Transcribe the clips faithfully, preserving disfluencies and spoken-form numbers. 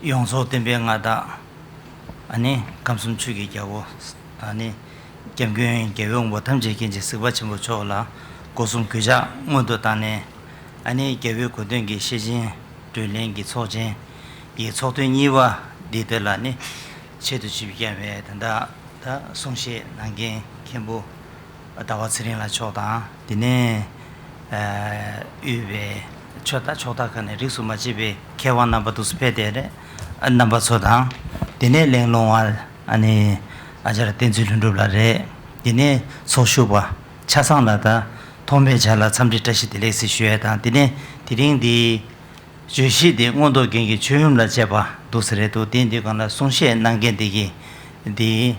ཡོངས་རྫོགས་བསྟན་པའི་མངའ་བདག་ཨ་ནི་ཁམས་གསུམ་ཆོས་ཀྱི་རྒྱལ་པོ། ཨ་ནི་སྐྱབས་མགོན་རྒྱལ་བའི་དབང་པོ་ཐམས་ཅད་མཁྱེན་ཅིང་གཟིགས་པ་ཆེན་པོ་མཆོག་ལ་སྒོ་གསུམ་གུས་ཕྱག་སྔོན་དུ་བཏང་ནས། ཨ་ནི་རྒྱལ་བའི་གོ་སྟོན་གྱི་ཤེར་ཕྱིན་སྒྲོན་གླེང་གི་ཚོགས་ཆེན་གྱི་ཚོགས་ཐུན་གཉིས་པ་འདི་དེ་ལ་ནི་ཆེད་དུ་ཆིབས་བསྐྱངས་པའི་ད་ལྟ་ད་གསུང་བཤད་གནང་མཁན་མཁན་པོ་ཟླ་བ་ཚེ་རིང་ལགས་མཆོག་དང་། དེ་ནས་ཨ་དབུས་པའི་ཆོས་ད་ཕྱོགས་མཐའ་ཁག་ནས་རིས་སུ་མ་ཆད་པའི་མཁས་དབང་རྣམ་པ་འདུག་སེ་ཕེབས་བསྡད་རེད། ཨ་རྣམ་པ་ཚོ་དང་། དེ་ནས་གླེང་སློང་བ་ཨ་ནི་ཨ་ཅར་བསྟན་འཛིན་ལྷུན་གྲུབ་ལགས་རེད། དེ་ནས་ཚོགས་ཞུགས་པ་ཆ་ཚང་ལ་ད་ཐོག་མའི་ཆ་ལ་འཚམས་འདྲི་བཀྲ་ཤིས་བདེ་ལེགས་ཟེར་ཞུ་ཡས་དང་། དེ་ནས་དེ་རིང་འདི་བརྗོད་གཞི་དེ་མངོན་རྟོགས་རྒྱན་གྱི་ཆོས་ཡུམ་ལ་བཅས་པ་འདུག་སེ་རེད་འདུག་དེ་འདི་སྒང་ལ་གསུང་བཤད་གནང་མཁན་དེ་གི་འདི་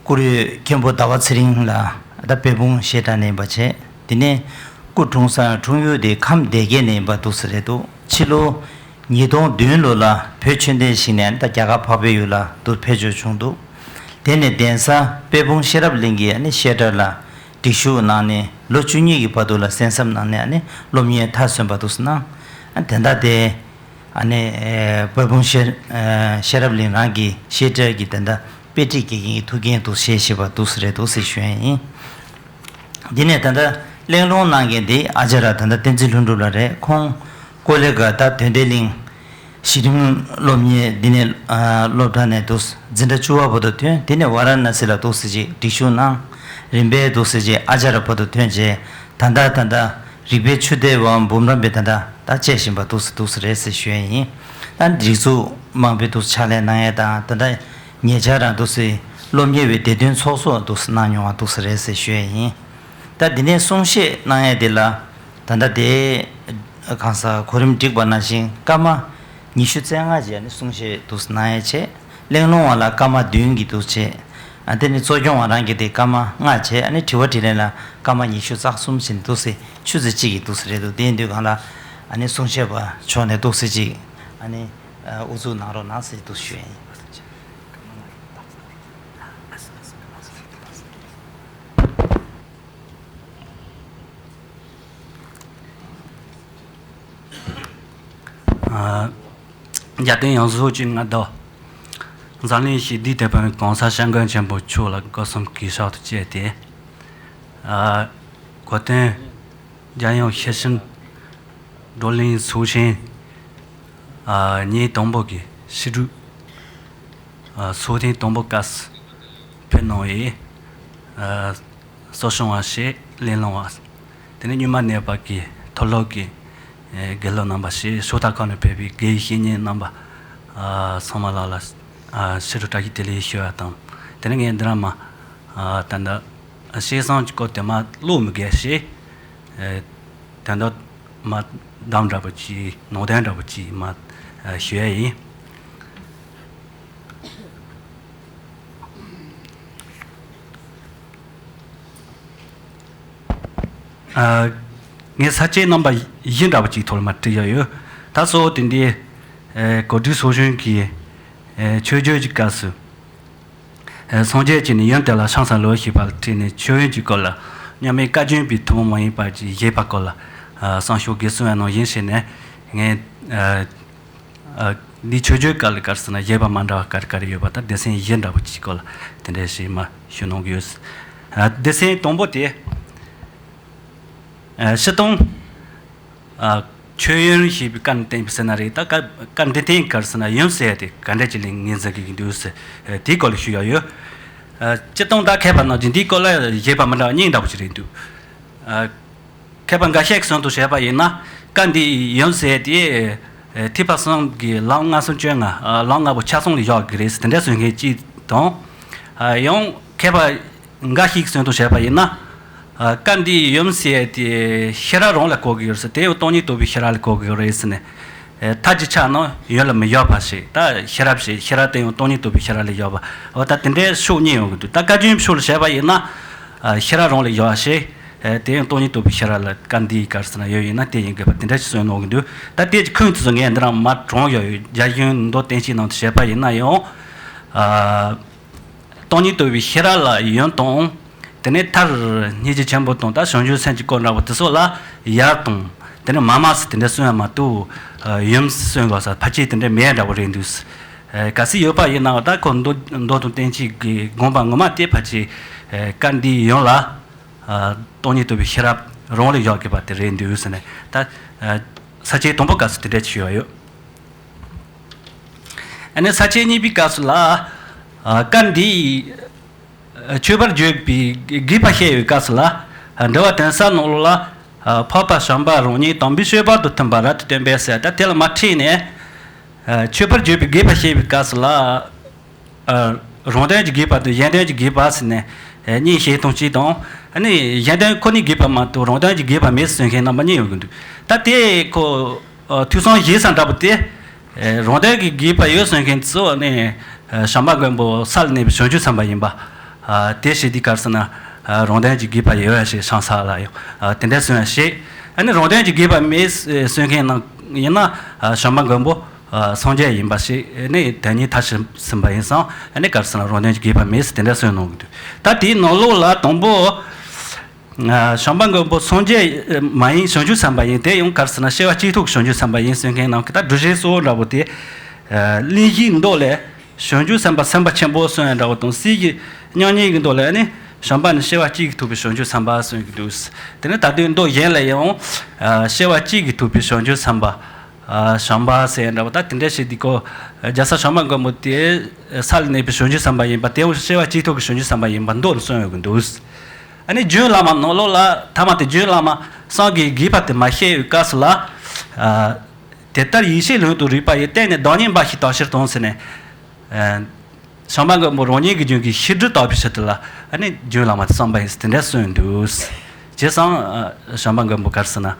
བཀུར་འོས་མཁན་པོ་ཟླ་བ་ཚེ་རིང་ལགས་ད་དཔལ་སྤུངས་བཤད་གྲྭ་ནས་ཡིན་པ་བྱས། དེ་ནས་སྐུ་འཁྲུངས་ས་འཁྲུངས་ཡུལ་དེ་ཁམས་སྡེ་དགེ་ནས་ཡིན་པ་འདུག་སེ་རེད་འདུག་ཕྱི་ལོ་ཉིས་སྟོང་བདུན་ལོ་ལ་བོད་ཆོས་ལྡན་ཞིག་ནས་ད་རྒྱ་གར་འཕགས་པའི་ཡུལ་ལ་འདུག་ཕེབས་འབྱོར་བྱུང་འདུག་དེ་ནས་གདན་ས་དཔལ་སྤུངས་ཤེས་རབ་གླིང་གི་ཨ་ནི་བཤད་གྲྭ་ལ་སྒྲིག་ཞུགས་གནང་ནས་ལོ་བཅུ་གཉིས་ཀྱི་བར་དུ་ལ་གསན་བསམ་གནང་ནས་ཨ་ནི་སློབ་གཉེར་མཐར་སོན་པ་འདུག་སེ་གནང་། ཨ་དེ་འདྲ་དེ་ཨ་ནི་ཨེ་དཔལ་སྤུངས་ཤེས་ཨེ་ཤེས་རབ་གླིང་རང་གི་བཤད་གྲྭ་གི་དེ་འདྲ་དཔེ་ཁྲིད་དགེ་རྒན་གྱི་ཐུགས་འགན་དུ་བཞེས་བཞིན་པ་འདུག་སེ་རེད་འདུག་སེ་ཞུ་ཡ་ཡིན། འདི་ནས་ད་ལྟ་གླེང་སློང་གནང་མཁན་འདི་ཨ་ཅར་ད་ལྟ་བསྟན་འཛིན་ལྷུན་གྲུབ་ལགས་རེད། ཁོང་ཀོ་ལི་གྷལ་ད་དོན་ལྡན་གླིང་གཞི་རིམ་སློབ་གཉེར་འདི་ནས་ཨ་སློབ་གྲྭ་ནས་འདུག་འཛིན་གྲྭ་བཅུ་པ་བར་དུ་ཐོན། དེ་ནས་ཝཱ་ར་ཎ་སི་ལ་འདུག་སེ་ཅིག་སྒྲིག་ཞུགས་གནང་། རིམ་པས་འདུག་སེ་ཅིག་ཨ་ཅར་བར་དུ་ཐོན་རྗེས་ད་ལྟ་ད་ལྟ་རིག་པའི་ཆུ་གཏེར་བ་འབུམ་རམས་པའི་ད་ལྟ་ད་བཅས་བཞིན་པ་འདུག་སེ་འདུག་སེ་རེད་ཟེར་ཞུ་ཡ་ཡིན། ད་སྒྲིག་འཛུགས་མང་པོས་འདུག་སེ་ཕྱག་ལས་གནང་ཡ་དང་། ད་ལྟ་ཉེ་ཆར་རང་འདུག་སེ་སློབ་གཉེར་བའི་སྡེ་བདུན་ཚོགས་གཙོ་འདུག་སེ་གནང་མྱོང་བ་འདུག་སེ་རེད་ཟེར་ཞུ་ཡ་ཡིན། ད་འདི་ནས་གསུང་བཤད་གནང་ཡ་དེ་ལ་ད་ལྟ་དེ་གང་ཟག་གོ་རིམ་བསྒྲིགས་པ་ནང་བཞིན་སྐར་མ་ཉི་ཤུ་རྩ་ལྔ་བྱས་ནས་གསུང་བཤད་འདུག་སེ་གནང་ཡ་བྱས། གླེང་སློང་བ་ལ་སྐར་མ་བདུན་གྱི་འདུག་སེ་བྱས། ཨ་དེ་ནས་གཙོ་སྐྱོང་བ་རང་གི་དེ་སྐར་མ་ལྔ་བྱས། ཨ་ནི་དྲི་བ་དྲིས་ལན་ལ་སྐར་མ་ཉི་ཤུ་རྩ་གསུམ་བྱས་ནས་འདུག་སེ་ཆུ་ཚོད་གཅིག་གི་འདུག་སེ་རེད་འདུག་དེ་ཡིན་དུས་སྒང་ལ་ཨ་ནི་གསུང་བཤད་པ་མཆོག་ནས་འདུག་སེ་ཅིག་ཨ་ནི་ཨ་དབུ་འཛུགས་གནང་རོགས་གནང་ཟེར་འདུག་ཞུ་ཡ་ཡིན། ཨ། རྒྱལ་བསྟན་ཡོངས་སུ་རྫོགས་ཀྱི་མངའ་བདག་འཛམ་གླིང་ཞི་བདེའི་དེད་དཔོན་གོང་ས་སྐྱབས་མགོན་ཆེན་པོ་མཆོག་ལ་སྒོ་གསུམ་གུས་ཕྱག་ཏུ་བཅས་ཏེ། ཨ། གོ་སྟོན་རྒྱལ་ཡོངས་ཤེར་ཕྱིན་བགྲོ་གླེང་ཚོགས་ཆེན། ཨ། ཉིན་དང་པོ་གི་ཕྱི་དྲོ། ཨ། ཚོགས་ཐེངས་དང་པོ་སྐབས་སུ་ཕེབས་གནང་བའི། ཨ། གཙོ་སྐྱོང་བ་ཞིག་གླེང་སློང་བ། དེ་ནས་རྙིང་མ་གནས་པ་གི་མཐོ་སློབ་ཀྱི་ཨེ་དགེ་སློབ་རྣམ་པ་ཞིག་ཕྱོགས་མཐའ་ཁག་ནས་ཕེབས་པའི་དགེ་བའི་བཤེས་གཉེན་རྣམ་པ་ཨ་ཚང་མ་ལ་ལ་ཨ་ཕྱི་དྲོ་བཀྲ་ཤིས་བདེ་ལེགས་ཞུ་བ་དང་། དེ་ནས་ངས་འདི་རང་མ་ཨ་ད་ལྟ་ཤེས་བཟང་གི་སྐོར་དེ་མ་ཀློག་མི་དགོས་ཞེས་ཨེ་ད་ལྟ་མ་གདམས་འདྲ་པོ་ཅིག་ནང་དོན་འདྲ་པོ་ཅིག་མ་ཨ་ཞུ་ཡ་ཡིན། ཨ། ངས་ས་བཅད་རྣམ་པ་བཞི་འདྲ་པོ་ཅིག་ཐོག་ལ་མར་བྲིས་བཞག་ཡོད། ད་གཙོ་བོ་དེ་འདི་ཨེ་གོ་སྒྲིག་ཚོགས་ཆུང་གིས་ཨེ་མཆོད་བརྗོད་ཀྱི་སྐབས་སུ། ཨེ་སངས་རྒྱས་ཀྱིས་ནི་ཡུམ་དེ་ལ་ཕྱག་འཚལ་ལོ་ཞེས་པ་ལ་བྲིས་ནས་མཆོད་ཡོན་གྱི་སྐོར་ལ་མཉམ་མེད་བཀའ་བཀྱོན་པའི་ཐུན་མོང་མ་ཡིན་པ་ཞེས་བཞེད་པའི་སྐོར་ལ་ཨ་བསམ་ཤོག་འགའ་གསུངས་པ་ནང་བཞིན་བྱས་ནས་ངས་ཨ། ཨ། འདིའི་མཆོད་བརྗོད་སྐབས་ལ་ག་རེ་ཟེར་ན་བཞེད་པ་མ་འདྲ་བ་ག་རེ་ག་རེ་ཡོད་པ་དང་སྡེ་ཚན་བཞི་འདྲ་པོ་གཅིག་སྐོར་ལ་དེ་འདྲ་ཞིག་མར་ཞུ་གནང་གི་ཡོད། ཨ། སྡེ་ཚན་དང་པོ་དེ། ཨ། སྤྱིར་བཏང་། ཨ། མཆོད་ཡོན་ཞེས་པའི་སྐབས་བསྟན་པའི་ཟེར་ན་རེད། ད་སྐབས་སྐབས་འདི་བསྟན་ག་རེ་ཟེར་ན་ཡུམ་ཟེར་ཡ་དེ་ག་འདྲ་ཅིག་ལ་ངོས་འཛིན་གྱི་འདུག་ཟེར་དེའི་སྐོར་ལ་ཞུ་ཡ་ཡོད། ཨ། སྤྱིར་བཏང་ད་མཁས་པ་རྣམས་ཀྱིས་འདིའི་སྐོར་ལ་བཞེད་པ་མི་འདྲ་བ་གཉིས་འདྲ་པོ་ཅིག་རེད་འདུག་ཨ། མཁས་པ་འགའ་ཤས་ཀྱིས་གསུང་དུ་བྱས་པ་ཡིན་ན། སྐབས་འདིའི་ཡུམ་ཟེར་དེ་ཐེག་པ་གསུམ་གྱི་ལམ་ལྔ་གསུམ་བཅོ་ལྔ། ལམ་ལྔ་པོ་ཆ་ཚང་ལ་བཞག་གི་རེད་ཟེར་དེ་འདྲ་གསུང་མཁན་གཅིག་དང་། ཡང་མཁས་པ་འགའ་ཞིག་གིས་གསུང་དུ་བྱས་པ་ཡིན་ན། སྐབས་འདིའི་ཡུམ་ཟེར་དེ་ཤེས་རབ་རང་ལ་གོ་གི་ཡོད་ཟེར། དེ་ཡང་སྟོང་ཉིད་རྟོགས་པའི་ཤེས་རབ་ལ་གོ་གི་ཡོད་རེད་ཟེར་ནས། ཨེ། མཐའ་གཅིག་ཆ་ནང་ཡུམ་ལ་མི་བཞག་པ་ཞིག་ད་ཤེས་རབ་ཞིག་ཤེས་རབ་དེ་ཡང་སྟོང་ཉིད་རྟོགས་པའི་ཤེས་རབ་ལ་བཞག་པ། འོ་ད་དེ་འདྲའི་ཕྱོགས་གཉིས་ཡོང་གི་འདུག་ད་བཀའ་བཀྱོན་ཕྱོགས་ལ་བྱས་པ་ཡིན་ན། ཨ། ཤེས་རབ་རང་ལ་བཞག་ཞིག་ཨེ། དེ་ཡང་སྟོང་ཉིད་རྟོགས་པའི་ཤེས་རབ་ལ་སྐབས་འདིའི་སྐབས་སུ་ན་ཡོད་ཡིན་ན་དེ་ཡིན་དགོས་པ་དེ་འདྲ་ཞིག་གསུངས་གནང་གི་འདུག་ད་དེ་གི་ཁུངས་དེ་ཚོ་ངས་འདི་རང་མར་དྲངས་ཡོད། རྒྱ་གཞུང་མདོ་བསྟན་བཅོས་ནང་དུ་བྱས་པ་ཡིན་ན་ཡང་། ཨ། སྟོང་ཉིད་རྟོགས་པའི་ཤེས་རབ་ལ་ཡུམ་དང་། དེ་ནས་མཐར་སྙིང་རྗེ་ཆེན་པོ་དང་ད་བྱང་ཆུབ་སེམས་ཀྱི་སྐོར་འདྲ་པོ་དེ་ཚོ་ལ་ཡབ་དང་། དེ་ནས་མ་མ་སི་དེ་འདྲ་གསུང་ཡ་མ་གཏོགས་ཡུམ་སི་གསུང་དགོས་ས་ཕལ་ཆེར་དེ་འདྲ་མེད་འདྲ་བོ་རེད་འདུག་གལ་སྲིད་ཡོད་པ་ཡིན་ན་ད་ཁོ་མདོ་མདོ་དང་བསྟན་བཅོས་ཀྱི་དགོངས་པ་ངོ་མ་དེ་ཕལ་ཆེར་སྐབས་འདིའི་ཡུམ་ལ་སྟོང་ཉིད་རྟོགས་པའི་ཤེས་རབ་རང་ལ་བཞག་དགོས་པ་དེ་རེད་འདུག་ཟེར་ནས། ད་ས་བཅད་དང་པོ་སྐབས་སུ་དེ་འདྲ་ཅིག་ཡོད་ཡོད། ཨ་ནི་ས་བཅད་གཉིས་པའི་སྐབས་སུ་ལ། ཨ། སྐབས་འདིའི་མཆོད་པར་བརྗོད་པའི་དགོས་པ་བཤད་ཡོད་སྐབས་སུ་ལ། འགྲེལ་པ་དོན་གསལ་ནང་ལོགས་ལ། འཕགས་པ་བྱམས་པ་རང་ཉིད་དམ་པའི་ཆོས་བར་དུ་མཐུན་པ་རབ་ཏུ་སྟོན་པས་ཟེར། ད་དེ་ལ་མ་ཁྲིད་ནས། མཆོད་པར་བརྗོད་པའི་དགོས་པ་བཤད་པའི་སྐབས་སུ་ལ། རང་དོན་གྱི་དགོས་པ་དང་གཞན་དོན་གྱི་དགོས་པ་ཟེར་ནས་གཉིས་བཤད་སྟངས་གཅིག་དང་། ཨ་ནི་གཞན་དོན་ཁོ་ནའི་དགོས་པ་མ་གཏོགས་རང་དོན་གྱི་དགོས་པ་མེད་ཟེར་མཁན་རྣམ་པ་གཉིས་ཡོང་གི་འདུག་ད་དེ་ཁོ་ཐོས་བསམ་བཞེས་ས་འདྲ་པོ་དེ། རང་དོན་གྱི་དགོས་པ་ཡོད་ཟེར་མཁན་ཚོ་ནི་བྱམས་པ་མགོན་པོ་ས་ལ་གནས་པའི་བྱང་ཆུབ་སེམས་དཔའ་ཡིན་པ། དེ་བཤད་དུས་ག་རེ་ཟེར་ན། རང་དོན་གྱི་དགོས་པ་ཡོད་པ་ཞིག་བྱང་ས་ལ་ཡང་དེ་འདྲ་གསུངས་པ་ཞིག་ཨ་ནི་རང་དོན་གྱི་དགོས་པ་མེད་གསུང་མཁན་ནང་ཡིན་ན་བྱམས་པ་མགོན་པོ་སངས་རྒྱས་ཡིན་པ་ཞིག་ནི་དོན་གཉིས་ཐབས་ཤེས་ཟིན་པ་ཡིན་ཙང་ཨ་ནི་ག་རེ་ཟེར་ན་རང་དོན་གྱི་དགོས་པ་མེད་ཟེར་དེ་འདྲ་གསུངས་གནང་གི་འདུག་ད་དེའི་ནང་ལོགས་ལ་དང་པོ། བྱམས་པ་མགོན་པོ་སངས་རྒྱས་མ་ཡིན་བྱང་ཆུབ་སེམས་དཔའ་ཡིན། དེ་ཡང་ག་རེ་ཟེར་ན་སྐྱེ་བ་གཅིག་ཐོག་གི་བྱང་ཆུབ་སེམས་དཔའ་ཡིན་གསུང་མཁན་ནང་གི་ད་སྒྲུབ་བྱེད་གཙོ་བོ་འདྲ་པོ་དེ། གླེང་གཞིའི་མདོ་ལས། བྱང་ཆུབ་སེམས་དཔའ་སེམས་དཔའ་ཆེན་པོ་གསུང་ཡ་འདྲ་བོ་དང་། སྲས་ཀྱི་མྱ་ངན་གྱི་མདོ་ལས་ནི་བྱམས་པ་ནི་སྐྱེ་བ་གཅིག་གིས་ཐོབ་པའི་བྱང་ཆུབ་སེམས་དཔའ་གསུང་གི་འདུག་དེ་ནས་ད་དུང་མདོ་གཞན་ལ་ཡང་། སྐྱེ་བ་གཅིག་གིས་ཐོབ་པའི་བྱང་ཆུབ་སེམས་དཔའ། བྱམས་པ་ཟེར་ཡ་འདྲ་བོ་ད་དེ་འདྲ་ཞིག་འདི་ཀོ། རྒྱལ་སྲས་བྱམས་པ་མགོན་པོ་དེ་ས་ལ་གནས་པའི་བྱང་ཆུབ་སེམས་དཔའ་ཡིན་པ་དེ་འོ་སྐྱེ་བ་གཅིག་ཐོག་གི་བྱང་ཆུབ་སེམས་དཔའ་ཡིན་པ་མདོ་ནས་གསུངས་ཡོད་ཀྱི་འདུག་ཨ་ནི་རྒྱུན་བླ་མ་ནང་ལོགས་ལ་ཐ་མ་དེ་རྒྱུན་བླ་མ་སངས་རྒྱས་དགོས་པ་དེ་མ་བཤད་ཡོད་སྐབས་སུ་ལ། དེ་ལྟར་ཡེ་ཤེས་ལྷུན་དུ་རེག་པ་ཡི། བརྟེན་ནས་བདག་ཉིད་འབའ་ཞིག་དག་ཕྱིར་དང་ཟེར་ནས། བྱམས་པ་མགོན་པོ་རང་ཉིད་ཀྱི་རྒྱུད་ཀྱི་ཤེས་སྒྲིབ་དག་པའི་ཕྱིར་དུ་ལ་ཨ་ནི་རྒྱུན་བླ་མ་དེ་གསུངས་པ་ཡིན་ཟེར་དེ་འདྲ་གསུངས་འདུག་བྱས་ཙང་བྱམས་པ་མགོན་པོ་ག་རེ་ཟེར་ན།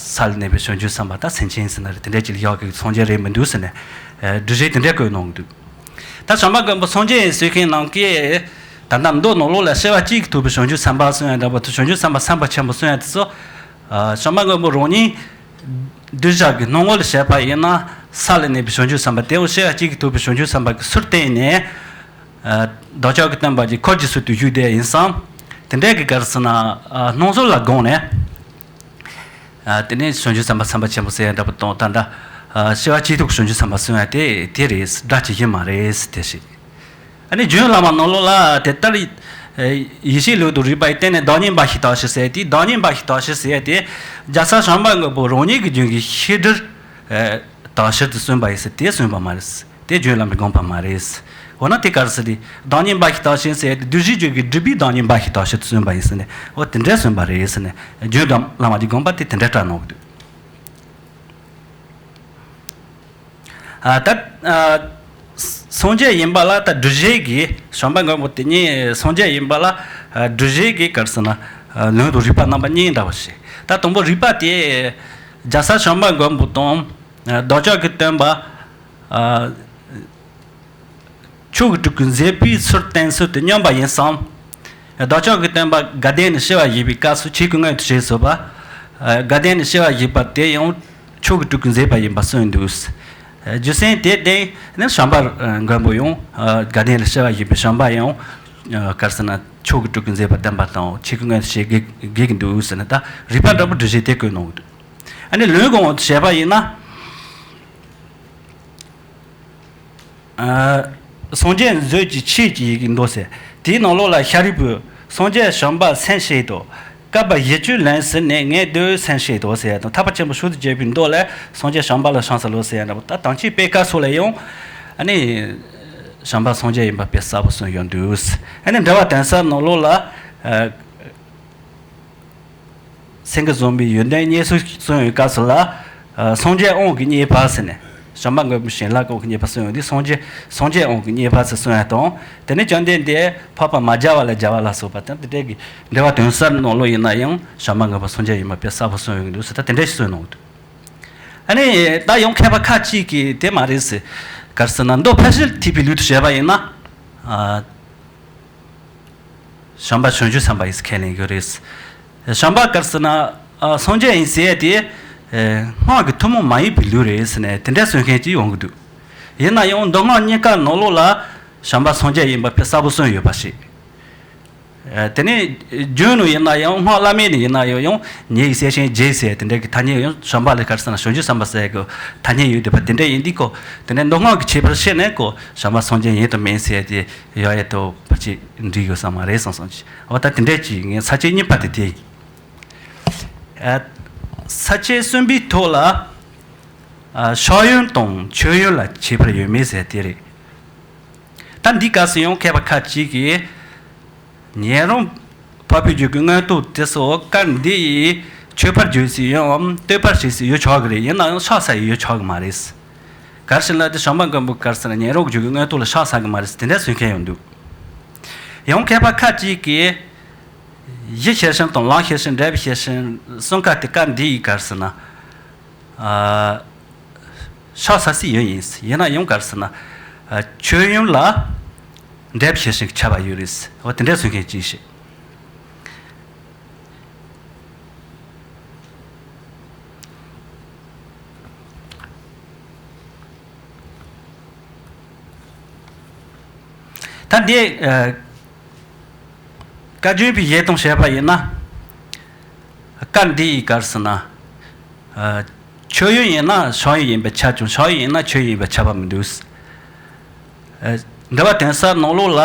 ས་ལ་གནས་པའི་བྱང་ཆུབ་སེམས་དཔའ་ད་སེམས་ཅན་ཟེར་ན་རེད། དེ་འདྲ་ཅིག་ལ་ཡག་གི་སངས་རྒྱས་རེད་མི་འདུག་ཟེར་ནས། སྒྲུབ་བྱེད་དེ་འདྲ་བཀོད་གནང་གི་འདུག་ད་བྱམས་པ་མགོན་པོ་སངས་རྒྱས་ཡིན་ཟེར་མཁན་རྣམས་ཀྱིས་ད་ལྟ་མདོ་ནང་ལོགས་ལ་སྐྱེ་བ་གཅིག་གིས་ཐོབ་པའི་བྱང་ཆུབ་སེམས་དཔའ་གསུངས་ཡ་འདྲ་པོ་དང་བྱང་ཆུབ་སེམས་དཔའ་སེམས་དཔའ་ཆེན་པོ་གསུངས་ཡ་དེ་ཚོ། བྱམས་པ་མགོན་པོ་རང་ཉིད་གདུལ་བྱ་གི་སྣང་ངོ་ལ་བྱས་པ་ཡིན་ན་ས་ལ་གནས་པའི་བྱང་ཆུབ་སེམས་དཔའ་དེ་འོ་སྐྱེ་བ་གཅིག་གིས་ཐོབ་པའི་བྱང་ཆུབ་སེམས་དཔའ་གི་ཚུལ་བསྟན་ནས། བདག་ཅག་གི་སྟོན་པ་གྱི་འཁོར་གྱི་ཚུལ་དུ་བཞུགས་བསྡད་ཡིན་ཙང་། དེ་འདྲའི་གི་ག་རེ་ཟེར་ན་སྣང་ཚུལ་ལ་དགོངས་ནས། དེ་ནས་བྱང་ཆུབ་སེམས་དཔའ་སེམས་དཔའ་ཆེན་པོ་ཟེར་ཡ་འདྲ་པོ་དང་ད་ལྟ་སྐྱེ་བ་གཅིག་ཐོག་བྱང་ཆུབ་སེམས་དཔའ་གསུང་ཡ་དེ་དེ་རེད། སྒྲ་ཇི་བཞིན་མ་རེད་དེ་ཞིག་ཨ་ནི་རྒྱུན་བླ་མ་ནང་ལོགས་ལ་དེ་ལྟར་ཡེ་ཤེས་ལྷུན་དུ་རེག་པ་ཡི། བརྟེན་ནས་བདག་ཉིད་འབའ་ཞིག་དག་ཕྱིར་ཟེར་ཏེ། བདག་ཉིད་འབའ་ཞིག་དག་ཕྱིར་ཟེར་ཏེ། རྒྱལ་སྲས་བྱམས་པ་མགོན་པོ་རང་ཉིད་ཀྱི་རྒྱུད་ཀྱི་ཤེས་སྒྲིབ་དག་ཕྱིར་དུ་གསུངས་པ་ཡིན་ཟེར་དེ་གསུངས་པ་མ་རེད། དེ་རྒྱུན་བླ་མའི་དགོངས་པ་མ་རེད། འོ་ན་དེ་ག་རེ་ཟེར་ཏེ། བདག་ཉིད་འབའ་ཞིག་དག་ཕྱིར་ཟེར་ཏེ་སྡུག་བསྔལ་རྒྱུད་ཀྱི་སྒྲིབ་པས་བདག་ཉིད་འབའ་ཞིག་དག་ཕྱིར་དུ་གསུངས་པ་ཡིན་ཟེར་ནས། འོ་དེ་འདྲ་གསུངས་པ་རེད་ཟེར་ནས་རྒྱུན་བླ་མ་གྱི་དགོངས་པ་དེ་དེ་འདྲ་བཀྲལ་གནང་གི་འདུག་ད་སངས་རྒྱས་ཡིན་པ་ལ་ད་སྒྲུབ་བྱེད་ཀྱི་བྱམས་པ་མགོན་པོ་དེ་ཉིད་སངས་རྒྱས་ཡིན་པ་ལ་སྒྲུབ་བྱེད་ཀྱི་ག་རེ་ཟེར་ན་ལྷུན་དུ་རེག་པ་རྣམ་པ་གཉིས་འདྲ་བ་ཞིག་ད་དང་པོ་རེག་པ་དེ་རྒྱལ་སྲས་བྱམས་པ་མགོན་པོ་དང་བདག་ཅག་གི་སྟོན་པ། ཆོས་ཀྱི་སྤྲུལ་སྐུ་མཛད་པའི་ཚུལ་བསྟན་ཚུལ་དུ་མཉམ་པ་ཡིན་ཙང་། བདག་ཅག་གི་སྟོན་པ་དགའ་ལྡན་ནས་སྐྱེ་བ་བཞེས་པའི་སྐབས་སུ་ཆོས་སྐུ་མངོན་དུ་བྱས་སོ་པ། དགའ་ལྡན་ནས་སྐྱེ་བ་བཞེས་པ་དེ་ཡང་ཆོས་ཀྱི་སྤྲུལ་སྐུ་མཛད་པ་ཡིན་པ་གསུངས་འདུག་རྒྱུ་མཚན་དེ་བརྟེན་ནས་བྱམས་པ་མགོན་པོ་ཡང་དགའ་ལྡན་ལ་སྐྱེ་བ་བཞེས་པའི་བྱམས་པ་ཡང་ག་རེ་ཟེར་ན་ཆོས་ཀྱི་སྤྲུལ་སྐུ་མཛད་པ་བསྟན་པ་དང་ཆོས་སྐུ་མངོན་དུ་བྱེད་དགོས་དགོས་ཀྱི་འདུག་ཟེར་ནས་ད་རིགས་པ་འདྲ་པོ་སྒྲུབ་བྱེད་དེ་བཀོད་གནང་གི་འདུག་ཨ་ནི་ལུང་གི་དབང་དུ་བྱས་པ་ཡིན་ན། སངས་རྒྱས་མཛོད་ཀྱི་ཆོས་ཀྱི་ཡི་གེ་མདོ་ཟེར། དེའི་ནང་ལོགས་ལ་ཤཱ་རིའི་བུས་སངས་རྒྱས་བྱམས་པ་སེམས་ཤེས་དང་། བསྐལ་པ་བཞི་བཅུ་ལན་ཟིན་ནས་ངས་འདི་སེམས་ཤེས་དང་ཟེར་ཡ་དང་། ཐར་པ་ཆེན་པོ་ཞལ་དུ་གྱེར་བའི་མདོ་ལས་སངས་རྒྱས་བྱམས་པ་ལ་ཕྱག་འཚལ་ལོ་ཟེར་ཡ་འདྲ་པོ། ད་དམ་ཆོས་སྤེལ་སྐབས་སོགས་ལ་ཡང་ཨ་ནི་བྱམས་པ་སངས་རྒྱས་ཡིན་པ་དཔེ་གསལ་པོ་གསུངས་ཡོད་འདུག་ཨ་ནི་འགྲེལ་པ་དོན་གསལ་ནང་ལོགས་ལ། སེང་གེ་བཟང་པོའི་ཡོན་ཏན་བརྙེས་སོ་གསུངས་ཡོད་སྐབས་སུ་ལ། སངས་རྒྱས་དབང་གིས་བརྙེས་པ་ཟེར་ནས། བྱམས་པ་མགོན་པོ་བྱིན་རླབས་ཀྱི་དབང་གིས་བརྙེས་པ་གསུངས་ཡོད་དུས་སངས་རྒྱས་སངས་རྒྱས་དབང་གིས་བརྙེས་པ་ཟེར་གསུངས་ཡ་དང་། དེ་ནས་བཅོམ་ལྡན་འདས་འཕགས་པ་མ་སྦྱར་བ་ལ་སྦྱར་བ་ལ་སོགས་པ་དང་དེ་འདྲའི་གི་འགྲེལ་པ་དོན་གསལ་ནང་ལོགས་ཡིན་ན་ཡང་བྱམས་པ་མགོན་པོ་སངས་རྒྱས་ཡིན་པ་དཔེ་གསལ་པོ་གསུངས་ཡོད་འདུག་ཟེར། ད་དེ་འདྲ་ཞིག་གསུངས་གནང་འདུག་ཨ་ནི་ད་ཡང་མཁས་པ་ཁ་ཅིག་གིས་དེ་མ་རེད་ཟེར། ག་རེ་ཟེར་ན་མདོ་ཕལ་ཆེར་ཐེག་པའི་ལུགས་དུ་བྱས་པ་ཡིན་ན། བྱམས་པ་བྱང་ཆུབ་སེམས་དཔའ་ཡིན་ཟེར་ཁས་ལེན་གྱི་རེད། བྱམས་པ་ག་རེ་ཟེར་ན། སངས་རྒྱས་ཡིན་ཟེར་ཡ་དེ། སྔགས་ཀྱི་ཐུན་མོང་མ་ཡིན་པའི་ལུགས་རེད་ཟེར་ནས་དེ་འདྲ་གསུང་མཁན་ཅིག་ཡོང་གི་འདུག་ཡིན་ན་ཡང་མདོ་སྔགས་གཉིས་ཀ་ནང་ལོགས་ལ་བྱམས་པ་སངས་རྒྱས་ཡིན་པ་དཔེ་གསལ་པོ་གསུངས་ཡོད་པ་ཞིག་དེ་ནས་རྒྱུན་ནས་ཡིན་ན་ཡང་སྔགས་བླ་མེད་ནས་ཡིན་ན་ཡང་ཡང་ཉེ་བའི་གསལ་ཞིང་རྒྱས་ཟེར་དེ་འདྲ་གི་ཐ་སྙད་ཡང་བྱམས་པ་ལ་ག་རེ་ཟེར་ན་བྱང་ཆུབ་སེམས་དཔའ་ཟེར་གི་ཐ་སྙད་ཡོད་དེ་བ་དེ་འདྲ་ཡིན་དུས་ཀོ། དེ་ནས་མདོ་སྔགས་ཀྱི་ཁྱད་པར་ཕྱེ་ནས་ཀོ་བྱམས་པ་སངས་རྒྱས་ཡིན་དང་མིན་ཟེར་དེ་ཡང་ཡང་དུ་ཕལ་ཆེར་འགྲིག་ཡོད་ས་མ་རེད་བསམ་སོང་ཅི། འོ་ད་དེ་འདྲ་ཅིག་ངས་ས་བཅད་གཉིས་པ་དེ་དེ་ཡིན། ཨ། ས་བཅད་གསུམ་པའི་ཐོག་ལ། ཨ། ཕྱག་ཡོན་དང་མཆོད་ཡོན་ལ་ཁྱད་པར་ཡོད་མེད་ཟེར་དེ་རེད། ད་འདི་སྐབས་སུ་ཡང་མཁས་པ་ཁ་ཅིག་གིས། ཉན་རང་འཕགས་པའི་རྒྱུད་ཀྱི་མངོན་རྟོགས་དེ་སོགས་སྐབས་འདི་ཡི་མཆོད་པར་བརྗོད་སའི་ཡོན་འམ་བསྟོད་པར་བྱེད་སའི་ཡོན་ཆགས་ཀྱི་རེད། ཡིན་ནའང་ཕྱག་འཚལ་བའི་ཡོན་ཆགས་ཀྱི་མ་རེད། ག་རེ་ཟེར་ན་དེ་བྱམས་པ་མགོན་པོ་ག་རེ་ཟེར་ན་ཉན་རང་གི་རྒྱུད་ཀྱི་མངོན་རྟོགས་ལ་ཕྱག་འཚལ་གྱི་མ་རེད་དེ་འདྲ་གསུང་མཁན་ཡང་འདུག། ཡང་མཁས་པ་ཁ་ཅིག་གིས། གཞི་ཤེར་ཕྱིན་དང་ལམ་ཤེར་ཕྱིན་འབྲས་བུ་ཤེར་ཕྱིན་གསུམ་ཀ་དེ་སྐབས་འདི་ཡི་ག་རེ་ཟེར་ན། ཨ། ཕྱག་འཚལ་སའི་ཡོན་ཡིན། ཡིན་ན་ཡང་ག་རེ་ཟེར་ན། ཨ། མཆོད་ཡོན་ལ་འབྲས་བུ་ཤེར་ཕྱིན་གྱི་ཁྱད་པར་ཡོད་རེད། འོ་དེ་འདྲ་གསུང་མཁན་ཅིག་བཤད། ད་འདི། ཨ། བཀའ་བརྒྱུད་པའི་བཞེད་སྟངས་བཤད་པ་ཡིན་ན། བཀའ་འདི་ཡི་ག་རེ་ཟེར་ན། ཨ། མཆོད་ཡོན་ཡིན་ན་ཕྱག་ཡོན་ཡིན་པས་ཁྱབ་ཀྱང་ཕྱག་ཡོན་ཡིན་ན་མཆོད་ཡོན་ཡིན་པས་ཁྱབ་པ་མི་འདུག། ཨ། འདུལ་བ་དོན་གསལ་ནང་ལོགས་ལ།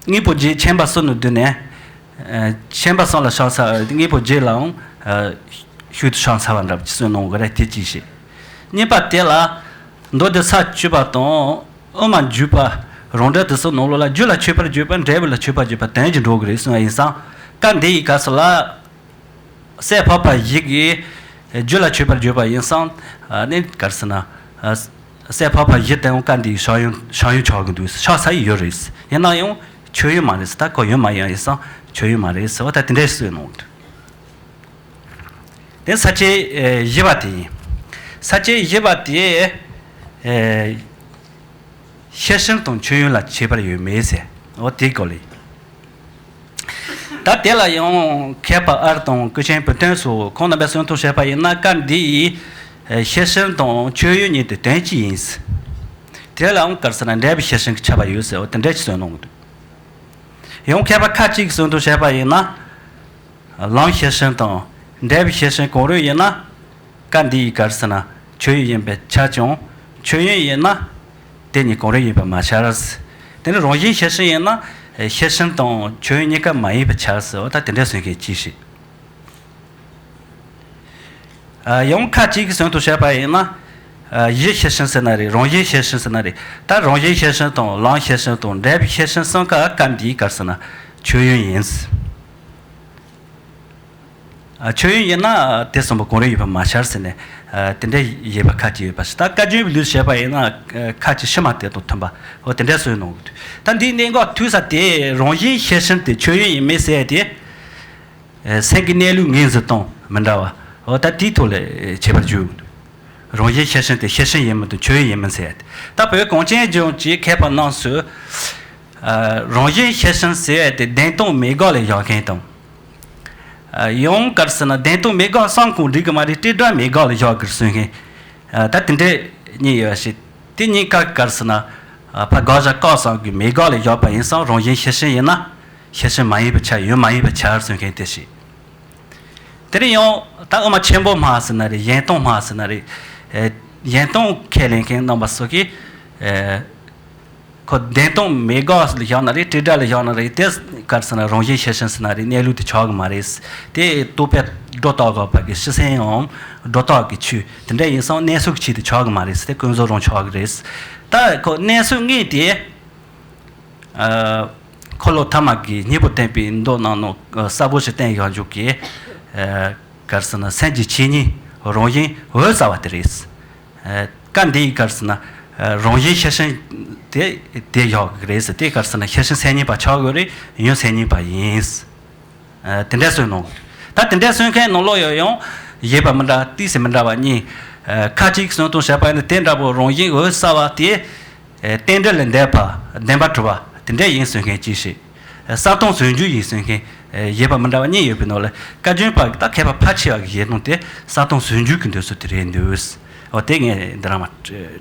དངོས་པོ་བརྒྱད་མཁྱེན་པ་གསུམ་ནས་བསྡུས་ནས། ཨ། མཁྱེན་པ་གསུམ་ལ་ཕྱག་འཚལ་དངོས་པོ་བརྒྱད་ལའང་། ཨ། ཤུགས་ཏུ་ཕྱག་འཚལ་བ་འདྲ་བ་ཅིག་གསུངས་གནང་གི་རེད་དེ་ཅིག་བཤད། གཉིས་པ་དེ་ལ། མདོ་སྡེ་ས་བཅུ་པ་དང་། དབུ་མ་འཇུག་པ། རང་འགྲེལ་དེ་ཚོ་ནང་ལོགས་ལ་རྒྱུ་ལ་མཆོད་པར་བརྗོད་པ་འབྲས་བུ་ལ་མཆོད་པར་བརྗོད་པ་དོན་གྱིས་འགྲོ་གི་རེད་གསུངས་པ་ཡིན་ཙང་། སྐབས་འདི་ཡི་སྐབས་སུ་ལ། སྲས་འཕགས་པ་བཞི་གིས་རྒྱུ་ལ་མཆོད་པར་བརྗོད་པ་ཡིན་ཙང་། ཨ། ནི་ག་རེ་ཟེར་ན། ཨ། སྲས་འཕགས་པ་བཞི་དེའང་སྐབས་འདི་ཡི་ཕྱག་ཡོན་ཕྱག་ཡོན་ཆགས་ཀྱི་འདུག། ཕྱག་འཚལ་ཡི་ཡོད་རེད། ཡིན་ན་ཡང་མཆོད་ཡོན་མ་རེད། ད་ཁོ་ཡོན་མ་ཡིན་ཡིན་ཙང་མཆོད་ཡོན་མ་རེད་ཟེར་བ་ད་དེ་འདྲ་གསུངས་གནང་གི་འདུག། དེ་ས་བཅད་བཞི་པ་དེ་ཡིན། ས་བཅད་བཞི་པ་དེ། ཨེ། ཤེར་ཕྱིན་དང་མཆོད་ཡོན་ལ་ཁྱད་པར་ཡོད་མེད་ཟེར། འོ་དེའི་སྐོར་ལས། ད་དེ་ལ་ཡང་མཁས་པ་ཨར་དང་ཀུན་མཁྱེན་བུ་སྟོན་སོགས་ཁོང་རྣམ་པས་གསུང་ཐོག་བཤད་པ་ཡིན་ན་སྐབས་འདི་ཡི་ཤེར་ཕྱིན་དང་མཆོད་ཡོན་གཉིས་དེ་དོན་གཅིག་ཡིན། དེ་ལའང་ག་རེ་ཟེར་ན་འབྲས་བུ་ཤེར་ཕྱིན་གྱི་ཁྱད་པར་ཡོད་ཟེར། འོ་དེ་འདྲ་ཅིག་གསུངས་གནང་གི་འདུག། ཡང་མཁས་པ་ཁ་ཅིག་གསུང་ཐོག་བཤད་པ་ཡིན་ན། ལམ་ཤེར་ཕྱིན་དང་འབྲས་བུ་ཤེར་ཕྱིན་གང་རུང་ཡིན་ན། སྐབས་འདི་ཡི་ག་རེ་ཟེར་ན་མཆོད་ཡོན་ཡིན་པས་ཁྱབ་ཀྱང་མཆོད་ཡོན་ཡིན་ན་དེ་གཉིས་གང་རུང་ཡིན་པས་མ་ཁྱབ། དེ་ནི་རང་བཞིན་ཤེར་ཕྱིན་ཡིན་ན་ཤེར་ཕྱིན་དང་མཆོད་ཡོན་གཉིས་ཀ་མ་ཡིན་པས་ཁྱབ་ཟེར་བ་ད་དེ་འདྲ་གསུང་མཁན་ཅིག་བཤད། ཨ། ཡང་ཁ་ཅིག་གིས་གསུང་ཐོག་བཤད་པ་ཡིན་ན། ཨ། གཞི་ཤེར་ཕྱིན་ཟེར་ན་རེད། རང་བཞིན་ཤེར་ཕྱིན་ཟེར་ན་རེད། ད་རང་བཞིན་ཤེར་ཕྱིན་དང་ལམ་ཤེར་ཕྱིན་དང་འབྲས་བུ་ཤེར་ཕྱིན་གསུམ་ཀ་སྐབས་འདིའི་ག་རེ་ཟེར་ན་མཆོད་ཡོན་ཡིན། ཨ། མཆོད་ཡོན་ཡིན་ན་དེ་གསུམ་པོ་གང་རུང་ཡོད་པ་མ་ཁྱབ་ཟེར་ནས། ཨ། དེ་འདྲ་བཞེད་པ་ཁ་ཅིག་ཡོད་པ་ཞིག། ད་བཀའ་བརྒྱུད་པའི་ལུགས་བཤད་པ་ཡིན་ན། ཨ། ཁ་ཅིག་ཕྱི་མ་དེ་དང་མཐུན་པ། འོ་དེ་འདྲ་གསུངས་གནང་གི་འདུག། ད་འདིའི་གནད་འགག་ཐུག་ས་དེ་རང་བཞིན་ཤེར་ཕྱིན་དེ་མཆོད་ཡོན་ཡིན་མིན་ཟེར་དེ། ཨ། སེམས་ཀྱི་གནས་ལུགས་ངོས་འཛིན་སྟངས་མི་འདྲ་བ། འོ་ད་དེའི་ཐོག་ལ་ཁྱད་པར་འཇུག་གི་འདུག། རང་བཞིན་ཤེར་ཕྱིན་དེ་ཤེར་ཕྱིན་ཡིན་མི་འདུག། མཆོད་ཡོན་ཡིན་མིན་ཟེར་ཡ་དེ། ད་བོད་གངས་ཅན་ལྗོངས་ཀྱི་མཁས་པ་རྣམས་སུ། ཨ། རང་བཞིན་ཤེར་ཕྱིན་ཟེར་ཡ་དེ་བདེན་སྟོང་མེད་དགག་ལ་བཞག་མཁན་དང་། ཨ། ཡང་ག་རེ་ཟེར་ན་བདེན་སྟོང་མེད་དགག་བསམ་ཀྱང་འགྲིག་གི་མ་རེད། སྤྲོས་བྲལ་མེད་དགག་ལ་བཞག་དགོས་གསུང་མཁན། ཨ། ད་དེ་འདྲ་གཉིས་ཡོད་པ་ཞིག། དེ་གཉིས་ཀ་ག་རེ་ཟེར་ན། ཨ། ཕར་དགག་བཞག་བཀག་བསམ་གྱི་མེད་དགག་ལ་བཞག་པ་ཡིན་ཙང་རང་བཞིན་ཤེར་ཕྱིན་ཡིན་ན་ཤེར་ཕྱིན་མ་ཡིན་པ་ཆགས། ཡོན་མ་ཡིན་པ་ཆགས་གསུང་མཁན་དེ་ཞིག། དེ་ནས་ཡང་ད་དབུ་མ་ཆེན་པོ་སྨྲ་ཟེར་ན་རེད། གཞན་སྟོང་སྨྲ་ཟེར་ན་རེད། ཨེ། གཞན་སྟོང་ཁས་ལེན་མཁན་རྣམ་པ་སོགས་ཀྱིས། ཨེ། ཁོ་བདེན་སྟོང་མེད་དགག་ལ་བཞག་ན་རེད། སྤྲོས་བྲལ་ལ་བཞག་ན་རེད། དེ་ག་རེ་ཟེར་ན་རང་བཞིན་ཤེར་ཕྱིན་ཟེར་ན་རེད། གནས་ལུགས་དེ་ཆགས་ཀྱི་མ་རེད། དེ་རྟོག་པས་སྒྲོ་བཏགས་དགོས་པ་གི་ཕྱི་སེམས་འམ་སྒྲོ་བཏགས་ཀྱི་ཆོས་དེ་འདྲ་ཡིན་ཙང་གནས་ཚུལ་གྱི་ཆེད་དུ་ཆགས་ཀྱི་མ་རེད། དེ་ཀུན་རྫོབ་རང་ཆགས་ཀྱི་རེད། ད་ཁོ་གནས་ཚུལ་དངོས་དེ། ཨ། འཁོར་ལོ་ཐ་མ་གི་སྙིང་པོ་བསྟན་པའི་མདོ་ནང་ནང་གསལ་པོ་ཞིག་བསྟན་ཡོད་འཇུག་གི། ཨ། ག་རེ་ཟེར་ན་སེམས་ཀྱི་ཆོས་ཉིད་རང་བཞིན་འོད་གསལ་བ་དེ་རེད། ཨ། སྐབས་འདིའི་ག་རེ་ཟེར་ན། ཨ། རང་བཞིན་ཤེར་ཕྱིན་དེ་དེ་ཡོད་གི་རེད་ཟེར། དེ་ག་རེ་ཟེར་ན་ཤེར་ཕྱིན་མཚན་ཉིད་པ་ཆགས་དགོས་རེད། ཡོན་མཚན་ཉིད་པ་ཡིན། ཨ། དེ་འདྲ་གསུངས་གནང་། ད་དེ་འདྲ་གསུང་མཁན་ནང་ལོགས་ཡོད་ཡང་བཞེད་པ་མི་འདྲ་ཏོག་ཙམ་མི་འདྲ་བ་གཉིས། ཨ། ཁ་ཅིག་གསུང་སྟངས་བཤད་པ་ཡིན་ན་དེ་འདྲ་པོ་རང་བཞིན་འོད་གསལ་བ་དེ། ཨ། རྟེན་འབྲེལ་ལས་འདས་པ་བདེན་པར་གྲུབ་པ་དེ་འདྲ་ཡིན་གསུང་མཁན་ཅིག་བྱས། ཨ། གསལ་སྟོང་ཟུང་འཇུག་ཡིན་གསུང་མཁན། ཨ། བཞེད་པ་མི་འདྲ་བ་གཉིས་ཡོད་པའི་ནང་ལ་བཀའ་བརྒྱུད་པ་ད་མཁས་པ་ཕལ་ཆེ་བ་གི་བཞེད་སྟངས་དེ་གསལ་སྟོང་ཟུང་འཇུག་གི་འདོད་ཚུལ་དེ་རེད་འདུག། འོ་དེ་ངས་འདི་རང་མ་བྲིས་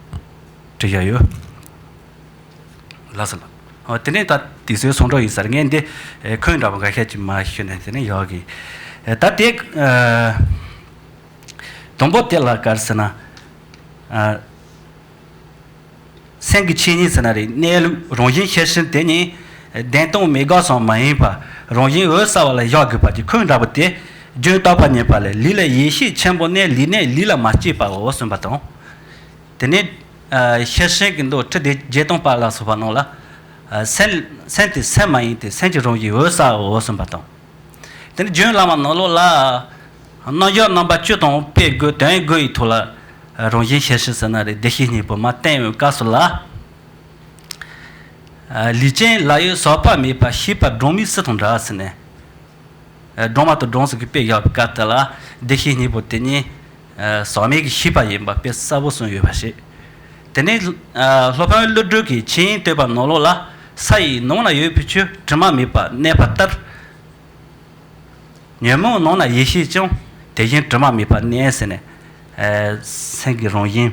བཞག་ཡོད། ལགས་སོ་ལགས། ཨོ། དེ་ནས་ད་དུས་ཚོད་སོང་འགྲོ་ཡིན་ས་རེད། ངས་འདི་ཨེ་ཁོང་འདྲ་པོ་འགའ་ཤས་ཅིག་མར་ཞུས་ནས་དེ་ནས་ཡོད་གི། ཨེ་ད་དེ་ཨེ་དང་པོ་དེ་ལ་ག་རེ་ཟེར་ན། ཨ་སེམས་ཀྱི་ཆོས་ཉིད་ཟེར་ན་རེད། གནས་ལུགས་རང་བཞིན་ཤེར་ཕྱིན་དེ་ཉིད་བདེན་སྟོང་མི་འགལ་ཙམ་མ་ཡིན་པར་རང་བཞིན་འོད་གསལ་བ་ལ་བཞག་དགོས་པ་ཅིག། ཁོང་འདྲ་པོ་དེ་རྒྱུན་རྟག་པར་རྙེད་པ་ལས། ལུས་ལ་ཡེ་ཤེས་ཆེན་པོ་གནས། ལུས་གནས་ལུས་ལ་མ་སྐྱེས་པའོ་གསུངས་པ་དང་། དེ་ནས་ཨ་ཤེར་ཕྱིན་གྱི་མདོ་ཁྲི་བདེ་བརྒྱད་སྟོང་པ་ལ་སོགས་པ་ནང་ལ་ཨ་སེམས་སེམས་དེ་སེམས་མ་ཡིན་ཏེ། སེམས་ཀྱི་རང་བཞིན་འོད་གསལ་བའོ་གསུངས་པ་དང་། དེ་ནས་རྒྱུན་བླ་མ་ནང་ལོགས་ལ་རྣམ་གཞག་རྣམ་པ་བཅུ་དང་དཔེ་དགུ་དོན་དགུ་ཡི་ཐོག་ལ་རང་བཞིན་ཤེར་ཕྱིན་ཟེར་ན་རེད། བདེ་གཤེགས་སྙིང་པོ་མར་བསྟན་ཡོད་སྐབས་སུ་ལ། ལུས་ཅན་ལ་ཡོད་ཟག་པ་མེད་པ། ཤེས་པ་སྒྲོན་མེ་སིལ་དང་འདྲ་ཟེར་ནས། སྒྲོན་མ་དང་སྒྲོན་གསུམ་གྱི་དཔེ་བཞག་པའི་སྐབས་དེ་ལ་བདེ་གཤེགས་སྙིང་པོ་དེ་ཉིད་ཟག་མེད་ཀྱི་ཤེས་པ་ཡིན་པ་དཔེ་གསལ་པོ་གསུངས་ཡོད་པ་ཞིག། དེ་ནས་སློབ་དཔོན་ཀླུ་སྒྲུབ་ཀྱིས་ཆོས་དབྱིངས་བསྟོད་པ་ནང་ལོགས་ལ། ས་ཡི་ནང་ན་ཡོད་པའི་ཆོས། དྲི་མ་མེད་པར་གནས་པ་ལྟར། ཉོན་མོངས་ནང་ན་ཡེ་ཤེས་ཀྱང་། དེ་བཞིན་དྲི་མ་མེད་པར་གནས་ཟེར་ནས། ཨ་སེམས་ཀྱི་རང་བཞིན་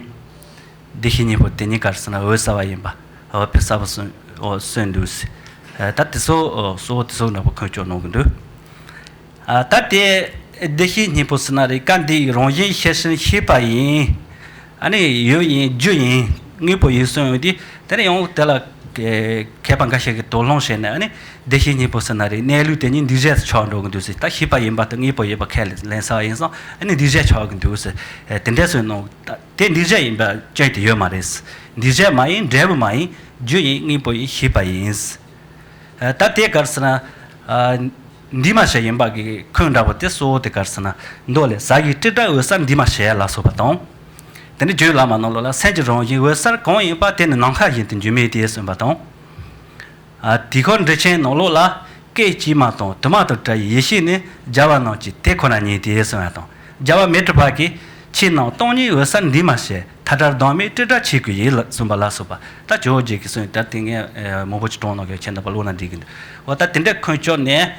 བདེ་གཤེགས་སྙིང་པོ་དེ་ཉིད་ག་རེ་ཟེར་ན་འོད་གསལ་བ་ཡིན་པ། འོ་དཔེ་གསལ་པོ་གསུངས་འོ་གསུངས་འདུག་ཟེར། ཨ་ད་དེ་ཚོ་གཙོ་བོ་དེ་ཚོ་འདྲ་པོ་ཁོང་ཕྱོགས་གནང་གི་འདུག། ཨ་ད་དེ་བདེ་གཤེགས་སྙིང་པོ་ཟེར་ན་རེད། སྐབས་འདིའི་རང་བཞིན་ཤེར་ཕྱིན་ཤེས་པ་ཡིན། ཨ་ནི་ཡུལ་ཡིན་རྒྱུ་ཡིན་དངོས་པོ་ཡིན་གསུངས་ཡོང་དུས། དེ་ནས་ཡང་དེ་ལ་མཁས་པ་འགའ་ཞིག་གིས་དོགས་སློང་བྱས་ནས། ཨ་ནི་བདེ་གཤེགས་སྙིང་པོ་ཟེར་ན་རེད། གནས་ལུགས་དེ་ཉིད་འདུས་བྱས་སུ་ཆགས་འགྲོ་གི་འདུག་ཟེར། ད་ཤེས་པ་ཡིན་པ་དང་དངོས་པོ་ཡིན་པ་ཁས་ལེན་ས་ཡིན་ཙང་། ཨ་ནི་འདུས་བྱས་ཆགས་ཀྱི་འདུག་ཟེར། དེ་འདྲ་གསུངས་ནོ། དེ་འདུས་བྱས་ཡིན་པ་ཅན་དེ་ཡོད་མ་རེད། འདུས་བྱས་མ་ཡིན། འབྲས་བུ་མ་ཡིན། རྒྱུ་ཡིན། དངོས་པོ་ཡིན། ཤེས་པ་ཡིན། ད་དེ་ག་རེ་ཟེར་ན། འདུས་མ་བྱས་ཡིན་པ་གི་ཁོང་འདྲ་པོ་དེ་གཙོ་བོ་དེ་ག་རེ་ཟེར་ན། མདོ་ལས། ཟ་ཡི་སྤྲེལ་སྒྲ་འོད་གསལ་འདུས་མ་བྱས་ལ་སོགས་པ་དང་། དེ་ནས་རྒྱུན་བླ་མ་ནང་ལོགས་ལ། སེམས་ཀྱི་རང་བཞིན་འོད་གསལ་གང་ཡིན་པ། དེ་ནི་ནམ་མཁའ་བཞིན་དུ་འགྱུར་མེད་དེ་གསུངས་པ་དང་། དུས་འཁོར་འགྲེལ་ཆེན་ནང་ལོགས་ལ། སྐད་ཅིག་མ་དང་དུ་མ་དང་བྲལ་བའི་ཡེ་ཤེས་ནི། རྒྱལ་བ་རྣམས་ཀྱིས་དེ་ཁོ་ན་ཉིད་དེ་གསུངས་པ་དང་། རྒྱལ་བ་མཻ་ཏྲི་པ་གིས། ཆོས་རྣམས་སྟོང་ཉིད་འོད་གསལ་འདུས་མ་བྱས། མཐའ་བྲལ་བདག་མེད་སྤྲོས་བྲལ་ཆོས་སྐུ་ཡིན་ལ་གསུངས་པ་ལ་སོགས་པ། ད་ཇོ་བོ་རྗེ་གིས་གསུངས། ད་དེ་ངས་མང་པོ་ཅིག་དྲངས་གནང་གི། ཁྱེད་རྣམ་པ་ཀློག་ན་འགྲིག་གི་འདུག། འོ་ད་དེ་འདྲ་ཁོང་ཕྱོགས་ནས་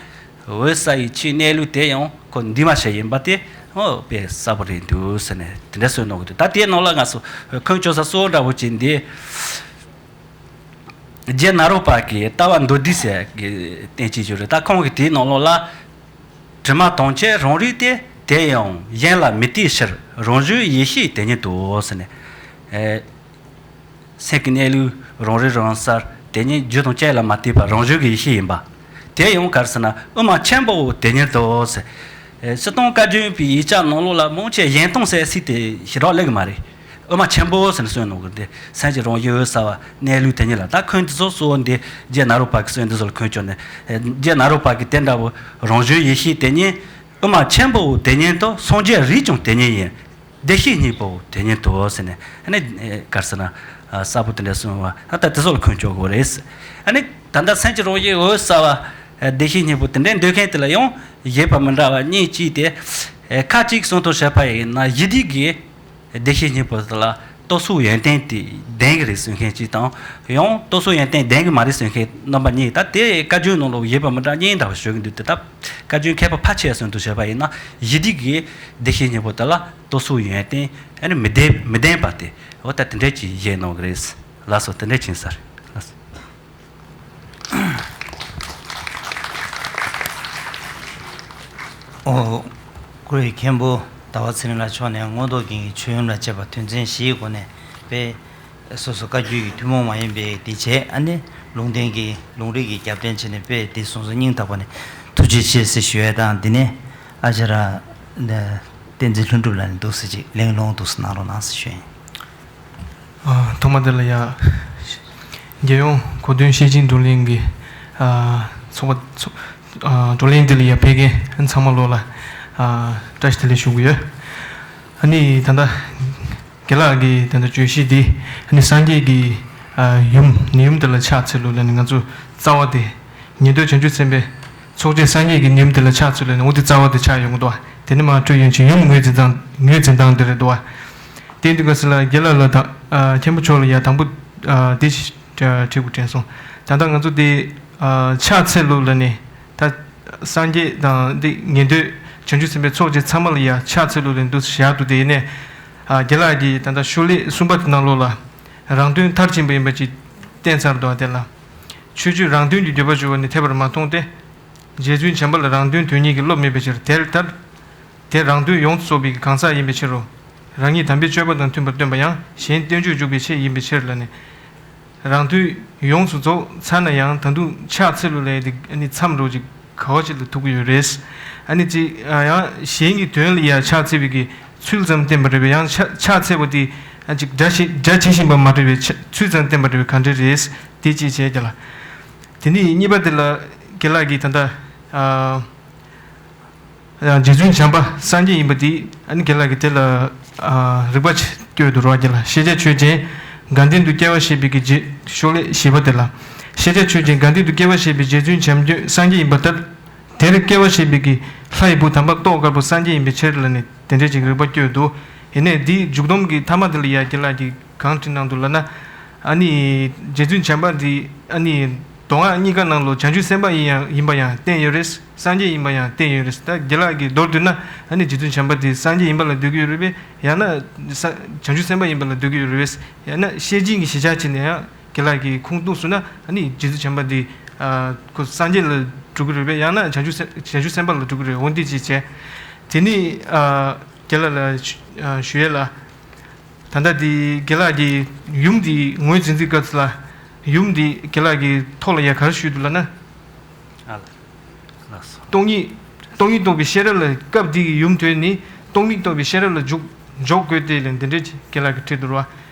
འོད་གསལ་ཡི་ཆོས་གནས་ལུགས་དེ་ཡང་ཁོ་འདུས་མ་བྱས་ཡིན་པ་དེ་འོ་དཔེ་གསལ་པོ་རེད་འདུག་ཟེར་ནས་དེ་འདྲ་གསུངས་གནང་གི་འདུག། ད་དེའི་ནང་ལ་ང་ཚོ་ཁོང་ཕྱོགས་ས་གཙོ་བོ་འདྲ་བོ་ཅིག་འདི། རྗེ་ནཱ་རོ་པ་གི་ལྟ་བ་མདོ་སྡེ་ཟེར་གི་བསྟན་བཅོས་ཅིག་ཡོད་རེད། ད་ཁོང་གིས་དེའི་ནང་ལོགས་ལ། དྲི་མ་དང་བཅས་རང་རིག་སྟེ། དེ་ཡང་གཞན་ལ་མི་ལྟོས་ཕྱིར། རང་བྱུང་ཡེ་ཤེས་དེ་ཉིད་དོ་ཟེར་ནས། ཨེ་སེམས་ཀྱི་གནས་ལུགས་རང་རིག་རང་གསལ་དེ་ཉིད་རྒྱུ་དང་རྐྱེན་ལ་མ་ལྟོས་པར་རང་བྱུང་གི་ཡེ་ཤེས་ཡིན་པ། དེ་ཡང་ག་རེ་ཟེར་ན། དབུ་མ་ཆེན་པོའོ་དེ་ཉིད་དོ་ཟེར། ཨེ་སྤྱིར་བཏང་བཀའ་བརྒྱུད་པའི་ཡིག་ཆ་ནང་ལོགས་ལ་མང་ཆེ་གཞན་སྟོང་ཟེར་ཚིག་དེ་ཞེ་དྲག་སླེབས་ཀྱི་མ་རེད། དབུ་མ་ཆེན་པོ་ཟེར་ནས་གསུངས་ནོ་གི་འདི། སེམས་ཀྱི་རང་བཞིན་འོད་གསལ་བ་གནས་ལུགས་དེ་ཉིད་ལ། ད་ཁོང་འདི་ཚོ་གཙོ་བོ་འདི་རྗེ་ནཱ་རོ་པ་གི་གསུང་འདི་ཚོ་ལ་ཁོང་ཕྱོགས་ནས། རྗེ་ནཱ་རོ་པ་གི་དེ་འདྲ་བོ། རང་བྱུང་ཡེ་ཤེས་དེ་ཉིད། དབུ་མ་ཆེན་པོའོ་དེ་ཉིད་དོ། སངས་རྒྱས་རིགས་ཀྱང་དེ་ཉིད་ཡིན། བདེ་གཤེགས་སྙིང་པོའོ་དེ་ཉིད་དོ་ཟེར་ནས། ཨ་ནི་ག་རེ་ཟེར་ན། གསལ་པོ་དེ་འདྲ་གསུངས་པ། ད་ལྟ་དེ་ཚོ་ལ་ཁོང་ཕྱོགས་དགོས་རེད། ཨ་ནི་ད་ལྟ་སེམས་ཀྱི་རང་བཞིན་འོད་གསལ་བ། བདེ་གཤེགས་སྙིང་པོ་དེ་འདྲའི་འདོད་མཁན་དེ་ལ་ཡང་བཞེད་པ་མི་འདྲ་བ་གཉིས་ཅིག་སྟེ། ཁ་ཅིག་གསུང་སྟངས་བྱས་པ་ཡིན་ན། གཞི་དུས་ཀྱི་བདེ་གཤེགས་སྙིང་པོ་དེ་ལ་རྟོག་ཚོགས་ཡོན་ཏན་དེ་ལྡན་གྱི་རེད་གསུང་མཁན་ཅིག་དང་། ཡང་རྟོག་ཚོགས་ཡོན་ཏན་ལྡན་གྱི་མ་རེད་གསུང་མཁན་རྣམ་པ་གཉིས། ད་དེ་བཀའ་བརྒྱུད་ནང་ལ་བཞེད་པ་མི་འདྲ་གཉིས་འདྲ་བ་ཞུ་གི་འདུག། དེ་ད་བཀའ་བརྒྱུད་མཁས་པ་ཕལ་ཆེར་གསུང་དུ་བྱས་པ་ཡིན་ན། གཞི་དུས་ཀྱི་བདེ་གཤེགས་སྙིང་པོ་དེ་ལ་རྟོག་ཚོགས་ཡོན་ཏན་ཨ་ནི་མི་ལྡན་མི་ལྡན་པ་དེ། འོ་ད་དེ་འདྲས་ཀྱི་བཞེད་གནང་གི་རེད། ལགས་སོ། དེ་འདྲས་ཕྱིན་ས་རེད། ལགས་སོ། ཨོ། ཀུ་རེ་མཁན་པོ་ཟླ་བ་ཚེ་རིང་ལགས་མཆོག་ནས་མངོན་རྟོགས་རྒྱན་གྱི་ཆོས་ཡུམ་ལ་བཅས་པ་དོན་ཚན་བཞིའི་སྒོ་ནས་དཔེ། སོ་སོ་བཀའ་བརྒྱུད་ཀྱི་ཐུན་མོང་མ་ཡིན་པའི་དེ་བྱས། ཨ་ནི་ལུང་བསྟན་གྱི་ལུང་རིགས་ཀྱི་རྒྱབ་རྟེན་བྱས་ནས་དཔེ་དེ་གསུང་ས་སྙིང་ཐག་པ་ནས་ཐུགས་རྗེ་ཆེ་ཟེར་ཞུ་ཡས་དང་། འདི་ནས་ཨ་ཅག་ར་བསྟན་འཛིན་ལྷུན་གྲུབ་ལགས་ནས་འདུག་ཟེར་ཅིག་གླེང་སློང་འདུག་ཟེར་གནང་རོགས་གནང་ཟེར་ཞུ་ཡིན། ཨ་ཐོག་མ་དེ་ལ་ཡ། རྒྱལ་ཡོངས་གོ་སྟོན་ཤེར་ཕྱིན་བགྲོ་གླེང་གི་ཨ་ཚོགས་པ་ཚོ་ཨ་བགྲོ་གླེང་འདི་ལ་ཡ་ཕེབས་མཁན་ཚང་མ་ལོག་ལ་ཨ་བཀྲ་ཤིས་བདེ་ལེགས་ཞུ་གི་ཡོད། ཨ་ནི་ད་ལྟ་རྒན་ལགས་ཀྱི་ད་ལྟ་བརྗོད་གཞི་འདི་ཨ་ནི་སངས་རྒྱས་ཀྱི་ཨ་ཡུམ་ནི་ཡུམ་དེ་ལ་ཕྱག་འཚལ་ལོ་ལ་ནི་ང་ཚོ་རྩ་བ་དེ་ཉན་ཐོས་བྱང་ཆུབ་སེམས་དཔའི་ཚོགས་བཅས་སངས་རྒྱས་ཀྱི་ཉིམ་དེ་ལ་ཕྱག་འཚལ་ལོ་ནི་འོ་དེ་རྩ་བ་དེ་ཆགས་ཡོང་གི་འདུག་བ། དེ་ནི་མ་སྤྲོ་ཡོན་ཆེ་ཡུམ་ངོས་འཛིན་སྟངས་ངོས་འཛིན་སྟངས་དེ་རེད་འདུག་བ། དེ་འདུག་ག་ས་ལ་རྒན་ལགས་ལ་ད་ཨ་མཁན་པོ་མཆོག་ལ་ཡ་དང་པོ་ཨ་དེ་ཞིག་དྲི་དགོས་དྲན་སོང་། ད་ལྟ་ང་ཚོ་དེ་ཨ་ཕྱག་འཚལ་ལོ་ལ་ནི་ད་སངས་རྒྱས་དང་དེ་ཉན་ཐོས་བྱང་ཆུབ་སེམས་དཔའི་ཚོགས་བཅས་ཚང་མ་ལ་ཡ་ཕྱག་འཚལ་ལོ་ལ་འདུག་བཞག་འདུག་དེ་ཡིན་ནས་ཨ་རྒན་ལགས་ཀྱིས་ད་ལྟ་ཤོ་ལོ་ཀ་གསུམ་པ་དེ་ནང་ལོགས་ལ་རང་དོན་མཐར་ཕྱིན་པ་ཡིན་པ་ཅིག་བསྟན་ཚར་འདུག་བ། དེ་ལ། ཆོས་སྤྱོད་རང་དོན་གྱི་བརྗོད་པ་ཞུ་བ་ནི་འཐད་པར་མ་མཐོང་སྟེ། རྗེ་བཙུན་བྱམས་པ་ལ་རང་དོན་དོན་གཉིས་ཀྱི་བློ་མེད་པའི་ཕྱིར། དེ་ལྟར། དེ་རང་དོན་ཡོངས་སུ་རྫོགས་པའི་གང་ཟག་ཡིན་པའི་ཕྱིར་རོ། རང་ཉིད་དམ་པའི་སྤྱོད་པ་དང་མཐུན་པར་སྟོན་པ་ཡང་གཞན་བསྟན་བཅོས་འཇུག་པའི་ཆེད་ཡིན་པའི་ཕྱིར་ལ་ནི། རང་དོན་ཡོངས་སུ་རྫོགས་ཚར་ན་ཡང་ད་དུང་ཕྱག་འཚལ་ལོ་ལས་དེ་ཨ་ནི་མཚམས་རོ་ཅིག་ག་བ་ཅིག་ལ་ཐུག་གི་ཡོད་རེད། ཨ་ནི་ཅིག་ཡང་གཞན་གྱི་དོན་ལ་ཡང་ཕྱག་འཚལ་བའི་གི་ཚུལ་ཙམ་བསྟན་པ་རེད་པས། ཡང་ཕྱག་ཕྱག་འཚལ་བ་དེ་ཨ་ཅིག་སྒྲ་ཆེ་སྒྲ་ཆེ་བཞིན་པ་མ་རེད་པས། ཚུལ་ཙམ་བསྟན་པ་རེད་པས། ག་འདྲ་རེད། དེ་ཅིག་བྱས་ཀྱི་ལ། དེ་ནས་གཉིས་པ་དེ་ལ་དགེ་ལགས་ཀྱིས་ད་ལྟ་ཨ། རྗེ་བཙུན་བྱམས་པ་སངས་རྒྱས་ཡིན་པ་དེ་ཨ་ནི་དགེ་ལགས་ཀྱིས་དེ་ལ་ཨ་རིགས་པ་བསྐྱོད་འདུག་རོགས་ཀྱི་ལ། ཤེས་བྱ་ཆོས་ཅན་དགའ་ལྡན་དུ་སྐྱེ་བ་བཞེས་པའི་གི་རྗེ་ཤོ་ལེ་ཞེས་པ་དེ་ལ། ཤེས་བྱ་ཆོས་ཅན་དགའ་ལྡན་དུ་སྐྱེ་བ་བཞེས་པའི་རྗེ་བཙུན་བྱམས་སངས་རྒྱས་ཡིན་པ་ལྟར། དེར་སྐྱེ་བ་བཞེས་པའི་གི་ལྷ་ཡི་བུ་དམ་པ་ཏོག་དཀར་པོ་སངས་རྒྱས་ཡིན་པའི་ཕྱིར་ལ་ནི་དེ་འདྲའི་ཅིག་རིགས་པ་བསྐྱོད་འདུག་ཡིན་ནའི་འདིའི་མཇུག་སྡོམ་གྱི་མཐའ་མ་དེ་ལ་ཡ་དགེ་ལགས་ཀྱིས་གང་བྲིས་གནང་འདུག་ལབ་ན། ཨ་ནི་རྗེ་བཙུན་བྱམས་པ་འདི་ཨ་ནི་མདོ་སྔགས་གཉིས་ཀ་ནང་ལོ་བྱང་ཆུབ་སེམས་དཔའ་ཡིན་ཡང་ཡིན་པ་ཡང་བསྟན་ཡོད་རེད། སངས་རྒྱས་ཡིན་པ་ཡང་བསྟན་ཡོད་རེད། ད་དགེ་ལགས་ཀྱིས་མདོར་བསྡུས་ན་ཨ་ནི་རྗེ་བཙུན་བྱམས་པ་འདི་སངས་རྒྱས་ཡིན་པ་ལ་འདོད་ཀྱི་ཡོད་རེད་པས། ཡང་ན་ས་བྱང་ཆུབ་སེམས་དཔའ་ཡིན་པ་ལ་འདོད་ཀྱི་ཡོད་རེད་པས། ཡང་ན་ཤེར་ཕྱིན་གྱི་གཞིར་བཞག་བྱས་ནས་ཡང་དགེ་ལགས་ཀྱིས་ཁུངས་གཏུགས་སོང་ན་ཨ་ནི་རྗེ་བཙུན་བྱམས་པ་འདི་ཨ་ཁོ་སངས་རྒྱས་ལ་འགྲོ་གི་རེད་པས། ཡང་ན་བྱང་ཆུབ་སེམས་བྱང་ཆུབ་སེམས་དཔའ་ལ་འགྲོ་གི་རེད། འོ་འདི་ཅིག་བྱས། དེ་ནི་ཨ་དགེ་ལགས་ལ་ཞུ་ཨ་ཞུ་ཡས་ལ། ད་ལྟ་འདི་དགེ་ལགས་ཀྱི་ཡུམ་འདི་ངོས་འཛིན་འཛིན་སྐབས་སུ་ལ། ཡུམ་འདི་དགེ་ལགས་ཀྱི་ཐོག་ལ་ཡ་ག་རེ་ཞུས་འདུག་ལབ་ན། ཨ་ལ། ལགས་སོ། སྟོང་ཉིད། སྟོང་ཉིད་རྟོགས་པའི་ཤེས་རབ་ལ་སྐབས་འདི་གི་ཡུམ་དོན་ནི་སྟོང་ཉིད་རྟོགས་པའི་ཤེས་རབ་ལ་འཇུག་འཇོག་དགོས་ཏེ་ལ་འདི་འདྲའི་དགེ་ལགས་ཀྱིས་བྲིས་འདུག་ར།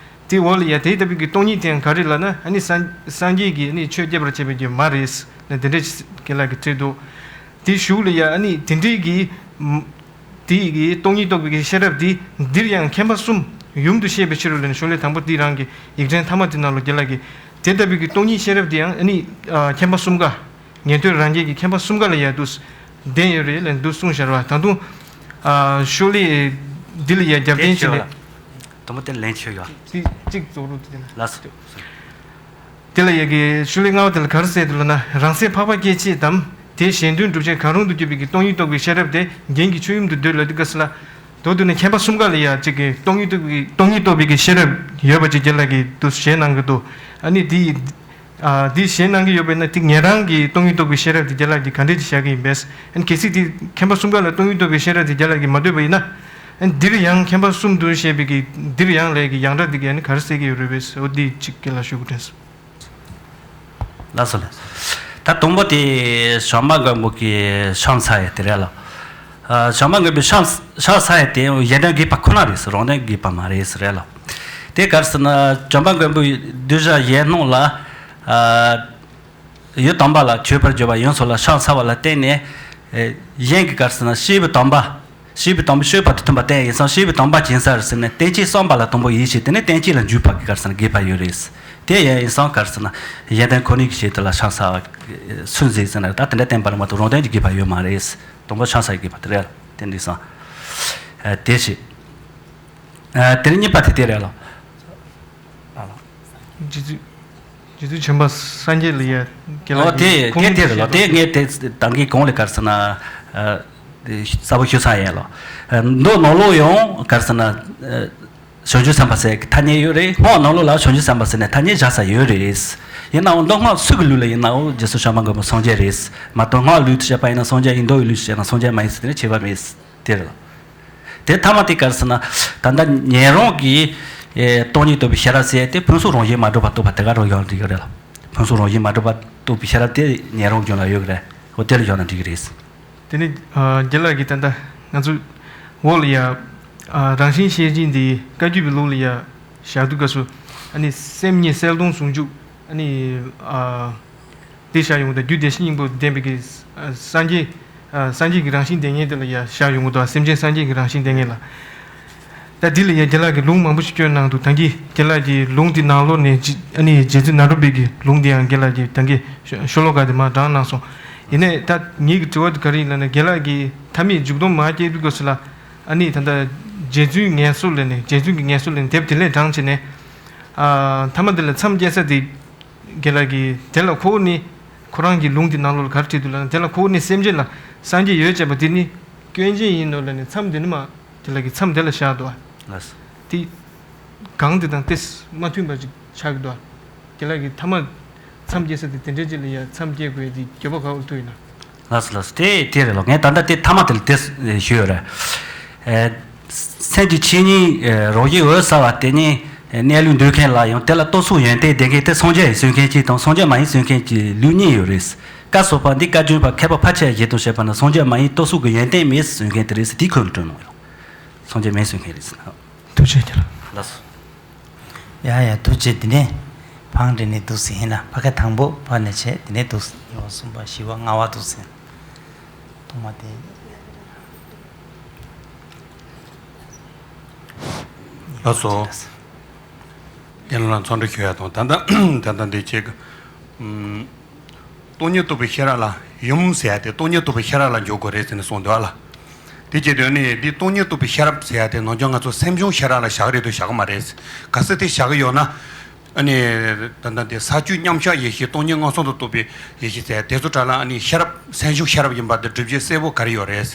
དེ་འོག་ལ་ཡ་དེ་ལྟ་བུའི་གི་སྟོང་ཉིད་དེ་ཡང་ག་རེ་ལབ་ན་ཨ་ནི་སངས་སངས་རྒྱས་ཀྱིས་ཨ་ནི་ཆོས་སྐྱེད་པར་བྱེད་པའི་རྒྱུ་མ་རེད་ལ་འདི་འདྲའི་དགེ་ལགས་ཀྱིས་བྲིས་འདུག་དེ་གཞུག་ལ་ཡ་ཨ་ནི་དེ་འདྲའི་གི་དེ་ཡི་གི་སྟོང་ཉིད་རྟོགས་པའི་གི་ཤེས་རབ་དེ་འདིར་ཡང་མཁྱེན་པ་གསུམ་ཡུམ་དུ་བཤད་པའི་ཕྱིར་རོ་ལབ་ནས་ཤོ་ལོ་ཀ་དང་པོ་དེ་རང་གི་ཡིག་ཕྲེང་ཐ་མ་དེ་ནང་ལ་དགེ་ལགས་ཀྱིས་དེ་ལྟ་བུའི་གི་སྟོང་ཉིད་ཤེས་རབ་དེ་ཡང་ཨ་ནི་ཨ་མཁྱེན་པ་གསུམ་ཀ་ཉན་ཐོས་རང་རྒྱལ་གྱི་མཁྱེན་པ་གསུམ་ཀ་ལ་ཡ་འདུག་ལྡན་ཡོད་རེད་ལབ་འདུག་གསུངས་བཞག་ར། ད་དུང་ཨ་ཤོ་ལོ་ཀ་འདི་ལ་ཡ་རྒྱབ་རྟེན་བྱས་ནས། དང་པོ་དེ་ལན་ཆོད་ཡོད། དེ་གཅིག་རྫོགས་རུ་དེ་ན། ལགས་སོ། དེ་ལ་ཡ་གི་ཤོ་ལོ་ཀ་ལྔ་པ་དེ་ལ་ག་རེ་གསལ་འདུག་ལབ་ན། རང་སེམས་འཕགས་པ་སྐྱེ་མཆེད་དམ། དེ་གཞན་དོན་སྒྲུབ་བྱེད་གང་རུང་དུ་གྱུར་པའི་གི་སྟོང་ཉིད་རྟོགས་པའི་ཤེས་རབ་དེ་རྒྱན་གྱི་ཆོས་ཡུམ་དུ་འདོད་ལབ་དུས་སྐབས་སུ་ལ། མདོར་བསྡུས་ན་མཁྱེན་པ་གསུམ་ཀ་ལ་ཡ་གཅིག་གི་སྟོང་ཉིད་རྟོགས་པའི་སྟོང་ཉིད་རྟོགས་པའི་གི་ཤེས་རབ་ཡོད་པ་ཅིག་དགེ་ལགས་ཀྱིས་འདུག་བཞེས་གནང་གི་འདུག་ཨ་ནི་དེ་ཡི་ཨ་དེ་བཞེས་གནང་གི་ཡོད་པས་ན་དེ་ཉན་རང་གི་སྟོང་ཉིད་རྟོགས་པའི་ཤེས་རབ་དེ་རྒྱ་ལགས་ཀྱིས་ག་འདྲས་ཀྱིས་བཞག་གི་ཡིན་པས། ཨ་ནི་གལ་སྲིད་དེ་མཁྱེན་པ་གསུམ་ཀ་ལ་སྟོང་ཉིད་རྟོགས་པའི་ཤེས་རབ་དེ་རྒྱ་ལགས་ཀྱིས་མ་འདོད་པ་ཡིན་ན། ཨ་ནི་འདིར་ཡང་མཁྱེན་པ་གསུམ་དུ་བཤད་པའི་གི་འདིར་ཡང་ལས་ཀྱི་ཡང་སྒྲ་འདི་གས་ཨ་ནི་ག་རེ་གསལ་གི་ཡོད་རེད་པས། འོ་འདི་གཅིག་རྒྱ་ལགས་ཞུ་དགོས་དྲན་སོང་། ལགས་སོ་ལགས། ད་དང་པོ་དེ་བྱམས་པ་མགོན་པོ་གི་ཕྱག་འཚལ་ཡས་དེ་རེད་ལ། ཨ་བྱམས་པ་མགོན་པོའི་ཕྱག་ཕྱག་འཚལ་ཡས་དེ་གཞན་དོན་དགོས་པ་ཁོ་ན་རེད་ཟེར། རང་དོན་དགོས་པ་མ་རེད་ཟེར་རེད་ལ། དེ་ག་རེ་ཟེར་ན་བྱམས་པ་མགོན་པོའི་གདུལ་བྱ་གཞན་སྣང་ལ་ཨ་ཡུལ་དམ་པ་ལ་མཆོད་པར་བརྗོད་པ་ཡིན་སོགས་ལ་ཕྱག་འཚལ་བ་ལ་བརྟེན་ནས་ཨེ་གཞན་གྱི་ག་རེ་ཟེར་ན་སྐྱེས་བུ་དམ་པ། སྐྱེས་བུ་དམ་པའི་སྤྱོད་པ་དང་མཐུན་པ་བསྟན་ཡིན་ཙང་སྐྱེས་བུ་དམ་པ་ཡིན་ས་རེད་ཟེར་ནས་བསྟན་བཅོས་བརྩམས་པ་ལ་དང་པོ་ཡིད་ཆེས་དེ་ནས་བསྟན་བཅོས་ལ་འཇུག་པ་གི་ག་རེ་ཟེར་ན་དགོས་པ་ཡོད་རེད། དེ་ཡང་ཡིན་ཙང་ག་རེ་ཟེར་ན་གཞན་དོན་ཁོ་ནའི་གི་ཆེད་དུ་ལ་ཕྱག་འཚལ་བ་ཚུལ་འཛིན་ཟེར་ན་ད་དེ་འདྲ་བསྟན་པ་ལ་མ་གཏོགས་རང་དོན་གྱི་དགོས་པ་ཡོད་མ་རེད། དང་པོ་ཕྱག་འཚལ་དགོས་པ་དེ་རེད་ལ། དེ་འདྲ་ཡིན་ཙང་ཨ་དེ་བྱེད། ཨ་དེ་ནས་གཉིས་པ་དེ་དེ་རེད་ལ། རྗེ་བཙུན་རྗེ་བཙུན་བྱམས་པ་སངས་རྒྱས་ལ་ཡ་དགེ་ལགས་ཨོ་དེ་ཀྱིས་ཁོང་དེ་དེ་རེད་ལ། དེ་ངས་དེ་དང་གི་གོང་ལ་ག་རེ་ཟེར་ན་ཨ་གསལ་པོ་ཞུ་ཚར་ཡིན་ལ། ཨ་མདོ་ནང་ལོགས་ཡང་ག་རེ་ཟེར་ན་ཨ་བྱང་ཆུབ་སེམས་དཔའ་ཟེར་གི་ཐ་སྙད་ཡོད་རེད། སྔགས་ནང་ལོགས་ལ་བྱང་ཆུབ་སེམས་དཔའ་ཟེར་ནས་ཐ་སྙད་བཞག་ས་ཡོད་རེད། ཡིན་ནའང་མདོ་སྔགས་སུ་གི་ལུགས་ལ་ཡིན་ནའང་རྗེ་བཙུན་བྱམས་པ་མགོན་པོ་སངས་རྒྱས་རེད། མ་གཏོགས་སྔགས་ལུགས་དུ་བྱས་པ་ཡིན་ན་སངས་རྒྱས་ཡིན། མདོ་ཡི་ལུགས་སུ་བྱས་ན་སངས་རྒྱས་མ་ཡིན་ཟེར་དེ་ནས་བྱས་པ་མེད། དེ་རེད་ལ། དེ་ཐ་མ་དེ་ག་རེ་ཟེར་ན། ད་ལྟ་ཉན་རང་གིས་ཨེ་སྟོང་ཉིད་རྟོགས་པའི་ཤེས་རབ་ཟེར་དེ་ཕུན་སུམ་རང་བཞིན་མ་གྲུབ་པ་རྟོགས་པ་དེ་ག་རང་ཡང་འགྲིག་གི་རེད་ལ། ཕུན་སུམ་རང་བཞིན་མ་གྲུབ་པ་རྟོགས་པའི་ཤེས་རབ་དེ་ཉན་རང་རྒྱུད་ལ་ཡོད་ཀྱི་རེད། འོ་དེ་ལ་བཞག་ན་འགྲིག་གི་རེད། དེ་ནས་ཨ་རྒྱ་ལགས་ཀྱིས་ད་ལྟ་ང་ཚོ་འོག་ལ་ཡ་ཨ་རང་བཞིན་ཤེར་ཕྱིན་འདི་བཀའ་བརྒྱུད་པའི་ལུགས་ལ་ཡ་བཞག་དུས་སྐབས་སུ་ཨ་ནི་སེམས་ཉིད་གསལ་སྟོང་ཟུང་འཇུག་ཨ་ནི་ཨ། དེ་བཞག་ཡོང་དང་རྒྱུ་བདེ་གཤེགས་སྙིང་པོ་ལྡན་པའི་གི་ཨ་སངས་རྒྱས་ཨ་སངས་རྒྱས་ཀྱི་རང་བཞིན་ལྡན་ངེས་དེ་ལ་ཡ་བཞག་ཡོང་གི་འདུག་སེམས་ཅན་སངས་རྒྱས་ཀྱི་རང་བཞིན་ལྡན་ངེས་ལ། ད་འདི་ལ་ཡ་རྒྱ་ལགས་ཀྱིས་ལུང་མང་པོ་ཞིག་བསྐྱོན་གནང་འདུག་ད་གིན་རྒྱ་ལགས་ཀྱི་ལུང་འདི་ནང་ལོགས་ནས་ཨ་ནི་རྗེ་བཙུན་ནཱ་རོ་པའི་གི་ལུང་འདི་ཡང་རྒྱ་ལགས་ཀྱིས་ད་གིན་ཤོ་ཤོ་ལོ་ཀ་དེ་མར་དྲངས་གནང་སོང་། ཡིན་ནའི་ད་ངེད་ཀྱི་དྲི་བ་དེ་ག་རེ་ཡིན་ལབ་ན་རྒྱ་ལགས་ཀྱིས་མཐའ་མའི་མཇུག་སྡོམ་མར་སྐྱེལ་དུས་སྐབས་སུ་ལ་ཨ་ནི་ད་ལྟ་རྗེ་བཙུན་ངལ་གསོ་ལས་ནས་རྗེ་བཙུན་གྱི་ངལ་གསོ་ལས་ནས་དེབ་དེ་ལས་དྲངས་བྱས་ནས་ཨ་མཐའ་མ་དེ་ལ་མཚམས་སྐྱེལ་ས་དེ། རྒན་ལགས་ཀྱིས་དེ་ལ་ཁོ་བོ་ནི་ཁོ་རང་གི་ལུང་དེ་ནང་ལོགས་ལ་ག་རེ་བྲིས་འདུག་ལབ་ན། དེ་ལ་ཁོ་བོ་ནི་སེམས་ཅན་ལ་སངས་རྒྱས་ཡོད་ཅེས་པ་དེ་ནི་སྐྱོན་ཅན་ཡིན་ནོ་ལབ་ནས་མཚམས་དེ་ནི་མ་དེ་ལ་གི་མཚམས་དེ་ལ་བཞག་འདུག་ཨ། ལགས་སོ། དེ་གང་དེ་དང་དེ་མ་མཐུན་པ་ཅིག་ཆགས་ཀྱི་འདུག་ཨ། རྒན་ལགས་ཀྱིས་ཐ་མ་ མཚམས་སྐྱེལ་ས་དེ་དེ་འདྲའི་ཅིག་ལ་ཡ་མཚམས་སྐྱེལ་དགོས་དེ་འགྱོད་པ་ག་འུ་ཐུག་ཡིན་ན། ལགས་སོ་ལགས་སོ། དེ་དེ་རེད་ལོ། ངས་ད་ལྟ་དེ་མཐའ་མ་དེ་ལ་དེ་ཞུས་ཡོད་རེད། ཨེ། སེམས་ཀྱི་ཆོས་ཉིད་ཨེ་རང་བཞིན་འོད་གསལ་བ་དེ་ཉིད་ཨེ་གནས་ལུགས་འདོད་མཁན་ལ་ཡང་དེ་ལ་རྟོགས་ཚུལ་ཡོན་ཏན་ལྡན་མཁན་དེ་སངས་རྒྱས་ཡིན་གསུང་མཁན་གཅིག་དང་སངས་རྒྱས་མ་ཡིན་གསུང་མཁན་གཅིག་ལུགས་གཉིས་ཡོད་རེད། བཀའ་སོགས་པ་འདི་བཀའ་བརྒྱུད་པ་མཁས་པ་ཕལ་ཆེར་བཞེད་དུ་བྱེད་པ་ནི་སངས་རྒྱས་མ་ཡིན་རྟོགས་ཚུལ་གྱི་ཡོན་ཏན་མེད་གསུང་མཁན་དེ་རེད་ཟེར་དེའི་ཁོངས་སུ་འགྲོ་གནང་ཡོད། སངས་རྒྱས་མེད་གསུང་མཁན་རེད་ཟེར་ན། ཐུགས་རྗེ་ཆེ་ལགས། ལགས་སོ། ཡ་ཡ་ཐུགས་རྗེ། དེ་ནས་བང་སྒྲིག་ནས་འདུག་ཟིན་ཡིན་ལ་ཕ་ཁ་དང་པོ་ཕ་ནས་བྱས་དེ་ནས་འདུག་ཟིན་ཡོ་གསུམ་པ་བཞི་པ་ལྔ་པ་འདུག་ཟིན། ཐོག་མ་དེ། ལགས་སོ། དེ་ལ་ཚོགས་འདུ་ཞུ་ཡ་དང་ད་ལྟ་ད་ལྟ་འདི་བྱེད་གི། ཨུམ། སྟོང་ཉིད་རྟོགས་པའི་ཤེས་རབ་ལ་ཡུམ་ཟེར་ཡ་དེ་སྟོང་ཉིད་རྟོགས་པའི་ཤེས་རབ་ལ་འཇོག་དགོས་རེད་ཟེར་ནས་གསུངས་འདུག་ཨ་ལ། དེ་བྱེད་དུས་ནི་འདི་སྟོང་ཉིད་རྟོགས་པའི་ཤེས་རབ་ཟེར་ཡ་དེ་ནང་ཆོས་ང་ཚོ་སེམས་བྱུང་ཤེས་རབ་ལ་བཞག་གི་རེད་དུ་བཞག་གི་མ་རེད། གལ་སྲིད་དེ་བཞག་གི་ཡོད་ན། ཨ་ནི། ད་ལྟ་དེ་ས་བཅུའི་མཉམ་གཞག་ཡེ་ཤེས་སྟོང་ཉིད་མངོན་སུམ་དུ་རྟོགས་པའི་ཡེ་ཤེས་ཟེར་ཡ་དེ་ཚོ་གྲས་ལ་ཨ་ནི་ཤེས་རབ་སེམས་བྱུང་ཤེས་རབ་ཡིན་པ་དེ་སྒྲུབ་བྱེད་གསལ་པོ་ག་རེ་ཡོད་རེད།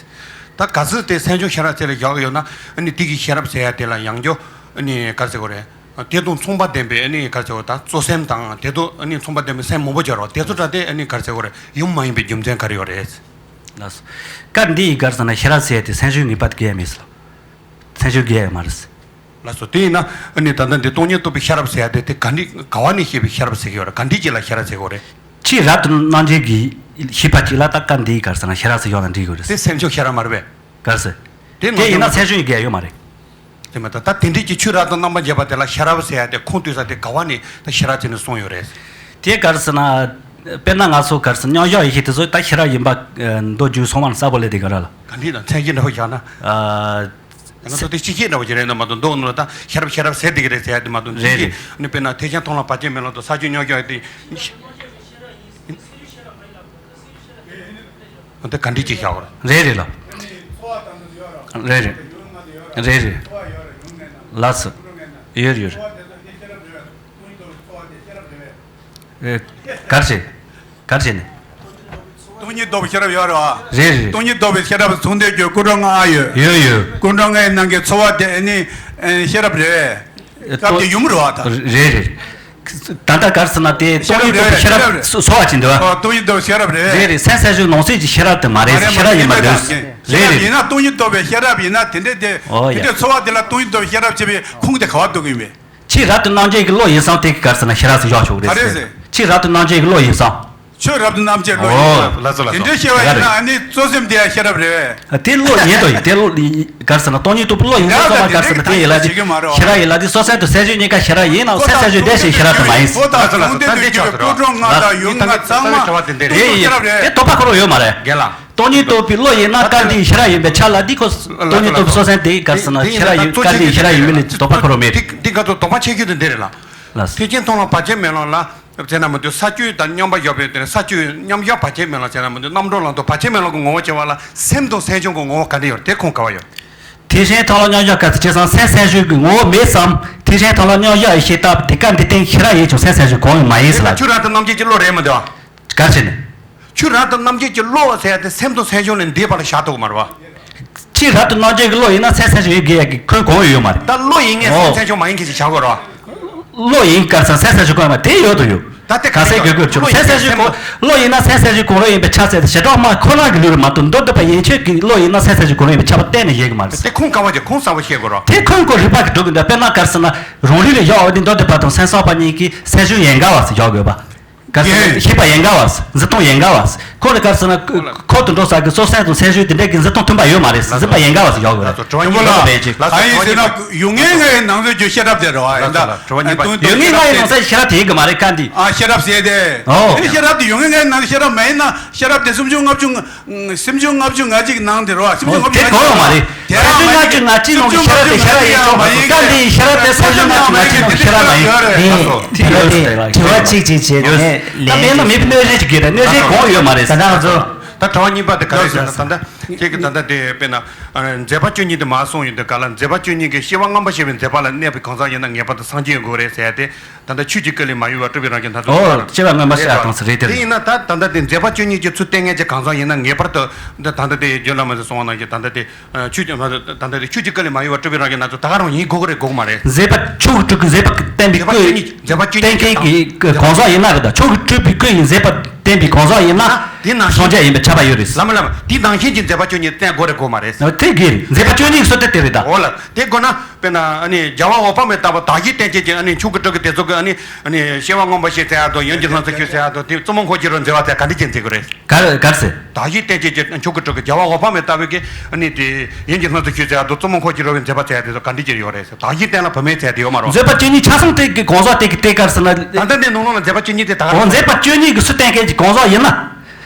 ད་གལ་སྲིད་དེ་སེམས་བྱུང་ཤེས་རབ་ཟེར་ལ་བཞག་གི་ཡོད་ན་ཨ་ནི་དེ་གི་ཤེས་རབ་ཟེར་ཡ་དེ་ལ་ཡང་བསྐྱར་ཨ་ནི་ག་རེ་ཟེར་དགོས་རེད། དེ་དང་མཚུངས་པ་ལྡན་པའི་ཨ་ནི་ག་རེ་ཟེར་དགོས་ད་གཙོ་སེམས་དང་དེ་དང་ཨ་ནི་མཚུངས་པ་ལྡན་པའི་སེམས་མང་པོ་སྦྱར་རོ་དེ་ཚོ་གྲས་དེ་ཨ་ནི་ག་རེ་ཟེར་དགོས་རེད་ཡུམ་མ་ཡིན་པའི་རྒྱུ་མཚན་ག་རེ་ཡོད་རེད། ལགས་སོ། སྐབས་འདི་ཡི་ག་རེ་ཟེར་ན་ཤེས་རབ་ཟེར་ཡ་དེ་སེམས་བྱུང་ངེས་པར་དུ་དགོས་ཡ་མེད་ཟེར་ལ། སེམས་བྱུང་དགོས་ཡ་མ་རེད་ཟེར། ལགས་སོ། དེ་ཡིན་ན་ཨ་ནི་ད་ལྟ་འདི་སྟོང་ཉིད་རྟོགས་པའི་ཤེས་རབ་ཟེར་ཡ་དེ་དེ་ག་འདྲི་ག་བ་ནས་སྐྱེས་པའི་ཤེས་རབ་ཟེར་གྱི་ཡོད་རེད་ག་འདྲི་གྱི་ལ་ཤེས་རབ་ཟེར་གྱི་ཡོད་རེད། ཆེས་རབ་ཏུ་རྣམ་འབྱེད་ཀྱི་ཤེས་པ་གཅིག་ལ་ད་སྐབས་འདི་ཡི་ག་རེ་ཟེར་ན་ཤེས་རབ་ཟེར་ཡོད་ན་འགྲིག་གི་རེད་དེ་ཟེར། སེམས་བྱུང་ཤེས་རབ་མ་རེད་པས། ག་རེ་ཟེར། དེ་དེ་ཡིན་ན་སེམས་བྱུང་ཡི་ག་ཡ་ཡོད་མ་རེད། དེ་མ་ད་ད་དེ་འདྲའི་གི་ཆོས་རབ་ཏུ་རྣམ་པར་འབྱེད་པ་དེ་ལ་ཤེས་རབ་ཟེར་ཡ་དེ་ཁུངས་གཏུགས་ས་དེ་ག་བ་ནས་ད་ཤེས་རབ་ཟེར་ནས་གསུངས་ཡོད་རེད། དེ་ག་རེ་ཟེར་ན། དཔེར་ན་ང་ཚོ་ག་རེ་ཟེར་མཉམ་བཞག་ཡེ་ཤེས་དེ་ཚོ་ད་ཤེས་རབ་ཡིན་པ་མདོ་རྒྱུད་ཚང་མ་ལ་གསལ་པོ་ལས་དེ་ག་ར་ལ། ག་འདྲ་ན་མཚན་གཞི་འདྲ་བོ་བཞག་ན། ཨ། ང་ཚོ་དེ་སྤྱི་ཁྱད་འདྲ་བོ་ཞིག་རེད་ན་མ་གཏོགས་མདོ་ནང་ལ་ད་ཤེས་རབ་ཤེས་རབ་ཟེར་དེ་གི་རེད་ཟེར་ཡ་དེ་མ་གཏོགས་རེད་སྤྱི་རེད། ཁྱད་ནི་དཔེར་ན་ཐེག་ཆེན་མཐོང་ལམ་བར་ཆད་མེད་ལམ་དང་ས་བཅུ་མཉམ་བཞག་ཡེ་དེ། འོ་དེ་ག་འདྲ་ཅིག་བཞག་པ་རེད། རེད་རེད་ལ། རེད་རེད། རེད་རེད། ལགས་སོ། ཡོད་ཡོད། རེད། ག་རེ་བྱས། ག་རེ་བྱས་ནས། སྟོང་ཉིད་རྟོགས་པའི་ཤེས་རབ་ཡོད་རེད་བ། རེད་རེད། སྟོང་ཉིད་རྟོགས་པའི་ཤེས་རབ་ཚོགས་འདུའི་རྒྱུད་ཀུན་རྫོབ་ལྔ་ཡོད། ཡོད་ཡོད། ཀུན་རྫོབ་ལྔའི་ནང་གི་ཚོར་བ་དེ་ནི་ཤེས་རབ་རེད་བས། སྐབས་དེ་ཡུམ་རེད་བ་ད། རེད་རེད། ད་ལྟ་ག་རེ་ཟེར་ན་དེ་སྟོང་ཉིད་རྟོགས་པའི་ཤེས་རབ་ཤེས་རབ་རེད། ཚོར་བ་ཅིག་འདུག་བ། ཨོ་སྟོང་ཉིད་རྟོགས་པའི་ཤེས་རབ་རེད། རེད་རེད། སེམས་སེམས་བྱུང་ནང་གསེས་ཀྱི་ཤེས་རབ་དེ་མ་རེད་མ་རེད་ཤེས་རབ་ཡིན་མ་རེད། རེད་ཤེས་རབ་ཡིན་ན་སྟོང་ཉིད་རྟོགས་པའི་ཤེས་རབ་ཡིན་ན་དེ་འདྲའི་དེ་ཨོ་དེ་ཡ། འདྲའི་ཚོར་བ་དེ་ལ་སྟོང་ཉིད་རྟོགས་པའི་ཤེས་རབ་ཅེས་པའི་ཁུངས་དེ་ག་བར་འདོགས་ཀྱི་ཡིན་པས། ཆེས་རབ་ཏུ་རྣམ་འབྱེད་ཀྱི་བློ་ཡིན་ཙང་དེ་ག་རེ་ཟེར་ན་ཤེས་རབ་ཟེར་བཞག་ཆོག་གི་རེད། ག་རེ་ཟེར། ཆེས་རབ་ཏུ་རྣམ་འབྱེད་ཀྱི་བློ་ཡིན་ཙང་། ཆོས་རབ་ཏུ་རྣམ་འབྱེད་བློ་ཡིན་ཙང་། ཨོ་ལགས་སོ་ལགས་སོ། དེ་འདྲའི་ཤེས་པ་ཡིན་ན་ཨ་ནི་གཙོ་སེམས་དེ་ཡང་ཤེས་རབ་རེད། དེ་བློ་ཡིན་དོ་ཡིན་དེ་བློ་ག་རེ་ཟེར་ན་སྟོང་ཉིད་རྟོགས་པའི་བློ་ཡིན་ཙང་ཙང་མ་ག་རེ་ཟེར་ན་དེ་ཡིན་ལ་དེ་ཤེས་རབ་ཡིན་ལ་དེ་སོ་སོའི་དུ་སེམས་བྱུང་གཉིས་ཀ་ཤེས་རབ་ཡིན་ནའང་སེམས་སེམས་བྱུང་བདེ་ཞིང་ཤེས་རབ་དུ་མ་ཡིན། ཨོ་ད་ལགས་སོ་ལགས་སོ། ད་འདི་ཆགས་འདུག་རོ། ཀུན་རྫོབ་ལྔ་དང་ཡུལ་ལྔ་ཚང་མ་དེ་ཡིན་དེ་དོགས་པ་ཁོ་རང་ཡོད་མ་རེད། རྒན་ལགས། སྟོང་ཉིད་རྟོགས་པའི་བློ་ཡིན་ན་སྐབས་འདིའི་ཤེས་རབ་ཡིན་པའི་ཆ་ལ་འདི་ཁོ་སྟོང་ཉིད་རྟོགས་པའི་སོ་སེམས་དེ་ག་རེ་ཟེར་ན་ཤེས་རབ་ཡིན་སྐབས་འདིའི་ཤེས་རབ་ཡིན་མིན་ལས་དོགས་པ་ཁོ་རང་མེད། འདི་འདི་ག་ཚོད་དོགས་པ་ཆེ་ཤོས་དེ་འདི་རེད་ལགས། ལགས། ཐེག་ཆེན་མཐོང་ལམ་བར་ཆད་མེད་ལམ་ལ་ཟེར་ན་མི་འདུག་ས་བཅུ་དང་མཉམ་པ་ཡོད་པའི་དེ་ས་བཅུ་མཉམ་བཞག་བར་ཆད་མེད་ལམ་ཟེར་ན་མི་འདུག་རྣམ་གྲོལ་ལམ་དུ་བར་ཆད་མེད་ལམ་གྱི་ངོ་བོ་བྱེ་བ་ལ་སེམས་དང་སེམས་བྱུང་གི་ངོ་བོ་ག་འདྲ་ཡོད་དེ་ཁུངས་ག་བ་ཡོད། ཐེག་ཆེན་མཐོང་ལམ་མཉམ་བཞག་སྐབས་སུ་བྱས་ཙང་སེམས་སེམས་བྱུང་གི་ངོ་བོ་མེད་ཙང་ཐེག་ཆེན་མཐོང་ལམ་མཉམ་བཞག་ཡེ་ཤེས་ལྟ་བུ་དེ་སྐབས་འདི་སྟེང་ཤེས་རབ་ཡིན་ཀྱང་སེམས་སེམས་བྱུང་གང་ཡང་མ་ཡིན་ཟེར་ལ། ཆོས་རབ་ཏུ་རྣམ་འབྱེད་ཀྱི་བློ་རེད་མི་འདུག་ག་རེ་བྱས་ནས། ཆོས་རབ་ཏུ་རྣམ་འབྱེད་ཀྱི་བློ་ཟེར་ཡ་དེ་སེམས་དང་སེམས་བྱུང་ལས་འདས་པ་ལ་བཞག་ཐུབ་ཀྱི་མ་རེད་བ། ཆོས་རབ་ཏུ་རྣམ་འབྱེད་ཀྱི་བློ་ཡིན་ན་སེམས་སེམས་བྱུང་ཡོད་དགོས་ཡ་གི་ཁུངས་གང་ཡང་ཡོད་མ་རེད། ད་བློ་ཡིན་ངེས་སེམས་ཨོ། སེམས་བྱུང་མ་ཡིན་མཁན་ཞིག་བྱ་དགོས་རེད་བ། བློ་ཡིན་ག་རེ་ཟེར་སེམས་སེམས་བྱུང་གང་ཡང་མ་དེ་ཡོད་དུ་ཡོད། ད་དེ་ག་ག་ཚད་ཚོད་དགོས་དགོས་བྱུང་བློ་ཡིན་སེམས་སེམས་སེམས་བྱུང་བློ་ཡིན་ན་སེམས་སེམས་བྱུང་གང་རུང་ཡིན་པའི་ཆ་ཚད་དེ་བྱེ་བྲག་སྨྲ་ཁོ་ན་གི་ལུགས་རེད་མ་གཏོགས་མདོ་སྡེ་པ་ཡན་ཆོད་ཀྱི་བློ་ཡིན་ན་སེམས་སེམས་བྱུང་གང་རུང་ཡིན་པའི་ཁྱབ་པ་གཏན་ནས་ཡོད་ཀྱི་མ་རེད། དེ་ཁུངས་ག་བ་ཅིག་ཁུངས་གསར་པ་བཤད་དགོས་རེད་བ། དེ་ཁུངས་ཁོ་རིགས་པ་གི་སྒྲུབ་ཀྱི་འདུག་དཔེར་ན་ག་རེ་ཟེར་ན་རང་རིག་ལ་བཞག་འོ་དེ་མདོ་སྡེ་པ་དང་སེམས་བསམ་པ་གཉིས་ཀྱིས་སེམས་བྱུང་ཡན་གར་བ་ཟེར་བཞག་དགོས་པ། ག་རེ་ཟེར་ན་ཡིན། ཤེས་པ་ཡན་གར་བ། འཛིན་སྟངས་ཡན་གར་བ། ཁོ་ལ་ག་རེ་ཟེར་ན་འཁོར་དུ་འགྲོ་ས་གི་སོ་སོའི་དང་སེམས་བྱུང་དེ་འདྲ་གི་འཛིན་སྟངས་མཐུན་པ་ཡོད་མ་རེད། འཛིན་པ་ཡན་གར་བ་ཟེར་བཞག་དགོས་རེད། དྲི་བ་གཉིས་པ། ཨ་ཡིན་ཟེར་ན་ཡོང་མཁན་ལྔའི་ནང་ཚན་གྱི་ཤེས་རབ་དེ་རེད་བ་ཡིན་ད། ཡོང་མཁན་ལྔའི་ནང་ཚན་ཤེས་རབ་དེ་ཡིན་གི་མ་རེད་ཀ་འདི། ཨ་ཤེས་རབ་ཟེར་དེ། ཨོ། དེ་ཤེས་རབ་དེ་ཡོང་མཁན་ལྔའི་ནང་ཤེས་རབ་མ་ཡིན་ན་ཤེས་རབ་དེ་སུམ་ཅུ་ལྔ་བཅུ་སུམ་ཅུ་ལྔ་བཅུ་ང་གཅིག་ནང་དེ་རེད་བ། སུམ་ཅུ་ལྔ་བཅུ་དེ་གོ་ཡོང་མ་རེད། དེ་སུམ་ཅུ་ལྔ་བཅུ་ང་གཅིག་ནང་གི་ཤེས་རབ་དེ་ཤེས་རབ་ཡིན་ཆོག་གི་ཀ་འདི་ཤེས་རབ་དེ་སུམ་ཅུ་ལྔ་བཅུ་ང་གཅིག་ནང་གི་ཤེས་རབ་མ་ཡིན། དེ་དྲི་བ་གཅིག་གཅིག་བྱས་ནས་ད་མེད་ན་མེད་པའི་གནོད་བྱེད་ཅིག་གིས་རེད། གནོད་བྱེད་གང་ཡོད་མ་རེད། ད་ང་ཚོ། ད་དྲི་བ་གཉིས་པ་དེ་ག་རེ་ཟེར་ན། ད་ལྟ་ཁྱེད་ཀྱིས་ད་ལྟ་དེ་དཔེར་ན་མཛད་པ་བཅུ་གཉིས་དེ་མར་གསུངས་ཡོད་དུས་ག་ལ། མཛད་པ་བཅུ་གཉིས་ཀྱི་སྐྱེ་བ་མངོན་པར་ཤེས་པའི་མཛད་པ་ལ་གནས་པའི་གང་ཟག་ཡིན་ན་ངེས་པར་དུ་སངས་རྒྱས་ཡིན་དགོས་རེད་ཟེར་ཏེ། ད་ལྟ་ཆོས་ཀྱི་སྐུ་ལས་མ་གཡོས་པར་སྤྲུལ་པའི་རང་བཞིན་སྣ་ཚོགས། ཨོ། སྐྱེ་བ་མངོན་པར་ཤེས་པ་གང་ཟག་རེད་དེ། དེ་ཡིན་ན་ད་ད་ལྟ་དེ་མཛད་པ་བཅུ་གཉིས་ཀྱི་ཚུལ་བསྟན་མཁན་གྱི་གང་ཟག་ཡིན་ན་ངེས་པར་དུ་ད་ད་ལྟ་དེ་རྒྱུན་བླ་མ་ཟེར་གསུངས་པ་ནང་བཞིན་ད་ལྟ་དེ། ཆོས་ཀྱི་ད་ལྟ་དེ་ཆོས་ཀྱི་སྐུ་ལས་མ་གཡོས་པར་སྤྲུལ་པའི་རང་བཞིན་སྣ་ཚོགས་ད་ག་རང་ཡིན་དགོས་ཀྱི་རེད་དགོས་ཀྱི་མ་རེད། མཛད་པ་ཆོས་ཀྱི་སྤྲུལ་སྐུ་མཛད་པ་བསྟན་པའི་སྐུ། མཛད་པ་བཅུ་གཉིས་མཛད་པ་བཅུ་གཉིས་བསྟན་མཁན་གྱི་གང་ཟག་ཡིན་ན་རེད། ད་ཆོས་ཀྱི་སྤྲུལ་པའི་སྐུ་ཡིན་མཛད་པ་བསྟན་པའི་གང་ཟག་ཡིན་ན། དེ་ནང་བཞིན་སངས་རྒྱས་ཡིན་པའི་ཁྱབ་པ་ཡོད་རེད། ལམ་ལམ་དེ་ནང་བཞིན་གྱི་མཛད་པ་བཅུ་གཉིས་བསྟན་དགོས་རེད་དགོས་མ་རེད། དེ་གི་མཛད་པ་བཅུ་གཉིས་ཀྱི་ཚུལ་དེ་དེ་རེད་ད། འོ་ལ་དེ་དགོས་ན་དཔེར་ན་ཨ་ནི་རྒྱལ་བ་འོད་དཔག་མེད་ལྟ་བུ་དག་གིས་བསྟན་བྱེད་ཀྱི་ཨ་ནི་ཆོས་ཀྱི་སྤྲུལ་སྐུ་དེ་ཚོ་གི་ཨ་ནི་ཨ་ནི་སྐྱེ་བ་མངོན་པར་ཤེས་ཟེར་ཡག་དང་ཡོན་གྱི་སྣང་ཚུལ་ཤེས་ཟེར་ཡག་དང་དེ་བཙུན་མོ་འཁོར་གྱི་རོ་མཛད་པ་དེ་ག་འདྲ་ཅིག་མཛད་དགོས་རེད། གར་གར་ཟེར། དག་གིས་བསྟན་བྱེད་ཀྱི་ཆོས་ཀྱི་སྤྲུལ་སྐུ་རྒྱལ་བ་འོད་དཔག་མེད་ལྟ་བུ་གིས་ཨ་ནི་དེ་ཡོན་གྱི་སྣང་ཚུལ་ཤེས་ཟེར་ཡག་དང་བཙུན་མོ་འཁོར་གྱི་རོ་བའི་མཛད་པ་ཟེར་ཡག་དེ་ཚོ་ག་འདྲ་ཅིག་ཡོད་རེད་ཟེར། དག་གིས་བསྟན་ལ་བུད་མེད་ཟེར་ཡག་དེ་ཡོད་མ་རེད། མཛད་པ་བཅུ་གཉིས་ཆ་ཚང་དེ་གི་གང་ཟག་དེ་གི་དེ་གར་ཟེར་ན། ད་ལྟ་འདི་ནང་ལོགས་ལ་མཛད་པ་བཅུ་གཉིས་དེ་ད་ག་རང་། འོ། མཛད་པ་བཅུ་གཉིས་ཀྱི་ཚུལ་བསྟན་མཁན་གྱི་གང་ཟག་ཡིན་ན།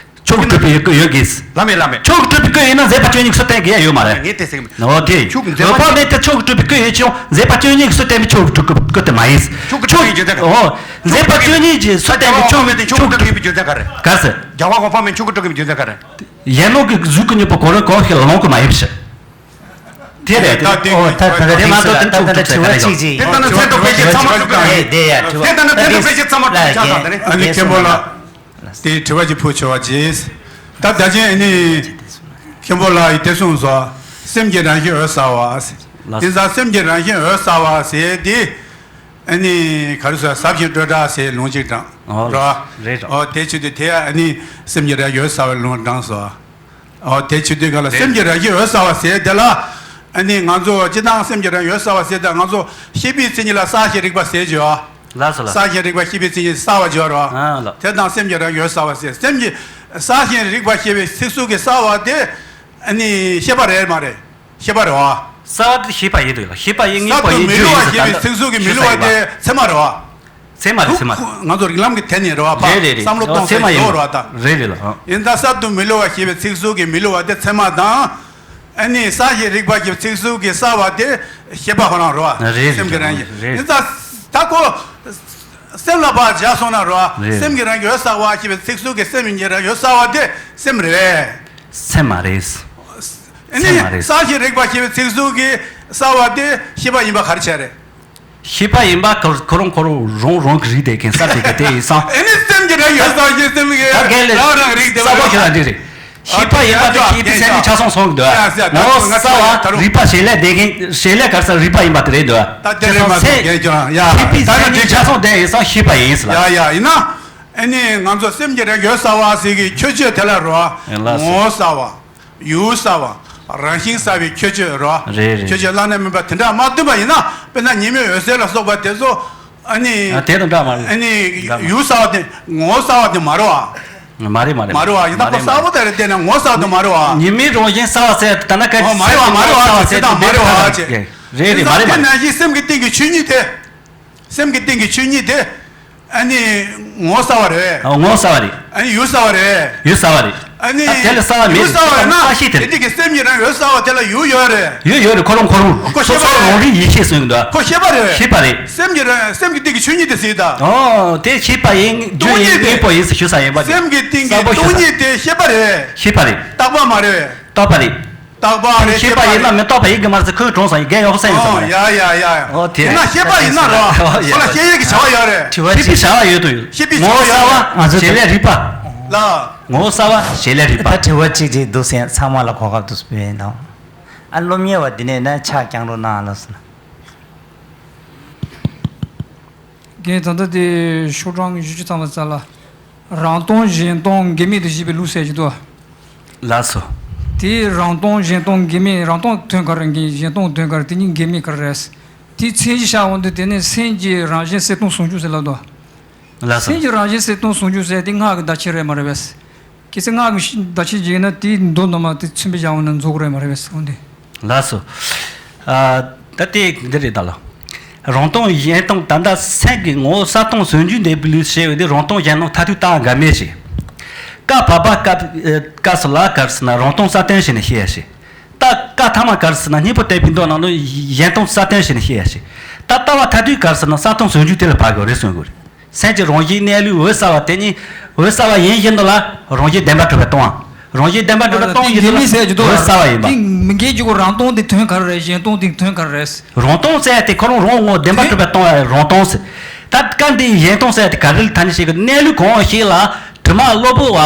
ཆོས་ཀྱི་སྤྲུལ་པའི་སྐུ་ཡོད་དགོས། ལ་མེད་ལ་མེད། ཆོས་ཀྱི་སྤྲུལ་པའི་སྐུ་ཡིན་ན་མཛད་པ་བཅུ་གཉིས་ཀྱི་ཚུལ་བསྟན་དགོས་ཡ་ཡོད་མ་རེད། ངས་དེ་ཟེར་གི་མེད། འོ་དེ། ཆོས་ཀྱི་མཛད་པ། འོད་དཔག་མེད་དེ་ཆོས་ཀྱི་སྤྲུལ་པའི་སྐུ་ཡིན་ཀྱང་མཛད་པ་བཅུ་གཉིས་ཀྱི་ཚུལ་བསྟན་པའི་ཆོས་ཀྱི་སྤྲུལ་སྐུ་དེ་མ་ཡིན། ཆོས་ཀྱི་སྤྲུལ་པའི་མཛད་པ། འོ། མཛད་པ་བཅུ་གཉིས་ཀྱི་ཚུལ་བསྟན་པའི་ཆོས། ཆོས་ཀྱི་སྤྲུལ་པའི་རྒྱུ་མཚན་ག་རེ། ག་ཟེར། རྒྱལ་བ་འོད་དཔག་མེད་ཆོས་ཀྱི་སྤྲུལ་པའི་རྒྱུ་མཚན་ག་རེ། ཡན་ལག་གི་གཟུགས་ཀྱི་དངོས་པོ་གང་རུང་གང་ཞིག་ལ་ལོངས་སྐུ་མ་ཡིན་པ་ཞིག་དེ་རེད། ད་དེ་ཨོ་ད་ད་ད་དེ་མ་གཏོགས་དེ་ད་ད་ད་ད་དྲི་བ་གཅིག་ཅིག་དེ་ལྟ་ན་ཚད་དང་དཔེ་བྱད་ཚང་མ་གྲུབ་ཀྱང་རེད། དེ་ཡ་དྲི་བ་དེ་ལྟ་ན་ཚད་དང་དཔེ་བྱད་ཚང་མ་གྲུབ་ཀྱང་ཆགས་དང་དེ་རེད། ཨ་ནི་མཁན་པོ་ལགས། དེ་དྲི་བ་ཅིག་ཕུལ་ཆོག་པ་ཅིག་ད་ད་ཅན་ཨ་ནི་མཁན་པོ་ལགས་ཡིས་དེ་གསུངས་སོ། སེམས་ཀྱི་རང་བཞིན་འོད་གསལ་བ། དེ་ཙང་སེམས་ཀྱི་རང་བཞིན་འོད་གསལ་བ་ཟེར་དེ་ཨ་ནི་ག་རེ་ཟེར། ཟབ་ཞི་སྤྲོས་བྲལ་ཟེར་ལུང་གཅིག་དྲངས། ཨོ་རོ། རེད་རོ། ཨོ་དེ་བྱེད་དུས་དེ་ཨ་ནི་སེམས་ཀྱི་རང་བཞིན་འོད་གསལ་བའི་ལུང་དྲངས་སོ། ཨོ་དེ་བྱེད་དུས་ག་ལ་རེད། སེམས་ཀྱི་རང་བཞིན་འོད་གསལ་བ་ཟེར་དེ་ལ། ཨ་ནི་ང་ཚོ་སྤྱིར་བཏང་སེམས་ཀྱི་རང་བཞིན་འོད་གསལ་བ་ཟེར་དེ་ང་ཚོ་ཤེས་པའི་མཚན་ཉིད་ལ་གསལ་ཞིང་རིག་པ་ཟེར་གྱི་ཡོད། ལགས་སོ་ལགས། གསལ་ཞིང་རིག་པ་ཤེས་པའི་མཚན་ཉིད་གསལ་བར་བརྗོད་རོ། ཨ་ལགས། དེ་དང་སེམས་ཀྱི་རང་བཞིན་འོད་གསལ་བ་ཟེར། སེམས་ཀྱི་གསལ་ཞིང་རིག་པ་ཤེས་པའི་ཚིག་ཟུར་གྱི་གསལ་བ་དེ་ཨ་ནི་ཤེས་པ་རེད་མ་རེད། ཤེས་པ་རེད་བ། གསལ་བ་དེ་ཤེས་པ་ཡིན་འདུག་ལ། ཤེས་པ་ཡིན་ངེས་པོ་ཡིན། གསར་དུ་མི་སླུ་བ་ཤེས་པའི་ཚིག་ཟུར་གྱི་མི་སླུ་བ་དེ་ཚད་མ་རེད་བ། ཚད་མ་རེད། ཚད་མ་རེད། ང་ཚོ་རིགས་ལམ་གྱི་ཐད་ནས་རེད་བ། ཕ་རེད་རེད་རེད། བསམ་བློ་གཏོང་ཚད་མ་ཡིན་ཟེར་རོ་བ་ད། རེད་རེད་ལ། ཡིན་ད་གསར་དུ་མི་སླུ་བ་ཞེས་པའི་ཚིག་ཟུར་གྱི་མི་སླུ་བ་དེ་ཚད་མ་དང་། ཨ་ནི་གསལ་ཞིང་རིག་པ་ཞེས་པའི་ཚིག་ཟུར་གྱི་གསལ་བ་དེ་ཤེས་པ་ཁོ་རང་རེད་བ། རེད་རེད། སེམས་ཀྱི་རང་བཞིན། རེད། ཡིན་ད་ད་ཁོ་སེམས་ལ་ཕར་བཞག་སོང་ན་རེད་བ། རེད། སེམས་ཀྱི་རང་བཞིན་འོད་གསལ་བ་ཞེས་པའི་ཚིག་ཟུར་གྱི་སེམས་ཀྱི་རང་བཞིན་འོད་གསལ་བ་དེ་སེམས་རེད། སེམས་མ་རེད། ཨ་ནི་སེམས་མ་རེད། གསལ་ཞིང་རིག་པ་ཞེས་པའི་ཚིག་ཟུར་གྱི་གསལ་བ་དེ་ཤེས་པ་ཡིན་པ་ག་རེ་བྱས་རེད། ཤེས་པ་ཡིན་པ་ཁོ་ཁོ་རང་ཁོ་རང་རང་རང་གི་རིག་བསྡད་མཁན་གསར་བྱེད་མཁན་དེ་ཡིན་སང་། ཨ་ནི་སེམས་ཀྱི་རང་བཞིན་གསལ་ཞིང་སེམས་ཀྱི་ད་གལ་ལས་རང་རང་རིག་བསྡད་པ་གསལ་པོ་ཞིག་ལ་འདི་རེད། ཤེས་པ་ཡིན་པ་དེ་ཤེས་པའི་མཚན་ཉིད་ཆ་ཚང་སོང་གི་འདུག་ཡ་ཡ་ངོ་བོ་གསལ་བ་རིག་པ་བྱེད་ལས་བསྡད་མཁན་བྱེད་ལས་ག་རེ་ཟེར་རིག་པ་ཡིན་པ་དེ་རེད་འདུག་ད་དེ་རེད་མ་གཏོགས་རྒན་ཁྱོད་རང་ཡ་ཤེས་པའི་མཚན་ཉིད་ཆ་ཚང་ལྡན་ཡིན་སང་ཤེས་པ་ཡིན་ཟེར་ལ། ཡ་ཡ་ཡིན་ན། ཨ་ནི་ང་ཚོ་སེམས་ཀྱི་རང་བཞིན་གསལ་བ་ཟེར་གི་ཁྱོད་ཆོས་དེ་ལ་རོ། ཡིན་ལགས་སོ། ངོ་བོ་གསལ་བ། ཡུལ་གསལ་བ། རང་བཞིན་གསལ་བའི་ཁྱད་ཆོས་རོ། རེད་རེད། ཁྱད་ཆོས་བླ་ན་མེད་པ་དེ་འདྲ་མ་བསྟུན་པ་ཡིན་ན། དཔེར་ན་ཉི་མའི་འོད་ཟེར་ལ་སོགས་པ་དེ་ཚོ་ཨ་ནི། ཨ་དེ་དང་འདྲ་མ་རེད། ཨ་ནི་འདྲ་མ་ཡུལ་གསལ་བ་དེ་ངོ་བོ་གསལ་བ་དེ་མ་རེད་བ། མ་རེད་མ་རེད་མ་རེད་བ། ཡིན་ད་ཁོ་གསལ་པོ་དེ་རེད་བལྟས་ན་ངོ་བོ་གསལ་བ་དེ་མ་རེད་བ། ཉི་མའི་རང་བཞིན་གསལ་བ་ཟེར་ད་ན་ག་ཨོ་མ་རེད་བ་མ་རེད་བ་ཟེར་ད་མ་རེད་བ་ཅེ། རེད་རེད་མ་རེད་མ་རེད། དེ་ནང་བཞིན་སེམས་ཀྱི་སྟེང་གི་ཆོས་ཉིད་དེ། སེམས་ཀྱི་སྟེང་གི་ཆོས་ཉིད་དེ། ཨ་ནི་ངོ་བོ་གསལ་བ་རེད། ཨ་ངོ་བོ་གསལ་བ་རེད། ཨ་ནི་ཡུལ་གསལ་བ་རེད། ཡུལ་གསལ་བ་རེད། ཨ་ནི་ད་དེ་ལ་གསལ་བ་མེད། ཡུལ་གསལ་བ་ཡིན་ན་ཁ་ཤས་དེ་དེ་རེད། དེ་གི་སེམས་ཀྱི་རང་ཡུལ་གསལ་བ་དེ་ལ་ཡུལ་ཡོད་རེད། ཡུལ་ཡོད་རེད། ཁོ་རང་ཁོ་རང་ཁོ་སོ་ཤེས་པ་སོ་རེད། རང་རིག་ཡེ་ཤེས་ཟེར་གི་འདུག་ཁོ་ཤེས་པ་རེད། ཤེས་པ་རེད། སེམས་ཀྱི་རང་སེམས་ཀྱི་སྟེང་གི་ཆོས་ཉིད་དེ་ཟེར་ད། ཨོ་དེ་ཤེས་པ་ཡིན། རྒྱུ་ཡིན། སྟོང་ཉིད་དེ་ངེས་པོ་ཡིན་ཟེར་ཞུ་ས་ཡིན་པ། སེམས་ཀྱི་སྟེང་གི་གསལ་པོ་ཞུ་ས། སྟོང་ཉིད་དེ་ཤེས་པ་རེད། ཤེས་པ་རེད། རྟག་པ་མ་རེད། རྟག་པ་རེད། རྟག་པ་རེད། ཤེས་པ་ཡིན་ན་མི་རྟག་པ་ཡིན་གི་མ་རེད་ཟེར་ཁོས་དྲངས་སོང་། ཡིན་རྒན་ཡག་པོ་གསན་ཡིན་ཟེར་མ་རེད། ཡ་ཡ་ཡ། ཨོ་དེ་ཡིན་ན་ཤེས་པ་ཡིན་ན་རོ། ཨོ་ཡ། ཁོ་ལ་ཤེས་ཡས་ཀྱི་བྱ་བ་ཡོད་རེད། དྲི་བ་ཤེས་པའི་བྱ་བ་ཡོད་དོ་ཡོད། ཤེས་པའི་བྱ་བ་ཡོད་རེད། ངོ་བོ་གསལ་བ་བྱེད་ལས་རིག་པ། ལ། ངོ་བོ་གསལ་བ་བྱེད་ལས་རིག་པ། ད་དྲི་བ་གཅིག་གཅིག་འདུག་སེ་ཚང་མ་ལ་གོ་སྐབས་འདུག་སེ་སྤེལ་ཡིན་དང་། ཨ་སློབ་གཉེར་བ་འདི་ནས་ན་ཕྱག་བརྐྱང་རོགས་གནང་ལགས་སོ། རྒན་ད་ལྟ་དེ་ཤོག་གྲངས་བཞི་བཅུ་ཐམ་པ་རྩ་ལ། རང་སྟོང་གཞན་སྟོང་འགལ་མེད་དུ་བཞེད་པའི་ལུགས་ཟེར་གྱི་འདུག་ལགས་སོ། དེ་རང་སྟོང་གཞན་སྟོང་འགལ་མེད། རང་སྟོང་དོན་ག་རེ། འགལ་གཞན་སྟོང་དོན་ག་རེ། དེ་གཉིས་འགལ་མེད་ག་རེ་རེད། དེ་མཚན་གཞི་བཞག་འོང་དུས་དེ་ནི་སེམས་ཀྱི་རང་བཞིན་གསལ་སྟོང་ཟུང་འཇུག་ཟེར་ལབ་འདུག་ལགས་སོ། སེམས་ཀྱི་རང་བཞིན་གསལ་སྟོང་ཟུང་འཇུག་ཟེར་དེ་སྔགས་ཀྱི་བརྡ་ཆད་རེད་མ་རེད་པས། གལ་སྲིད་སྔགས་ཀྱི་བརྡ་ཆད་ཅིག་ཡིན་ན་དེའི་མདོ་ནང་མ་དེ་མཚོན་པ་བཞག་འོང་ན་རྫོགས་རེད་མ་རེད་པས་འོང་དེ། ལགས་སོ། ཨ། ད་ལྟའི་འདི་རེད་ད་ལ། རང་སྟོང་གཞན་སྟོང་ད་ལྟ་སེམས་ཀྱི་ངོ་བོ་གསལ་སྟོང་ཟུང་འཇུག་འདས་པའི་ལུགས་ཞེས་པ་འདི་རང་སྟོང་གཞན་སྟོང་མཐར་ཐུག་རྟགས་འགལ་མེད་ཞིག་ཀ་བ་པ་ཀ་ཀ་སུ་ལ་ག་རེ་ཟེར་ན་རང་སྟོང་གསལ་སྟོང་ཞེས་ནས་བཤད་ཡ་ཞིག་ད་ཀ་ཐ་མ་ག་རེ་ཟེར་ན་སྙིང་པོ་བསྟན་པའི་མདོ་ནང་ལ་གཞན་སྟོང་གསལ་སྟོང་ཞེས་ནས་བཤད་ཡ་ཞིག་ད་ལྟ་བ་མཐར་ཐུག་ག་རེ་ཟེར་ན་གསལ་སྟོང་ཟུང་འཇུག་དེ་ལ་བབ་དགོས་རེད་གསུང་དགོས་རེད། སེམས་ཀྱི་རང་བཞིན་གནས་ལུགས་འོད་གསལ་བ་དེ་ཉིད་འོད་གསལ་བ་ཡིན་བཞིན་དུ་ལ་རང་བཞིན་བདེན་པར་གྲུབ་པའི་སྟོང་བ། རང་བཞིན་བདེན་པར་གྲུབ་པས་སྟོང་ཉིད་དུ་ཡིན་མིན་ཟེར་གྱི་འདུག་རང་གསལ་བ་ཡིན་པ། དེ་མི་འགལ་གྱི་གོ། རང་སྟོང་དེ་དོན་ག་རེ་རེད། གཞན་སྟོང་དེ་དོན་ག་རེ་རེད། རང་སྟོང་ཟེར་ཡ་དེ་ཁོ་རང་རང་ངོ་བདེན་པར་གྲུབ་པས་སྟོང་བ་རང་སྟོང་ཟེར། ད་སྐབས་འདིའི་གཞན་སྟོང་ཟེར་ཡ་དེ་ག་རེ་ལ་ཐ་སྙད་བྱེད་དགོས། གནས་ལུགས་གང་ཞིག་ལ་དྲི་མ་གློ་བུར་བ་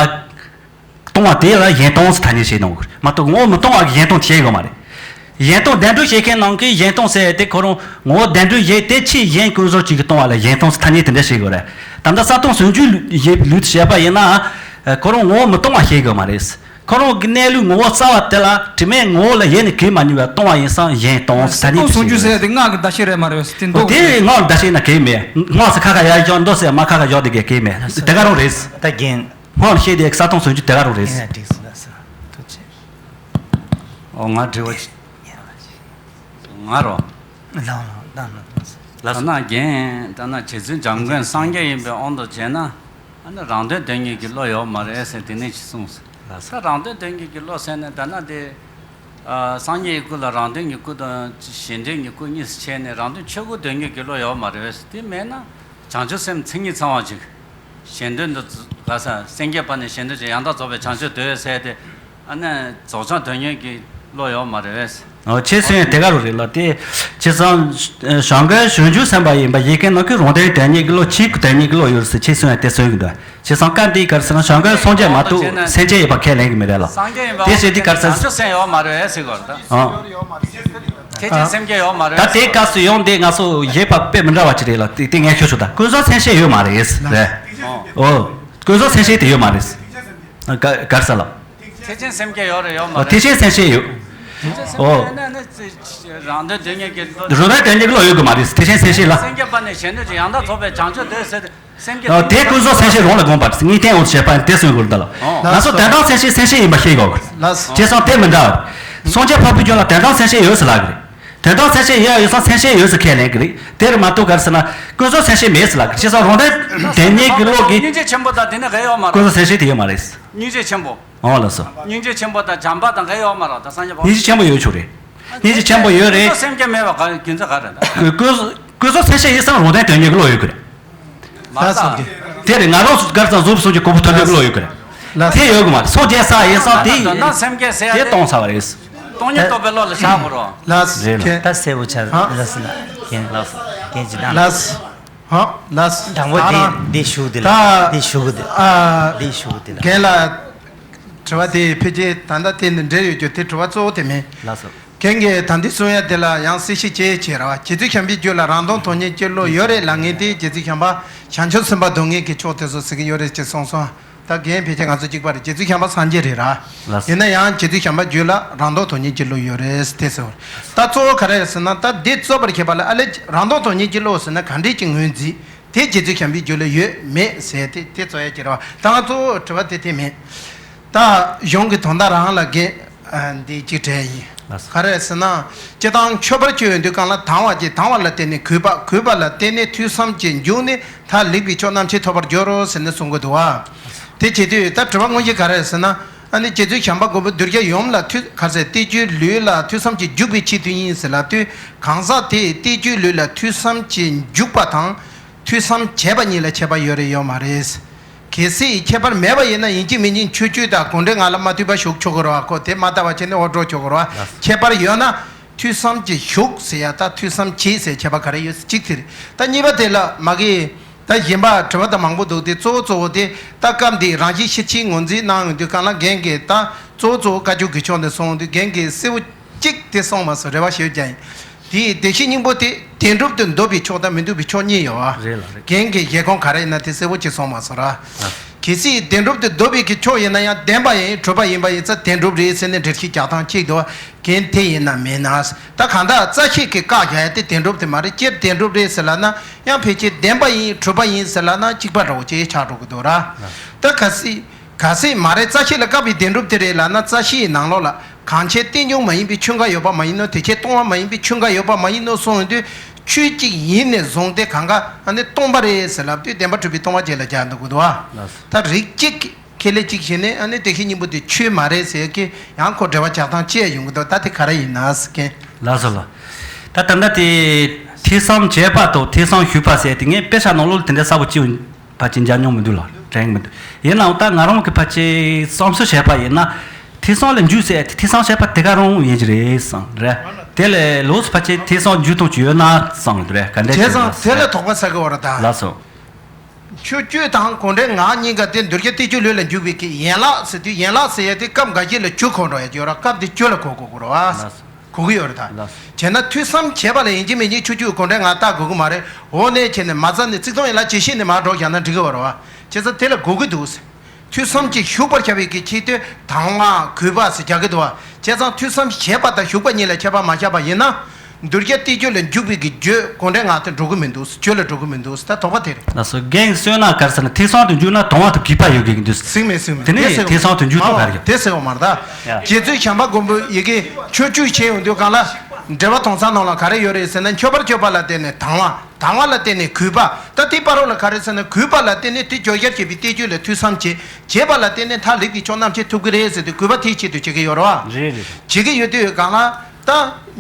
སྟོང་བ་དེ་ལ་གཞན་སྟོང་ཟེར་ཐ་སྙད་བྱེད་གནང་དགོས་མ་གཏོགས་ངོ་བོ་མི་སྟོང་བ་གི་གཞན་སྟོང་བྱེད་དགོས་མ་རེད། གཞན་སྟོང་བདེན་གྲུབ་བྱེད་མཁན་རྣམས་ཀྱིས་གཞན་སྟོང་ཟེར་ཡ་དེ་ཁོ་རང་ངོ་བོ་བདེན་གྲུབ་བཞེས་ཏེ་ཕྱིས་གཞན་ཀུན་རྫོབ་ཅིག་གིས་སྟོང་བ་ལ་གཞན་སྟོང་ཟེར་ཐ་སྙད་དེ་འདྲ་བྱེད་དགོས་རེད། ད་ལྟ་གསལ་སྟོང་ཟུང་འཇུག་ལུགས་ལུགས་བྱས་པ་ཡིན་ན་ཁོ་རང་ངོ་བོ་མི་སྟོང་བ་བྱེད་དགོས་མ་རེད། ཁོ་རང་གི་གནས་ལུགས་ངོ་བོ་གསལ་བ་དེ་ལ་དྲི་མས་ངོ་བོ་ལ་ཡེ་ནས་གོས་མ་མྱོང་བས་སྟོང་བ་ཡིན་ཙང་གཞན་སྟོང་ཟེར་ཐ་སྙད་དུ་ཟུང་འཇུག་ཟེར་ཡ་དེ་སྔགས་ཀྱི་བརྡ་ཆད་རེད་མ་རེད་ཟེར་དེ་འདོགས་དེ་སྔགས་ཀྱི་བརྡ་ཆད་ན་གོས་མེད། སྔགས་ཟེར་ཁ་ཁ་ཡར་བཞག་འདོགས་ཟེར་མ་ཁ་ཁ་བཞག་དེ་གས་གོས་མེད། དེ་ག་རང་རེད། ད་རྒན། སྔགས་ལ་བཤད་དེ་གསལ་སྟོང་ཟུང་འཇུག་དེ་ག་རང་རེད། ཡིན་ན་འགྲིག་སོང་། ལགས་སོ། ཐུགས་རྗེ་ཆེ། ཨོ་ང་དྲི་བ་ཅིག་ང་རོ། ལགས་ལགས་ལགས་ལགས། ལགས་སོ། ད་ན་རྒན་ད་ན་རྗེ་བཙུན་འཇམ་མགོན་སངས་རྒྱས་ཡིན་པའི་དབང་དུ་བྱས་ན། ཨ་ནི་རང་དོན་དོན་གཉེར་གྱི་བློ་ཡོད་མ་རེད་ཟེར་དེ་ནས་ཅི་གསུངས་སོང་། ལགས་སོ། ད་རང་དོན་དོན་གཉེར་གྱི་བློ་ཟེར་ནས་ད་ན་དེ། ཨ་སངས་རྒྱས་ཀྱི་སྐུ་ལ་རང་དོན་གྱི་སྐུ་དང་གཞན་དོན་གྱི་སྐུ་གཉིས་སུ་ཕྱེ་ནས་རང་དོན་ཆོས་སྐུ་དོན་གཉེར་གྱི་བློ་ཡོད་མ་རེད་ཟེར་དེ་མེད་ན། བྱང་ཆུབ་སེམས་མཚན་ཉིད་ཚང་བ་ཅིག་གཞན་དོན་དུ་ག་ས་སེམས་བསྐྱེད་པ་ནས་གཞན་དོན་ཅིག་ཡང་དག་རྫོགས་པའི་བྱང་ཆུབ་འདོད་ཟེར་ཏེ། ཨ་ནི་རྫོགས་བྱང་དོན་གཉེར་གྱི་བློ་ཡོད་མ་རེད། ཨོ་ཁྱེད་གསུང་ཡ་དེ་ག་རུ་རེད་ལ་དེ། བྱས་ཙང་བྱང་སྒོས་བྱང་ཆུབ་སེམས་དཔའ་ཡིན་པ་ཡིན་མཁན་ནང་གི་རང་དོན་དོན་གཉེར་གྱི་བློ་ཆོས་སྐུ་དོན་གཉེར་གྱི་བློ་ཡོད་ཟེར་ཁྱེད་གསུང་ཡ་དེ་གསུང་གི་འདུག་བྱས་ཙང་སྐབས་འདིའི་ག་རེ་ཟེར་ན་བྱང་སྒོས་སངས་རྒྱས་མ་གཏོགས་སེམས་ཅན་ཡོད་པ་ཁས་ལེན་གི་མི་རེད་ལ། སངས་རྒྱས་ཡིན་པ་དེ་བྱས་དེ་ག་རེ་ཟེར། བྱང་ཆུབ་སེམས་ཡོད་མ་རེད་ཟེར་གོ་ད། ཨ། ཐེག་ཆེན་སེམས་བསྐྱེད་ཡོད་མ་རེད། ད་དེའི་སྐབས་སུ་ཡོང་དེ་ང་ཚོ་བཞེད་པ་དཔེ་མི་འདྲ་བ་ཅིག་རེད་ལ་དེ་དེ་ངས་ཁྱོད་ཚོ་ད་ཀུན་རྫོབ་སེམས་བསྐྱེད་ཡོད་མ་རེད་ཟེར། ཨོ། ཀུན་རྫོབ་སེམས་བསྐྱེད་དེ་ཡོད་མ་རེད། ག་ག་རེ་ཟེར་ལ། ཐེག་ཆེན་སེམས་བསྐྱེད་ཡོད་རེད་ཡོད་མ་ཨོ་རེད། ཐེག་ཆེན་སེམས་བསྐྱེད་ཡོད། ཐེག་ཆེན་སེམས་ཨོ། བསྐྱེད་ན་ནི་རང་དོན་དོན་གཉེར་གྱི་བློ། རང་དོན་དོན་གཉེར་གྱི་བློ་ཡོད་དགོས་མ་རེད། ཐེག་ཆེན་སེམས་བསྐྱེད་ལ། སེམས་བསྐྱེད་པ་ནས་གཞན་དོན་ཅིག་ཡང་དག་རྫོགས་པའི་བྱང་ཆུབ་འདོད་ཟེར་ཏེ་སེམས་བསྐྱེད། ཨོ་དེ་ཀུན་རྫོབ་སེམས་བསྐྱེད་རང་ལ་དགོངས་པ་རེད། ངས་བསྟན་འོག་བྱས་པ་དེ་གསུང་དགོས་ད་ལ། ང་ཚོ་དོན་དམ་སེམས་བསྐྱེད་སེམས་བསྐྱེད་ཡིན་པ་ཤེས་དགོས། ལགས། བྱས་ཙང་དེ་མི་འདྲ་བ། སངས་རྒྱས་འཕགས་པའི་རྒྱུད་ལ་དོན་དམ་སེམས་བསྐྱེད་ཡོད་ཟེར་ལབ་གི་རེད། དོན་དམ་སེམས་བསྐྱེད་ཡོད་ཡོད་ཙང་སེམས་བསྐྱེད་ཡོད་ཟེར་ཁས་ལེན་གི་རེད། དེ་རུ་མ་གཏོགས་ག་རེ་ཟེར་ན་ཀུན་རྫོབ་སེམས་བསྐྱེད་མེད་ཟེར་ལབ་གི་རེད། བྱས་ཙང་རང་དོན་དོན་གཉེར་གྱི་བློ་གིས་སྙིང་རྗེ་ཆེན་པོ་དང་དེ་ནི་ག་ཡོད་མ་རེད། ཀུན་རྫོབ་སེམས་བསྐྱེད་དེ་ཡོད་མ་རེད། སྙིང་རྗེ་ཆེན་པོ། ཨོ་ལགས་སོ། སྙིང་རྗེ་ཆེན་པོ་དང་བྱམས་པ་དང་ག་ཡོད་མ་རེད་ད་སངས་རྒྱས་པ། སྙིང་རྗེ་ཆེན་པོ་ཡོད་ཆོག་རེད། སྙིང་རྗེ་ཆེན་པོ་ཡོད་རེད། ཀུན་རྫོབ་སེམས་བསྐྱེད་མེད་པ་ག་རྒྱུ་མཚན་ག་རེད་ད། ཀུན་ཀུན་རྫོབ་སེམས་བསྐྱེད་ཡིན་ཙང་རང་དོན་དོན་གཉེར་གྱི་བློ་ཡོད་གི་རེད། མ་ལགས་སོ། རེད། དེ་རེད་ང་རང་ཚོ་ག་རེ་ཟེར་གཟུགས་སོགས་ཀྱི་གོ་བུ་ཐོན་པའི་བློ་ཡོད་གི་རེད། ལགས་སོ། དེ་ཡོད་གི་མ་རེད། སངས་རྒྱས་ས་ཡིན་ཙང་དེ་དོན་དམ་སེམས་བསྐྱེད་ཟེར་ཡ་དེ་དེ་སྟོང་ཚར་བ་རེད། སྟོང་ཉིད་རྟོགས་པའི་བློ་ལ་བཞག་དགོས་རོ། ལགས་སོ། རེད་ལགས། ད་གསལ་པོ་ཆགས། ཧ། ལགས་སོ་ལགས། རྒན་ཅིག་དང་། ལགས་སོ། ཧ། ལགས་སོ། དང་པོ་ད་དེ་དེ་ཞུ་དེ་ལ་ད་དེ་ཞུ་གི་དེ་ཨ་དེ་ཞུ་གི་དེ་ལ། རྒན་ལགས། དྲི་བ་དེ་ཕལ་ཆེར་ད་ལྟ་དེ་ནི་འབྲེལ་ཡོད་རྒྱུ་དེ་དྲི་བ་གཙོ་བོ་དེ་མིན། ལགས་སོ། རྒན་གྱིས་ད་འདི་གསུང་ཡ་དེ་ལ་ཡང་གསལ་བཤད་བྱེད་བྱེད་ར་བ། རྗེ་བཙུན་བྱམས་པའི་རྒྱུད་ལ་རང་སྟོང་དོན་གཉེར་གྱི་བློ་ཡོད་རེད་ལབ་མཁན་དེ་རྗེ་བཙུན་བྱམས་པ་བྱང་ཆུབ་སེམས་དཔའ་སྡུག་བསྔལ་གྱི་ཕྱོགས་དེ་ཚོ་ཟེར་གྱི་ཡོད་རེད་ཅེས་གསུངས་སོང་། ད་རྒན་ཕལ་ཆེར་ང་ཚོ་གཅིག་པ་རེད། རྗེ་བཙུན་བྱམས་པ་སངས་རྒྱས་རེད་ར། ལགས། ཡིན་ན་ཡང་རྗེ་བཙུན་བྱམས་པ་རྒྱུད་ལ་རང་སྟོང་དོན་གཉེར་གྱི་བློ་ཡོད་རེད་དེ་ཟེར་བ་རེད། ད་གཙོ་བོ་ག་རེ་རེད་ཟེར་ན་ད་འདི་རྩོད་པར་བྱེད་པ་ལ་ཨ་ལས་རང་སྟོང་དོན་གཉེར་གྱི་བློ་ཟེར་ན་ག་འདྲས་ཀྱི་ངོས་འཛིན་དེ་རྗེ་བཙུན་བྱམས་པའི་རྒྱུད་ལ་ཡོད་མེད་ཟེར་དེ་དེ་རྩོད་ཡ་ཅིག་རེད་བ། ད་ང་གཙོ་བོ་དྲི་བ་དེ་དེ་མིན། ད་གཞུང་གི་དོན་དག་རང་ལ་འགན་འདི་གཅིག་སྤྲད་ཡིན། ལགས་སོ། ག་རེ་ཟེར་ན། སྤྱིར་བཏང་མཆོད་པར་བརྗོད་ཡོང་དུས་སྒང་ལ་དང་བ་གཅིག་དང་བ་ལ་བརྟེན་ནས་གུས་པ། གུས་པ་ལ་བརྟེན་ནས་ཐོས་བསམ་གྱི་འཇུག་ནས་མཐར་ལེགས་པའི་ཕྱོགས་རྣམ་མཁྱེན་ཐོབ་པར་འགྱུར་རོ་ཟེར་ནས་གསུང་གི་འདུག་བ། དེ་བྱེད་དུས་ད་དྲི་བ་དངོས་གཞི་ག་རེ་ཟེར་ན། ཨ་ནི་རྗེ་བཙུན་བྱམས་པ་མགོན་པོ་གདུལ་བྱ་ཡོངས་ལ་ཐོས་ག་ཟེར་བསྟན་བཅོས་ལུས་ལ་ཐོས་བསམ་གྱི་འཇུག་པའི་ཆེད་དུ་ཡིན་ཟེར་ལབ་དུས་གང་ཟག་དེས་བསྟན་བཅོས་ལུས་ལ་ཐོས་བསམ་གྱི་འཇུག་པ་དང་། ཐོས་བསམ་བྱས་པ་གཉིས་ལ་ཁྱད་པར་ཡོད་རེད་ཡོད་མ་རེད། གལ་སྲིད་ཁྱད་པར་མེད་པ་ཡིན་ན་ཡིན་གཅིག་མིན་གཅིག་ཆོས་སྤྱོད་དང་གུང་ཁྲན་ངང་ལ་མ་ལྟོས་པ་ཞུགས་ཆོག་གི་རེད་བ། ཁོ་དེ་མ་ལྟ་བ་བྱས་ནས་འོག་འགྲོ་ཆོག་གི་རེད་བ། ལགས། ཁྱད་པར་ཡོད་ན་ཐོས་བསམ་གྱི་ཞུགས་ཟེར་ཡ་ད་ཐོས་བསམ་བྱེད་ཟེར་ཁྱད་པར་ག་རེ་ཡོད་གཅིག་དེ་རེད། ད་གཉིས་པ་དེ་ལ་མ་གི་ད་གཞན་པ་དྲི་བ་ད་མང་པོ་འདུག་དེ་གཙོ་བོ་གཙོ་བོ་དེ་ད་སྐབས་འདི་རང་བཞིན་ཤེར་ཕྱིན་ངོས་འཛིན་གནང་ཡོང་དུས་སྒང་ལ་རྒན་གྱིས་ད་གཙོ་བོ་གཙོ་བོ་བཀའ་བརྒྱུད་ཀྱི་ཕྱོགས་ནས་སོང་དུས་རྒན་གྱིས་གསལ་བོ་གཅིག་དེ་གསུངས་མ་སོང་རེ་བ་ཞུ་རྒྱུ་ཡིན། དེའི་བདེ་གཤེགས་སྙིང་པོ་དེ་བདེན་གྲུབ་ཏུ་འདོད་པའི་ཕྱོགས་དང་མི་འདོད་པའི་ཕྱོགས་གཉིས་ཡོད་བ། རེད་ལགས་རེད། རྒན་གྱི་བཞེད་དགོངས་ག་རེ་ཡིན་ན་དེ་གསལ་པོ་ཅིག་གསུངས་མ་སོང་ར། ལགས། གལ་སྲིད་བདེན་གྲུབ་ཏུ་འདོད་པའི་གི་ཕྱོགས་ཡིན་ན་ཡང་བདེན་པ་ཡིན་གྲུབ་པ་ཡིན་པ་ཡིན་ཙང་བདེན་གྲུབ་རེད་ཟེར་ནས་འགྲེལ་བཤད་རྒྱག་སྟངས་གཅིག་འདུག་བ། རྒན་དེ་ཡིན་ན་མིན་ན། ད་གང་ལྟར་རྩ་ཤེས་ཀྱིས་བཀག་བཞག་ཡ་དེ་བདེན་གྲུབ་དེ་མ་རེད། སྤྱིར་བདེན་གྲུབ་རེད་ཟེར་ལབ་ན་ཡང་ཕལ་ཆེར་བདེན་པ་ཡིན་གྲུབ་པ་ཡིན་ཟེར་ལབ་ན་གཅིག་པ་འདྲ་བོ་ཅིག་ཆགས་འགྲོ་གི་འདུག་ར། ལགས། ད་གལ་སྲིད། གལ་སྲིད་མ་རེད། རྩ་ཤེས་ལ་བཀག་པའི་བདེན་གྲུབ་དེ་རེད་ལབ་ན་རྩ་ཤེས་ཡི་ནང་ལོགས་ལ་གང་ཕྱིར་རྟེན་འབྱུང་མ་ཡིན་པའི་ཆོས་འགའ་ཡོད་པ་མ་ཡིན་ནོ། དེ་ཕྱིར་སྟོང་པ་མ་ཡིན་པའི་ཆོས་འགའ་ཡོད་པ་མ་ཡིན་ནོ་གསུངས་ཡོང་དུས་ཆོས་གཅིག་ཡིན་ནས་བཟུང་སྟེ་གང་ག་ཨ་ནི་སྟོང་པ་རེད་ཟེར་ལབ་དུས་བདེན་པར་གྲུབ་པའི་སྟོང་པ་རྗེས་ལ་རྒྱག་འདུག་གི་འདུག་ཨ། ལགས་སོ། ད་རིགས་གཅིག་གི་ཁེ་ལས་གཅིག་བྱས་ནས་ཨ་ནི་བདེ་གཤེགས་སྙིང་པོ་དེ་ཆོས་མ་རེད་ཟེར་གི་ཡང་ཁོ་འགྲེལ་བ་རྒྱག་སྟངས་ཅི་ཡང་ཡོང་གི་འདུག་ད་དེ་ག་རེ་ཡིན་ན་ཟེར་མཁན། ལགས་སོ་ལགས། ད་ད་ལྟ་དེ་ཐོས་བསམ་བྱས་པ་དང་ཐོས་བསམ་ཞུས་པ་ཟེར་དེ་ངས་དཔེ་ཆ་ནང་ལོགས་ལ་དེ་འདྲ་གསལ་པོ་ཅིག་ཕལ་ཆེར་མཇལ་མྱོང་མི་འདུག་ལགས། དྲན་གྱི་མི་འདུག་ཡིན་ནའང་ད་ང་རང་གི་ཕལ་ཆེར་བསམ་ཚུལ་བཤད་པ་ཡིན་ན། ཐོས་བསམ་ལ་འཇུག་ཟེར་ཏེ་ཐོས་བསམ་བྱས་པ་དེ་ག་རང་ཡིན་གྱི་རེད་བསམ་རེད། དེ་ལས་ལོགས་སུ་ཕལ་ཆེར་ཐོས་བསམ་འཇུག་སྟངས་ཅིག་ཡོད་ན་བསམ་གྱི་འདུག་རེད། ག་འདྲ་བྱས་ཙང་དེ་ལ་དོགས་པ་ཟ་གི་ཡོད་རེད་ད། ལགས་སོ། ཆོས་སྤྱོད་དང་གུང་ཁྲན་སྔགས་གཉིས་ཀ་དེ་གདུལ་བྱ་སྟེ་ཆོས་ལུགས་ལ་འཇུག་པའི་གི་ཡན་ལག་ཟེར་དུས་ཡན་ལག་ཟེར་ཡ་དེ་སྐབས་འགའ་ཞིག་ལ་ཆོས་ཁོ་འགྲོ་ཡ་ཡོད་ར། སྐབས་དེ་ཆོས་ལ་གོ་དགོས་ཀྱི་རེད་བ། ལགས་སོ། གོ་གི་ཡོད་རེད་ད། ལགས། བྱས་ན་ཐོས་བསམ་བྱས་པ་ལ་ཡིན་གཅིག་མིན་གཅིག་ཆོས་སྤྱོད་གུང་ཁྲན་སྔགས་བལྟ་དགོས་ཀྱི་མ་རེད། འོ་ནས་བྱས་ནས་མ་རྩ་ནས་ཚིག་ཐོ་ཡན་ལག་ཇི་ཤེས་ནས་མར་འགྲོ་བཞག་ན་འགྲིག་གི་ཡོད་རེད་བ། བྱས་ཙང་དེ་ལ་གོ་གི་འདུག་ཟེར། ཐོས་བསམ་གྱིས་ཞུགས་པར་བྱ་བའི་གི་ཆེད་དུ་དང་བ་གུས་པ་ཟེར་རྒྱག་གི་འདུག་བ། བྱས་ཙང་ཐོས་བསམ་བྱས་པ་དང་ཞུགས་པ་གཉིས་ལ་ཁྱད་པར་མ་བཞག་པ་ཡིན་ན། གདུལ་བྱ་སྟེ་ཆོས་ལ་འཇུག་པའི་གི་རྒྱུད་གུང་ཁྲན་སྔགས་དེ་འགྲོ་གི་མི་འདུག་ཆོས་ལ་འགྲོ་གི་མི་འདུག་ད་དོགས་པ་དེ་རེད། ལགས་སོ། རྒན་གསུངས་ན་ག་རེ་ཟེར་ན་ཐོས་བསམ་དུ་འཇུག་ན་དང་བ་དང་གུས་པ་ཡོད་དགོས་ཀྱི་འདུག་ཟེར། ཟིག་མེད་ཟིག་མེད། དེ་ནས་ཐོས་བསམ་དུ་འཇུག་ཐུབ་པ་རེད། དེ་ཟེར་བ་མ་རེད་ད། ཡ། རྗེ་བཙུན་བྱམས་པ་མགོན་པོ་ཡི་གེ་ཆོས་བཅུ་བྱས་ཡོང་དུས་གང་ལ། འགྲེལ་པ་དོན་གསལ་ནང་ལ་ག་རེ་ཡོད་རེད་ཟེར་ན་མཆོད་པར་བརྗོད་པ་ལ་བརྟེན་ནས་དང་བ། དང་བ་ལ་བརྟེན་ནས་གུས་པ། ད་དེའི་བར་རོ་ལ་ག་རེ་ཟེར་ན་གུས་པ་ལ་བརྟེན་ནས་དེ་བརྗོད་བྱར་བྱེད་པའི་སྟེ་ཆོས་ལ་ཐོས་བསམ་བྱེད། བྱེད་པ་ལ་བརྟེན་ནས་ཐར་ལུགས་ཀྱི་ཕྱོགས་རྣམ་མཁྱེན་ཐུབ་ཀྱི་རེད་ཟེར་དུས་གུས་པ་དེའི་ཆེད་དུ་བྱེད་ཀྱི་ཡོད་རེད་བ། རེད་རེད། བྱེད་ཀྱི་ཡོད་དུས་གང་ལ། ད་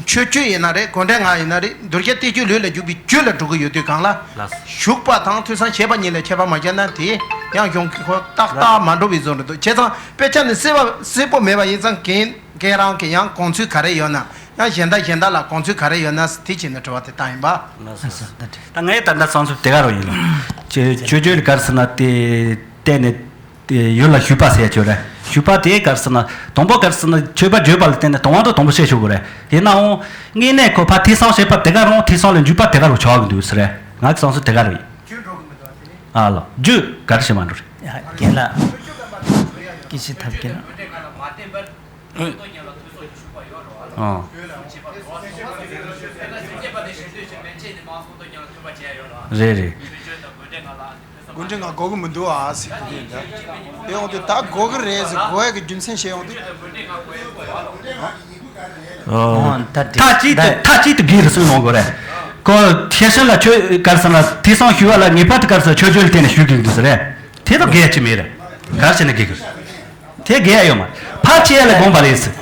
ཆོས་སྤྱོད་ཡིན་ན་རེད། གུང་ཁྲན་སྔགས་ཡིན་ན་རེད། གདུལ་བྱ་སྟེ་ཆོས་ལུགས་ལ་འཇུག་པའི་རྒྱུད་ལ་འགྲོ་གི་ཡོད་དུས་གང་ལ། ལགས། ཞུགས་པ་དང་ཐོས་བསམ་བྱས་པ་གཉིས་ལ་ཁྱད་པར་མ་བྱས་ན་དེ་ཡང་གཞུང་གི་ཁོ་ཏག་ཏག་མ་འགྲོ་བའི་བཟོ་འདྲ་འདུག་བྱས་ཙང་དཔེ་ཆ་ནི་གསལ་བ་གསལ་པོ་མེད་པ་ཡིན་ཙང་རྒན་རྒན་རང་གི་ཡང་དགོངས་ཚུལ་ག་རེ་ཡོད་ན། ཡང་གཞན་དག་གཞན་དག་ལ་དགོངས་ཚུལ་ག་རེ་ཡོད་ན་དེ་བྱས་ནས་དྲི་བ་དེ་བཏང་ཡིན་པ། ལགས་སོ། ད་ངས་ད་ལྟ་བསམ་ཚུལ་དེ་ག་རུ་ཡིན་ལ། ཆོས་ཆོས་བརྒྱུད་ག་རེ་ཟེར་ན་དེ་བརྟེན་ནས་དེ་ཡུལ་ལ་ཞུགས་པ་ཟེར་ཡ་ཆོས་རེད། ཞུགས་པ་དེ་ག་རེ་ཟེར་ན་དང་པོ་ག་རེ་ཟེར་ན་མཆོད་པ་བརྗོད་པ་ལ་བརྟེན་ནས་དང་བ་དང་དང་པོ་བཤད་ཆོག་གི་རེད། ཡིན་ནའང་དངོས་གནས་ཁོ་ཕར་ཐོས་བསམ་བྱེད་པ་དེ་ག་རང་ཐོས་བསམ་ལ་འཇུག་པ་དེ་ག་རང་ཆགས་ཀྱི་འདུག་ཟེར་རེད། ང་གི་བསམ་ཚུལ་དེ་ག་རུ་ཡིན། ཨ་ལ་རྒྱུ་ག་རེ་བྱེད་མ་འགྲོ་རེད། ཡ་རྒན་ལགས། སྐད་ཆ་ཐབས་རྒན་ལགས། ཨ། རེད་རེད། གུང་ཁྲན་སྔགས་དགོས་ཀྱི་མི་འདུག་ཨ་ཟེར་གི་ཡིན་ད། དེ་ཡོང་དུས་ད་དགོས་ཀྱི་རེད་ཟེར་གོ་ཡ་གི་རྒྱུ་མཚན་བཤད་ཡོང་དུས། ཨོ། ད་དེ་མཐའ་གཅིག་ཏུ་ད་མཐའ་གཅིག་ཏུ་དགོས་རེད་གསུངས་ཡོང་དགོས་རེད། ཁོ་ཤེར་ཕྱིན་ལ་ཆོས་ག་རེ་ཟེར་ན་ཐོས་བསམ་ཞུ་བ་ལ་ངེས་པར་དུ་ག་རེ་ཟེར་ཆོས་བརྒྱུད་ལ་བརྟེན་ནས་ཞུ་དགོས་ཀྱི་འདུག་ཟེར་རེད། དེ་དང་འགལ་གྱི་མེད་རེད། ག་རེ་བྱས་ན་འགལ་གྱི་རེད། དེ་དགོས་ཡ་ཡོད་མ་རེད། ཕར་ཕྱིན་ཡ་ལ་དགོངས་པ་རེད་ཟེར།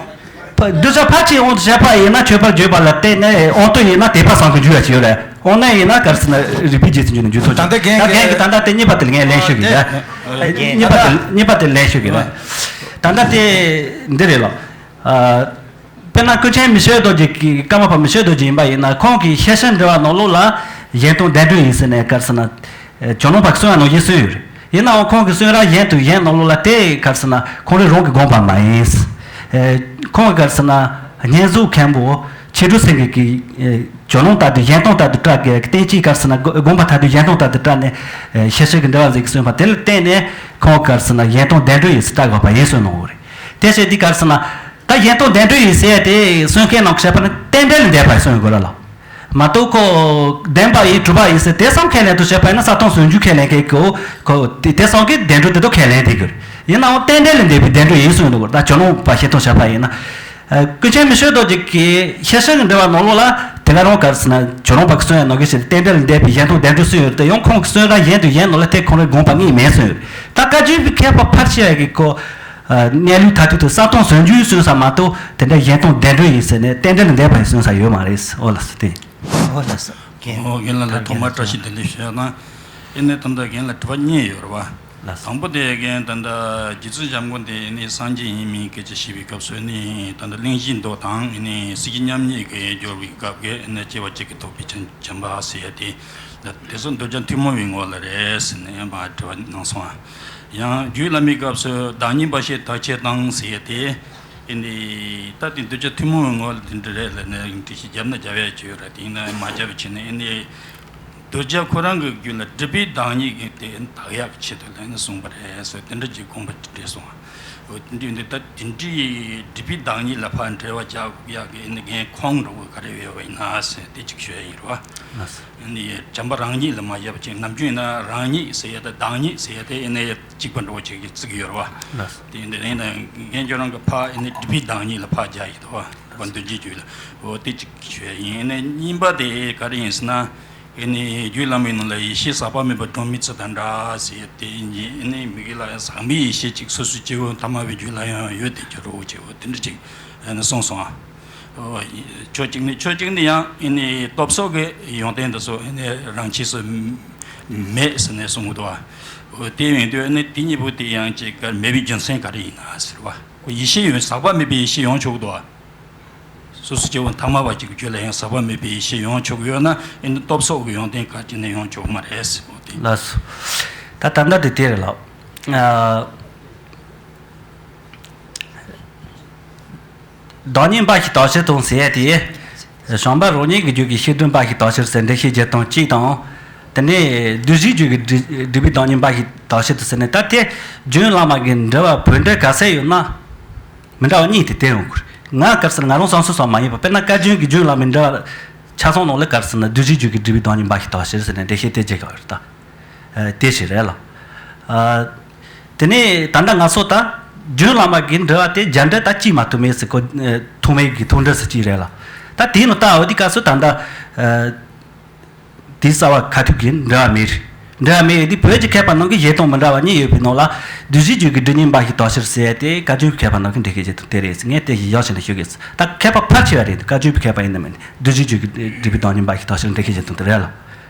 ཕ་གདུལ་བྱ་ཕར་ཕྱིན་དབང་དུ་བྱས་པ་ཡིན་ན་མཆོད་པར་བརྗོད་པ་ལ་བརྟེན་ནས་དབང་དུ་ཡིན་ན་དད་པ་བཟང་དུ་འགྱུར་ཡ་ཅིག་ཡོད་རེད། དབང་ནས་ཡིན་ན་ག་རེ་ཟེར་ན་རིག་པའི་རྗེས་སུ་འཇུག་ན་འཇུག་ཐུབ་ཀྱི། ད་ལྟ་རྒན་ད་རྒན་གྱི་ད་ལྟ་དེ་གཉིས་པ་དེ་ལ་ངས་ལན་ཞུ་གི་རེད། གཉིས་པ་དེ་གཉིས་པ་དེ་ལན་ཞུ་གི་རེད། ད་ལྟ་དེ་འདི་རེད་ལ། ཨ། དཔེར་ན་ཀུན་མཁྱེན་མི་བསྐྱོད་རྡོ་རྗེ་གི་ཀརྨ་པ་མི་བསྐྱོད་རྡོ་རྗེ་ཡིན་པ་ཡིན་ན་ཁོང་གིས་ཤེར་ཕྱིན་འགྲེལ་པ་ནང་ལོགས་ལ་གཞན་དོན་བདེན་གྲུབ་ཡིན་ཟེར་ནས་ག་རེ་ཟེར་ན། ཇོ་ནང་པ་གསུང་བ་ནང་བཞིན་གསུངས་ཡོད་རེད། ཡིན་ནའང་ཁོང་གིས་གསུང་རབ་གཞན་དུ་གཞན་ནང་ལོགས་ལ་དེ་ག་རེ་ཟེར་ན་ཁོང་རང་རང་གི་དགོངས་པ་མ་ཡིན། ཨེ། ཁོང་གིས་ག་རེ་ཟེར་ན་བསྙེན་རྫོགས་མཁན་པོ་ཆོས་དྲུག་སེང་གེ་གི་ཨེ་ཇོ་ནང་ལྟར་དུ་གཞན་དོན་ལྟར་དུ་བཀྲལ་དགོས་ཀྱི་བསྟན་བཅོས་ག་རེ་ཟེར་ན་དགོངས་པ་ལྟར་དུ་གཞན་དོན་ལྟར་དུ་བཀྲལ་ནས་ཨེ་ཤེར་ཕྱིན་གྱི་འགྲེལ་པ་ཟིག་གསུངས་པ་དེ་ལ་བརྟེན་ནས་ཁོང་གིས་ག་རེ་ཟེར་ན་གཞན་དོན་བདེན་གྲུབ་ཡིན་ཟེར་བཀྲལ་དགོས་པ་ཡིན་གསུངས་གནང་བ་རེད། དེ་བྱས་དུས་ག་རེ་ཟེར་ན། ད་གཞན་དོན་བདེན་གྲུབ་ཡིན་ཟེར་ཏེ་གསུང་མཁན་ནང་བཤད་པ་ནི་རྟེན་འབྲེལ་ལས་འདས་པ་ཡིན་གསུང་ཡོད་དགོས་ར་ལ། མ་གཏོགས་ཁོ་བདེན་པ་ཡིན་གྲུབ་པ་ཡིན་ཟེར་དེ་བསམ་ཁས་ལེན་དུ་བྱེད་པ་ཡིན་ན་ས་སྟོང་ཟུང་འཇུག་ཁས་ལེན་མཁན་གྱི་ཁོ་དེ་དེ་བསམ་གྱི་བདེན་གྲུབ་དེ་དག་ཁས་ལེན་དེ་དགོས། ཡིན་ནའང་རྟེན་འབྲེལ་ལས་འདས་པའི་བདེན་གྲུབ་ཡིན་གསུང་ཡོད་དགོས་ར། ད་ཇོ་ནང་པ་བཤད་སྟངས་བྱས་པ་ཡིན་ན། ཀུན་མཁྱེན་མི་བསྐྱོད་རྡོ་རྗེ་གིས་ཤེར་ཕྱིན་གྱི་འགྲེལ་པ་ནང་ལོགས་ལ་དེ་ག་རང་ག་རེ་ཟེར་ན་ཇོ་ནང་པ་གི་གསུང་ཡ་ནང་གི་ཞེས་རྟེན་འབྲེལ་ལས་འདས་པའི་གཞན་དོན་བདེན་གྲུབ་གསུང་ཡོད་དེ་ཡང་ཁོང་གི་གསུང་རབ་གཞན་དུ་གཞན་ནང་ལ་དེ་ཁོང་རའི་དགོངས་པ་དངོས་མེད་གསུང་ཡོད། ད་བཀའ་བརྒྱུད་པའི་མཁས་པ་ཕལ་ཆེ་བ་གིས་ཁོ། གནས་ལུགས་མཐར་ཐུག་ཏུ་ས་སྟོང་ཟུང་འཇུག་གསུངས་ས་མ་གཏོགས་དེ་འདྲ་གཞན་དོན་བདེན་གྲུབ་ཡིན་ཟེར་ནས་རྟེན་འབྲེལ་ལས་འདས་པ་ཡིན་གསུངས་ས་ཡོད་མ་རེད། ཨོ་ལགས་སོ་དེ། ཨོ་ལགས་སོ། རྒན་ཨོ་རྒན་ལགས་ལ་ཐོག་མར་བཀྲ་ཤིས་བདེ་ལེགས་ཞུ་ཡ་དང་། ཨེ་ནས་ད་ལྟ་རྒན་ལ་དྲི་བ་གཉིས་ཡོད་རེད་བ། ལགས་སོ། དང་པོ་དེ་རྒན་ད་ལྟ་རྗེ་བཙུན་བྱམས་མགོན་དེ་ཨེ་ནས་སངས་རྒྱས་ཡིན་མིན་སྐད་ཆ་བཤད་པའི་སྐབས་སུ་ཨེ་ནས་ད་ལྟ་གླེང་གཞི་མདོ་དང་ཨེ་ནས་སྲིད་ཞི་མཉམ་ཉིད་ཀྱི་སྦྱོར་བའི་སྐབས་ཀྱི་ཨེ་ནས་སྐྱེ་བ་གཅིག་གིས་ཐོགས་པའི་བྱམས་པ་ཟེར་ཡ་དེ། དེ་ཚོ་གདུལ་བྱ་ཐུན་མོང་བའི་ངོ་ལ་རེད་ཟེར་ནས་མར་དྲི་བ་གནང་སོང་ཨ། ཡང་རྒྱུད་བླ་མའི་སྐབས་སུ་བདག་ཉིད་འབའ་ཞིག་དག་བྱེད་དང་ཟེར་ཡ་དེ། ཨེ་ནི། ད་དེ་གདུལ་བྱ་ཐུན་མོང་བའི་ངོ་ལ་དེ་འདྲ་རེད་ལབ་ནས་འགྲེལ་བཤད་བརྒྱབ་ན་རྒྱབ་ཡ་ཅིག་ཡོད་ར། དེ་ཡིན་ན་མ་རྒྱབ་པ་བྱས་ན་ཨེ་ནི། གདུལ་བྱ་ཁོ་རང་གི་རྒྱུད་ལ་སྒྲིབ་པའི་བདག་ཉིད་ཀྱི་དེ་དག་ཡག་གི་ཆེད་དུ་ལབ་ནས་གསུངས་པ་རེད་ཟེར་དེ་འདྲ་ཅིག་དགོངས་པ་འགྲེལ་སོང་ཨ། འོ་དེ་འདྲ་ཡིན་དུས་ད་དེ་འདྲའི་སྒྲིབ་པའི་བདག་ཉིད་ལ་ཕར་འགྲེལ་བ་རྒྱག་ཡག་གི་ཨེ་ནི་འགན་ཁུར་འགྲོ་དགོས་ག་རེ་ཡོད་པ་ཡིན་ན་ཟེར་དེ་ཅིག་ཞུ་ཡ་ཡིན་ར་བ། ལགས་སོ། ནི་བྱམས་པ་རང་ཉིད་ལ་མ་བཞག་པ་ཅིག་ནམ་རྒྱུན་ཡིན་ན་རང་ཉིད་ཟེར་ཡ་དང་བདག་ཉིད་ཟེར་ཡ་དེ་ཨེ་ནས་གཅིག་པ་འདྲ་བོ་ཅིག་གིས་བརྩི་གི་ཡོད་རེད་བ། ལགས། དེ་ཡིན་དུས་ཡིན་ན་རྒན་ཁྱོད་རང་གི་ཕ་ཨེ་ནས་སྒྲིབ་པའི་བདག་ཉིད་ལ་ཕར་རྒྱག་ཡོད་དོ་བ། འདུལ་བྱའི་རྒྱུད་ལ་འོ་དེ་གཅིག་ཞུ་ཡ་ཡིན། ཨེ་ནས་གཉིས་པ་དེ་ག་རེ་ཡིན་ཟེར་ན། ཨེ་ནས་རྒྱུད་བླ་མའི་ནང་ལ་ཡེ་ཤེས་ཟག་པ་མེད་པ་སྒྲོན་མེའི་ཚུལ་དང་འདྲ་ཟེར་ཡ་དེ་ཡིན་གྱི་ཨེ་ནས་མི་དགེ་ལ་ཡང་ཟག་མེད་ཡེ་ཤེས་གཅིག་སོ་སོའི་སྐྱེ་བོ་ཐ་མལ་པའི་རྒྱུད་ལ་ཡང་ཡོད་དེ་ཅི་རུང་ཅེས་འོ་དེ་འདྲ་ཅིག་ཨེ་ནས་གསུངས་སོང་ཨ། ཨོ། ཕྱོགས་གཅིག་ནས་ཕྱོགས་གཅིག་ནས་ཡང་ཨེ་ནི་སྟོབས་སོགས་ཀྱི་ཡོན་ཏན་དེ་ཚོ་ཨེ་ནི་རང་ཆས་སུ་ མེད་ཟེར་ནས་གསུང་གི་འདུག་བ། དེ་ཡིན་དུས་ནི་དེ་གཉིས་པོ་དེ་ཡང་ཅིག་ག་མེད་པའི་རྒྱུ་མཚན་ག་རེ་ཡིན་ན་ཟེར་བ། ཡེ་ཤེས་ཡོད་ཟག་པ་མེད་པའི་ཡེ་ཤེས་ཡོང་ཆོག་གི་འདུག་བ། སོ་སོ་སྐྱེ་བོ་ཐ་མལ་པ་ཅིག་གི་རྒྱུད་ལ་ཡང་ཟག་པ་མེད་པའི་ཡེ་ཤེས་ཡོང་ཆོག་གི་ཡོད་ན་ཨེ་ནི་སྟོབས་སོགས་ཀྱི་ཡོན་ཏན་ག་ཅི་ནས་ཡོང་ཆོག་མ་རེད་ཟེར་བ་དེ། ལགས་སོ། ད་ད་ལྟ་དེ་དེ་རེད་ལགས། ཨ། བདག་ཉིད་འབའ་ཞིག་དག་ཕྱིར་དང་ཟེར་ཡས་དེ། བྱམས་པ་རང་ཉིད་ཀྱི་རྒྱུད་ཀྱི་ཤེས་ལྡན་འབའ་ཞིག་དག་ཕྱིར་ཟེར་འགྲེལ་བཤད་བརྒྱད་དང་གཅིག་དང་། དེ་ནས་བདུད་བཞིའི་རྒྱུད་ཀྱི་སྒྲིབ་སྒྲིབ་པའི་བདག་ཉིད་འབའ་ཞིག་དག་ཕྱིར་དུ་ཟེར་ནས། ད་དེ་རྒྱུན་བླ་མ་གི་འགྲེལ་བ་བོད་འགྲེལ་ག་ཚད་ཡོད་ན། མི་འདྲ་བ་གཉིས་དེ་བསྟན་ཡོང་གི་རེད། ང་ག་རེ་ཟེར་ན་ང་རང་བསམ་ཚུལ་ཙམ་མ་ཡིན་པ། དཔེར་ན་བཀའ་བརྒྱུད་ཀྱི་རྒྱུན་བླ་མའི་འགྲེལ་བ་ཆ་ཚང་ནང་ལ་ག་རེ་ཟེར་ན་བདུད་བཞིའི་རྒྱུད་ཀྱི་སྒྲིབ་པའི་བདག་ཉིད་འབའ་ཞིག་དག་ཕྱིར་ཟེར་ནས་འགྲེལ་བཤད་དེ་བྱེད་ཀྱི་ཡོད་རེད་ད། ཨ། དེ་ནས་ད་ལྟ་ང་ཚོ་ད་རྒྱུན་བླ་མ་གི་འགྲེལ་བ་དེ་རྒྱ་འགྲེལ་ད་གཅིག་མ་གཏོགས་མེད་ཟེར་གོ། ཐོགས་མེད་ཀྱི་ཐོགས་འགྲེལ་ཟེར་གཅིག་རེད་ལ། ད་དེའི་ནང་ལྟ་འོ་དེ་སྐབས་སུ་ད་ལྟ་དེའི་རྩ་བ་ཁ་ཐུག་གི་འགྲེལ་བ་མེད་རེད། འགྲེལ་བ་མེད་ཡོད་དེ་བོད་ཀྱི་མཁས་པ་རྣམས་ཀྱིས་བཞེད་སྟངས་མི་འདྲ་བ་གཉིས་ཡོད་པའི་ནང་ལ་བདུད་བཞིའི་རྒྱུད་ཀྱི་སྒྲིབ་སྙིང་འབའ་ཞིག་དག་ཕྱིར་ཟེར་ཡ་དེ་བཀའ་བརྒྱུད་ཀྱི་མཁས་པ་རྣམས་ཀྱིས་འགྲེལ་བཤད་བྱེད་སྟངས་དེ་རེད་ཟེར། ངས་དེ་ཞིག་ཡག་ཞིག་ལ་ཞུ་གི་ཟེར། ད་མཁས་པ་ཕལ་ཆེ་བ་རེད། བཀའ་བརྒྱུད་ཀྱི་མཁས་པ་ཡིན་ནམ་མིན་ནམ་བདུད་བཞིའི་རྒྱུད་ཀྱི་སྒྲིབ་པའི་བདག་ཉིད་འབའ་ཞིག་དག་ཕྱིར་འགྲེལ་བཤད་བྱེད་སྟངས་དེ་རེད་ལ།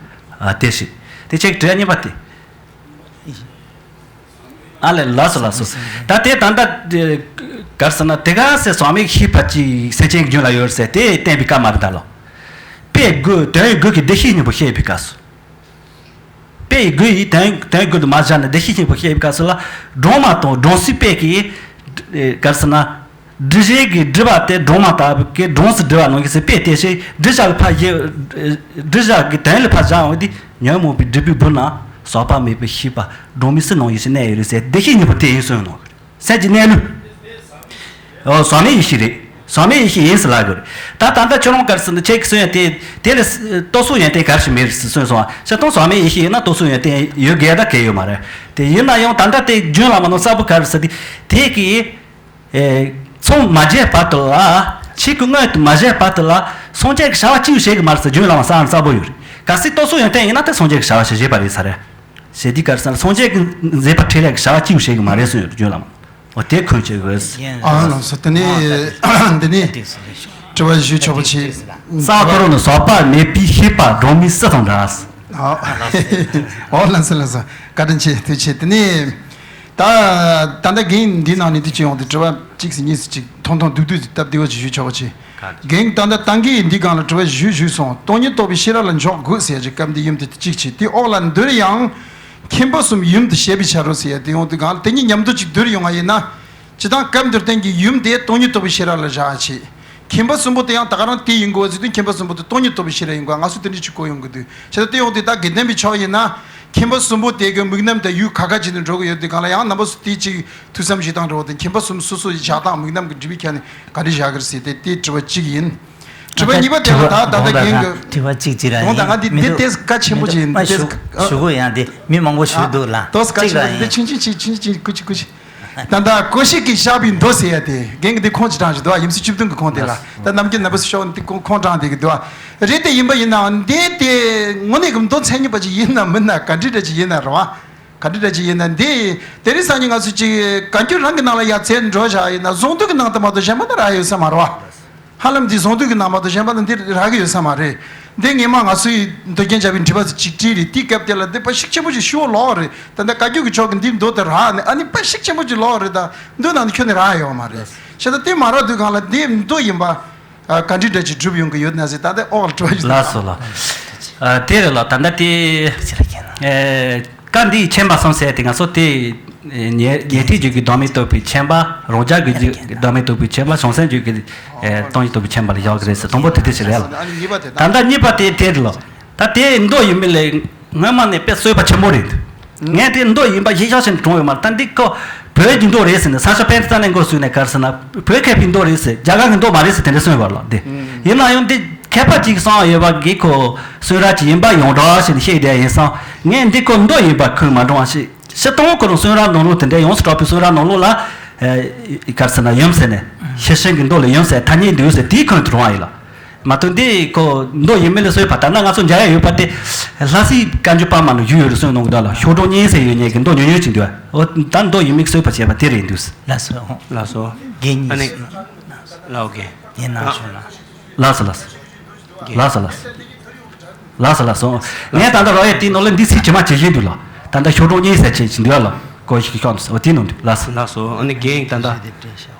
ཨ། དེ་ཞིག་དེ་ཆེད་དྲི་བ་གཉིས་པ་དེ། ཨ་ལས། ལགས་སོ་ལགས་སོ། ད་དེ་ད་ལྟ་དེ་ག་རེ་ཟེར་ན་དེ་ག་སེ་ཟག་མེད་ཤེས་པ་ཅིག་སེམས་ཅན་རྒྱུད་ལ་ཡོད་ཟེར་དེ་བསྟན་པའི་སྐབས་མ་རེད་ད་ལོ། དཔེ་དགོས་དོན་དགོས་ཀྱི་བདེ་གཤེགས་སྙིང་པོ་བཤད་པའི་སྐབས་སུ། དཔེ་དགོས་ཡི་དོན་དོན་དགོས་དུ་མ་བཞག་ནས་བདེ་གཤེགས་སྙིང་པོ་བཤད་པའི་སྐབས་སུ་ལ་སྒྲོན་མ་དང་སྒྲོན་གསལ་དཔེ་གི་ག་རེ་ཟེར་ན། སྒྲིབ་བྱེད་ཀྱི་སྒྲིབ་པ་དེ་སྒྲོན་མ་ལྟ་བུ་གི་སྒྲོན་གསལ་སྒྲིབ་པ་ནང་གི་ཟེར་དཔེ་དེ་ཞིག་སྒྲིབ་བྱ་གི་ཕར་བཞག་སྒྲིབ་བྱ་གི་དོན་ལ་ཕར་བཞག་འོང་དུས་ཉོན་མོངས་པའི་སྒྲིབ་པའི་སྦུབས་ན་ཟག་པ་མེད་པའི་ཤེས་པ་སྒྲོན་མའི་གསལ་སྣང་ཡེ་ཤེས་གནས་ཡོད་རེད་ཟེར་བདེ་གཤེགས་སྙིང་པོ་དེ་ཡིན་གསུངས་ནོ། སེམས་ཀྱི་གནས་ལུགས། ཨོ་ཟག་མེད་ཡེ་ཤེས་རེད། ཟག་མེད་ཡེ་ཤེས་ཡིན་ཟེར་ལབ་དགོས་རེད། ད་ད་ལྟ་ཁྱོད་རང་ག་རེ་ཟེར་ན་ཁྱེད་ཀྱིས་གསུང་ཡ་དེ་དེ་ལ་རྟོག་ཚོགས་ཡོན་ཏན་ག་རེ་ཞིག་མེད་རེད་ཟེར་གསུངས་སོང་བ། སྤྱིར་བཏང་ཟག་མེད་ཡེ་ཤེས་ཡིན་ན་རྟོག་ཚོགས་ཡོན་ཏན་ཡོད་དགོས་ད་གལ་ཡོད་མ་རེད། དེ་ཡིན་ན་ཡང་ད་ལྟ་དེ་རྒྱུན་བླ་མ་ནང་གསལ་པོ་ག་རེ་ཟེར་དེ་དེ་གི་ཨེ། མཚམས་མ་བཅད་བར་དུ་ལ། ཆོས་ཀྱི་དངོས་དུ་མ་བཤད་བར་དུ་ལ། སངས་རྒྱས་ཀྱི་བྱ་བ་གཅིག་བྱེད་ཀྱི་མ་རེད་ཟེར་རྒྱུན་བླ་མ་གསལ་གསལ་པོ་ཡོད་རེད། གལ་སྲིད་རྟོག་ཚོགས་ཡོན་ཏན་ཡིན་ན་ད་སངས་རྒྱས་ཀྱི་བྱ་བ་ཞིག་བྱེད་པ་རེད་ཟེར་རེད། ཞེས་དེ་ག་རེ་ཟེར་ན་སངས་རྒྱས་ཀྱི་མཛད་པ་འཕྲིན་ལས་ཀྱི་བྱ་བ་གཅིག་བྱེད་ཀྱི་མ་རེད་གསུངས་ཡོད་རེད་རྒྱུན་བླ་མ། འོ་དེ་འཁོན་བྱེད་དགོས། ཨ་ལགས་སོ། དེ་ནས་འདི་ནས་དྲི་བ་ཞུ་ཆོག་པ་བྱེད། ས་ཁོ་རང་ནི་ཟག་པ་མེད་པའི་ཤེས་པ་སྒྲོན་མའི་གསལ་དང་འདྲ། ཨ། ཨོ་ལགས་སོ་ལགས་སོ། བཀའ་དྲིན་ཆེ་ཐུགས་རྗེ་ཆེ། དེ་ནས། ད་ད་ལྟ་རྒན་འདིའི་ནང་ནས་འདི་ཅི་ཡོང་དུས་དྲི་བ་གཅིག་ཟེར་གཉིས་ཟེར་གཅིག་ཐུང་ཐུང་བསྡུས་བསྡུས་ཟེར་སྟབས་བདེ་བོ་ཅིག་ཞུ་ཆོག་པ་ཅིག་རྒན་ད་ལྟ་ཏང་གིས་འདི་སྒང་ལ་དྲི་བ་ཞུས་ཞུས་སོང་། སྟོང་ཉིད་རྟོགས་པའི་ཤེས་རབ་ལ་འཇོག་དགོས་ཟེར་ཡ་ཅིག་སྐབས་འདི་ཡུམ་དེ་གཅིག་བྱས་དེ་འོག་ལ་འདིར་ཡང་མཁྱེན་པ་གསུམ་ཡུམ་དུ་བཤད་པའི་ཕྱིར་རོ་ཟེར་ཡ་དེ་ཡོང་དུས་སྒང་ལ་དེ་གཉིས་མཉམ་དུ་ཅིག་བསྡུར་ཡོང་བ་ཡིན་ན། སྤྱིར་བཏང་སྐབས་འདིར་བསྟན་གྱི་ཡུམ་དེ་སྟོང་ཉིད་རྟོགས་པའི་ཤེས་རབ་ལ་བཞག་བྱས། མཁྱེན་པ་གསུམ་པོ་དེ་ཡང་ད་ག་རང་དེ་ཡིན་དགོས་པ་ཟེར་དུས་མཁྱེན་པ་གསུམ་པོ་དེ་སྟོང་ཉིད་རྟོགས་པའི་ཤེས་རབ་ཡིན་དགོས། ང་ཚོས་དེ་འདྲ་ཅིག་གོ་ཡོང་གི་འདུག་བྱས་ཙང་དེ་ཡོང་དུས་ད་དགེ་ལྡན་པའི་ཕྱོགས་ཡིན་ན། མཁྱེན་པ་གསུམ་པོ་དེ་གི་དམིགས་རྣམ་དང་ཡུལ་ཁ་ཁ་བྱས་ནས་འགྲོ་གི་ཡོད་དུས་སྒང་ལ་ཡང་རྣམ་པ་ཚོ་དེ་ཅིག་ཐུགས་བསམ་བཞེས་སྟངས་འདྲ་བོ་དང་མཁྱེན་པ་གསུམ་སོ་སོ་ཡི་བཞག་སྟངས་དམིགས་རྣམ་གྱི་སྒྲིབ་པའི་ཁྱད་ནི་ག་འདྲ་བཞག་གི་རེད་ཟེར་ཏེ་དེ་དྲི་བ་གཅིག་ཡིན། དྲི་བ་གཉིས་པ་དེ་ལ་ད་ད་ལྟ་རྒན་གྱི་དྲི་བ་གཅིག་ཅིག་ར་དགོངས་དག་ང་འདི་འདི་ཏེས་བཀའ་ཆེན་པོ་ཅིག་ཡིན་འདི་ཏེས་ཞུ་གོ་ཡང་དེ་མི་མང་པོ་ཞུ་འདུག་ལ་ཏོས་བཀའ་ཆེན་པོ་ཅིག་འདི་ཆུང་ཆུང་ཅིག་ཆུང་ཆུང་ཅིག་ཀུ་ཅི་ཀུ་ཅི། ད་ལྟ་ཀོ་ཤིག་གིས་བཞག་པའི་མདོ་ཟེར་ཡ་དེ་རྒན་གྱི་འདི་ཁོང་ཅིག་དྲངས་ཤིག་འདུག་ཡིན་སྲིད་བཅུ་བདུན་གྱི་ཁོང་དེ་ལ་ད་རྣམ་རྒྱལ་ནང་པ་སྲིད་ཤོག་འདི་ཁོང་ཁོང་དྲངས་དེ་གི་འདུག་རེད་དེ་ཡིན་པ་ཡིན་ནའང་འདི་དེ་དངོས་གནས་ཀྱི་མདོ་མཚན་ཉིད་པ་ཅིག་ཡིན་ན་མིན་ན་ག་འདྲི་འདྲ་ཅིག་ཡིན་ན་རེད་བ། ག་འདྲི་འདྲ་ཅིག་ཡིན་ན་འདི་དེ་རིང་སང་ཉིན་ང་ཚོ་ཅིག་བཀའ་འགྱུར་རང་གི་ནང་ལ་ཡ་བཙལ་འགྲོ་བཞག་ཡིན་ན་གཟུངས་བསྡུས་ཀྱི་ནང་དུ་མ་གཏོགས་གཞན་པ་ན་རག་ཡོད་ས་མ་རེད་བ། ཧ་ལམ་འདི་གཟུངས་བསྡུས་ཀྱི་ནང་མ་གཏོགས་གཞན་པ་ན་འདི་རག་གི་ཡོད་ས་མ་རེད། འདི་སྔས་མ་ང་ཚོའི་མདོ་རྒྱན་བྱ་བའི་འགྲེལ་པ་ཚོ་ཅིག་བྲིས་རེད། དེའི་སྐབས་དེ་ལ་འདི་དཔེ་ཤུགས་ཆེན་པོ་ཞིག་ཞུ་བ་ལོག་རེད། ད་ལྟ་བཀའ་བརྒྱུད་ཀྱི་ཕྱོགས་ཀྱི་འདིའི་མདོ་དེ་རག་ནས་ཨ་ནི་དཔེ་ཤུགས་ཆེན་པོ་ཞིག་ལོག་རེད། ད་མདོ་ནང་དུ་ཁྱོན་ནས་རག་ཡོད་མ་རེད། བྱས་ཙང་དེ་མ་རག་དུས་སྒང་ལ་འདི་མདོ་ཡིན་པ། ཨ། ག་འདྲི་འདྲ་ཅིག་སྒྲུབ་ཡོང་གི་ཡོད་ན་ཟེར་ད་ལྟ་ཨོ་ལ་དྲི་བ་ཞིག་ལགས་སོ་ལགས། ཨ། དེ་རེད་ལགས། ད་ལྟ་དེ། ཨེ། བཀའ་འདིའི་མཁྱེན་པ་གསུམ་ཟེར་དེ་ང་ཚོ་དེ། ཉན་ཉན་ཐོས་རྒྱུད་ཀྱི་བདག་མེད་རྟོགས་པའི་མཁྱེན་པ། རང་རྒྱལ་གྱི་རྒྱུད་ཀྱི་བདག་མེད་རྟོགས་པའི་མཁྱེན་པ། བྱང་སེམས་རྒྱུད་ཀྱི། ཨེ། སྟོང་ཉིད་རྟོགས་པའི་མཁྱེན་པ་ལ་བཞག་གི་རེད་ཟེར་དང་པོ་དེ་དེ་ཞིག་རེད་ལགས། ད་ལྟ་གཉིས་པ་དེ་དེ་རེད་ལགས། ད་དེ་མདོ་ཡིན་མིན་ལས། སྔོན་མ་ནས་དཔེ་གསོལ་བ་ཆེན་པོ་རེད། ངས་དེ་མདོ་ཡིན་པ་གཞི་བཞག་བཞིན་དུ་དྲངས་ཡོད་མ་རེད། ད་འདི་ཁོ་བོད་ཀྱི་མདོ་རེད་ཟེར་ནས་ས་སྐྱ་པཎྜི་ཏ་ནས་འགོ་བཙུགས་ནས་ག་རེ་ཟེར་ན་བོད་མཁས་པའི་མདོ་རེད་ཟེར། རྒྱ་གར་གྱི་མདོ་མ་རེད་ཟེར་དེ་འདྲ་གསུངས་ཡོད་པ་ལགས། དེ་ཡིན་ན་ཡང་འདི་མཁས་པ་གཅིག་གསུངས་ཡོད་པ་གི་ཁོ་གསུང་རབ་ཅིག་ཡིན་པ་ཡོངས་གྲགས་ཞེས་ནས་བཤད་བསྡད་ཡིན་ཙང་ངས་འདི་ཁོ་མདོ་ཡིན་པ་ཁོས་མ་དྲངས་པ་ཞིག་སྤྱིར་བཏང་ཁོ་རང་གསུང་རབ་ནང་ལོགས་དེ་འདྲའི་ཡོངས་སུ་གྲགས་པའི་གསུང་རབ་ནང་ལོགས་ལ། ཨེ། ག་རེ་ཟེར་ན་ཡུམ་ཟེར་ནས་ཤེར་ཕྱིན་གྱི་མདོ་ལ་ཡུམ་ཟེར་ཐ་སྙད་འདུག་ཟེར་དེའི་ཁོངས་དུ་རུང་བ་ཡིན་ལགས། མ་གཏོགས་འདི་ཁོ་མདོ་ཡིན་མིན་ལ་སོགས་པ་ད་ནང་ང་ཚོ་མཇལ་ཡ་ཡོད་པ་དེ། ལྷ་སའི་བཀའ་འགྱུར་པར་མ་ནང་བཞུགས་ཡོད་རེད་གསུངས་གནང་གི་འདུག་ལགས། ཤོག་གྲངས་གཉིས་ཟེར་ཡོད་མཁན་གྱི་མདོ་ཉུང་ཉུང་ཅིག་འདུག་འོ་ད་མདོ་ཡིན་མིན་གསོལ་བ་བྱས་པ་དེ་རེད་འདུག་ལགས་སོ། ལགས་སོ། རྒན་ཨ་ནི། ཉིས་ལགས་འོ་རྒན། ཡིན་ན་ཨ། བྱུང་ན། ལགས་སོ་ལགས་སོ། རྒན། ལགས་སོ་ལགས་སོ། ལགས་སོ་ལགས་སོ། ངས་ད་ལྟ་རོགས་ཡས་དེའི་ནང་ལ་འདི་ཚིག་ཇི་མ་ཇི་བཞིན་འདུག་ལ། ད་ལྟ་ཤོག་གྲངས་གཉིས་ཟེར་ཅིག་ཅིག་འདུག་ལ། ཀོ་ཤིག་ཤོག་འདུག་ཟེར་བ་དེའི་ནང་འདུག་ལགས་སོ། ལགས་སོ། ཨ་ནི་རྒན་ད་ལྟ་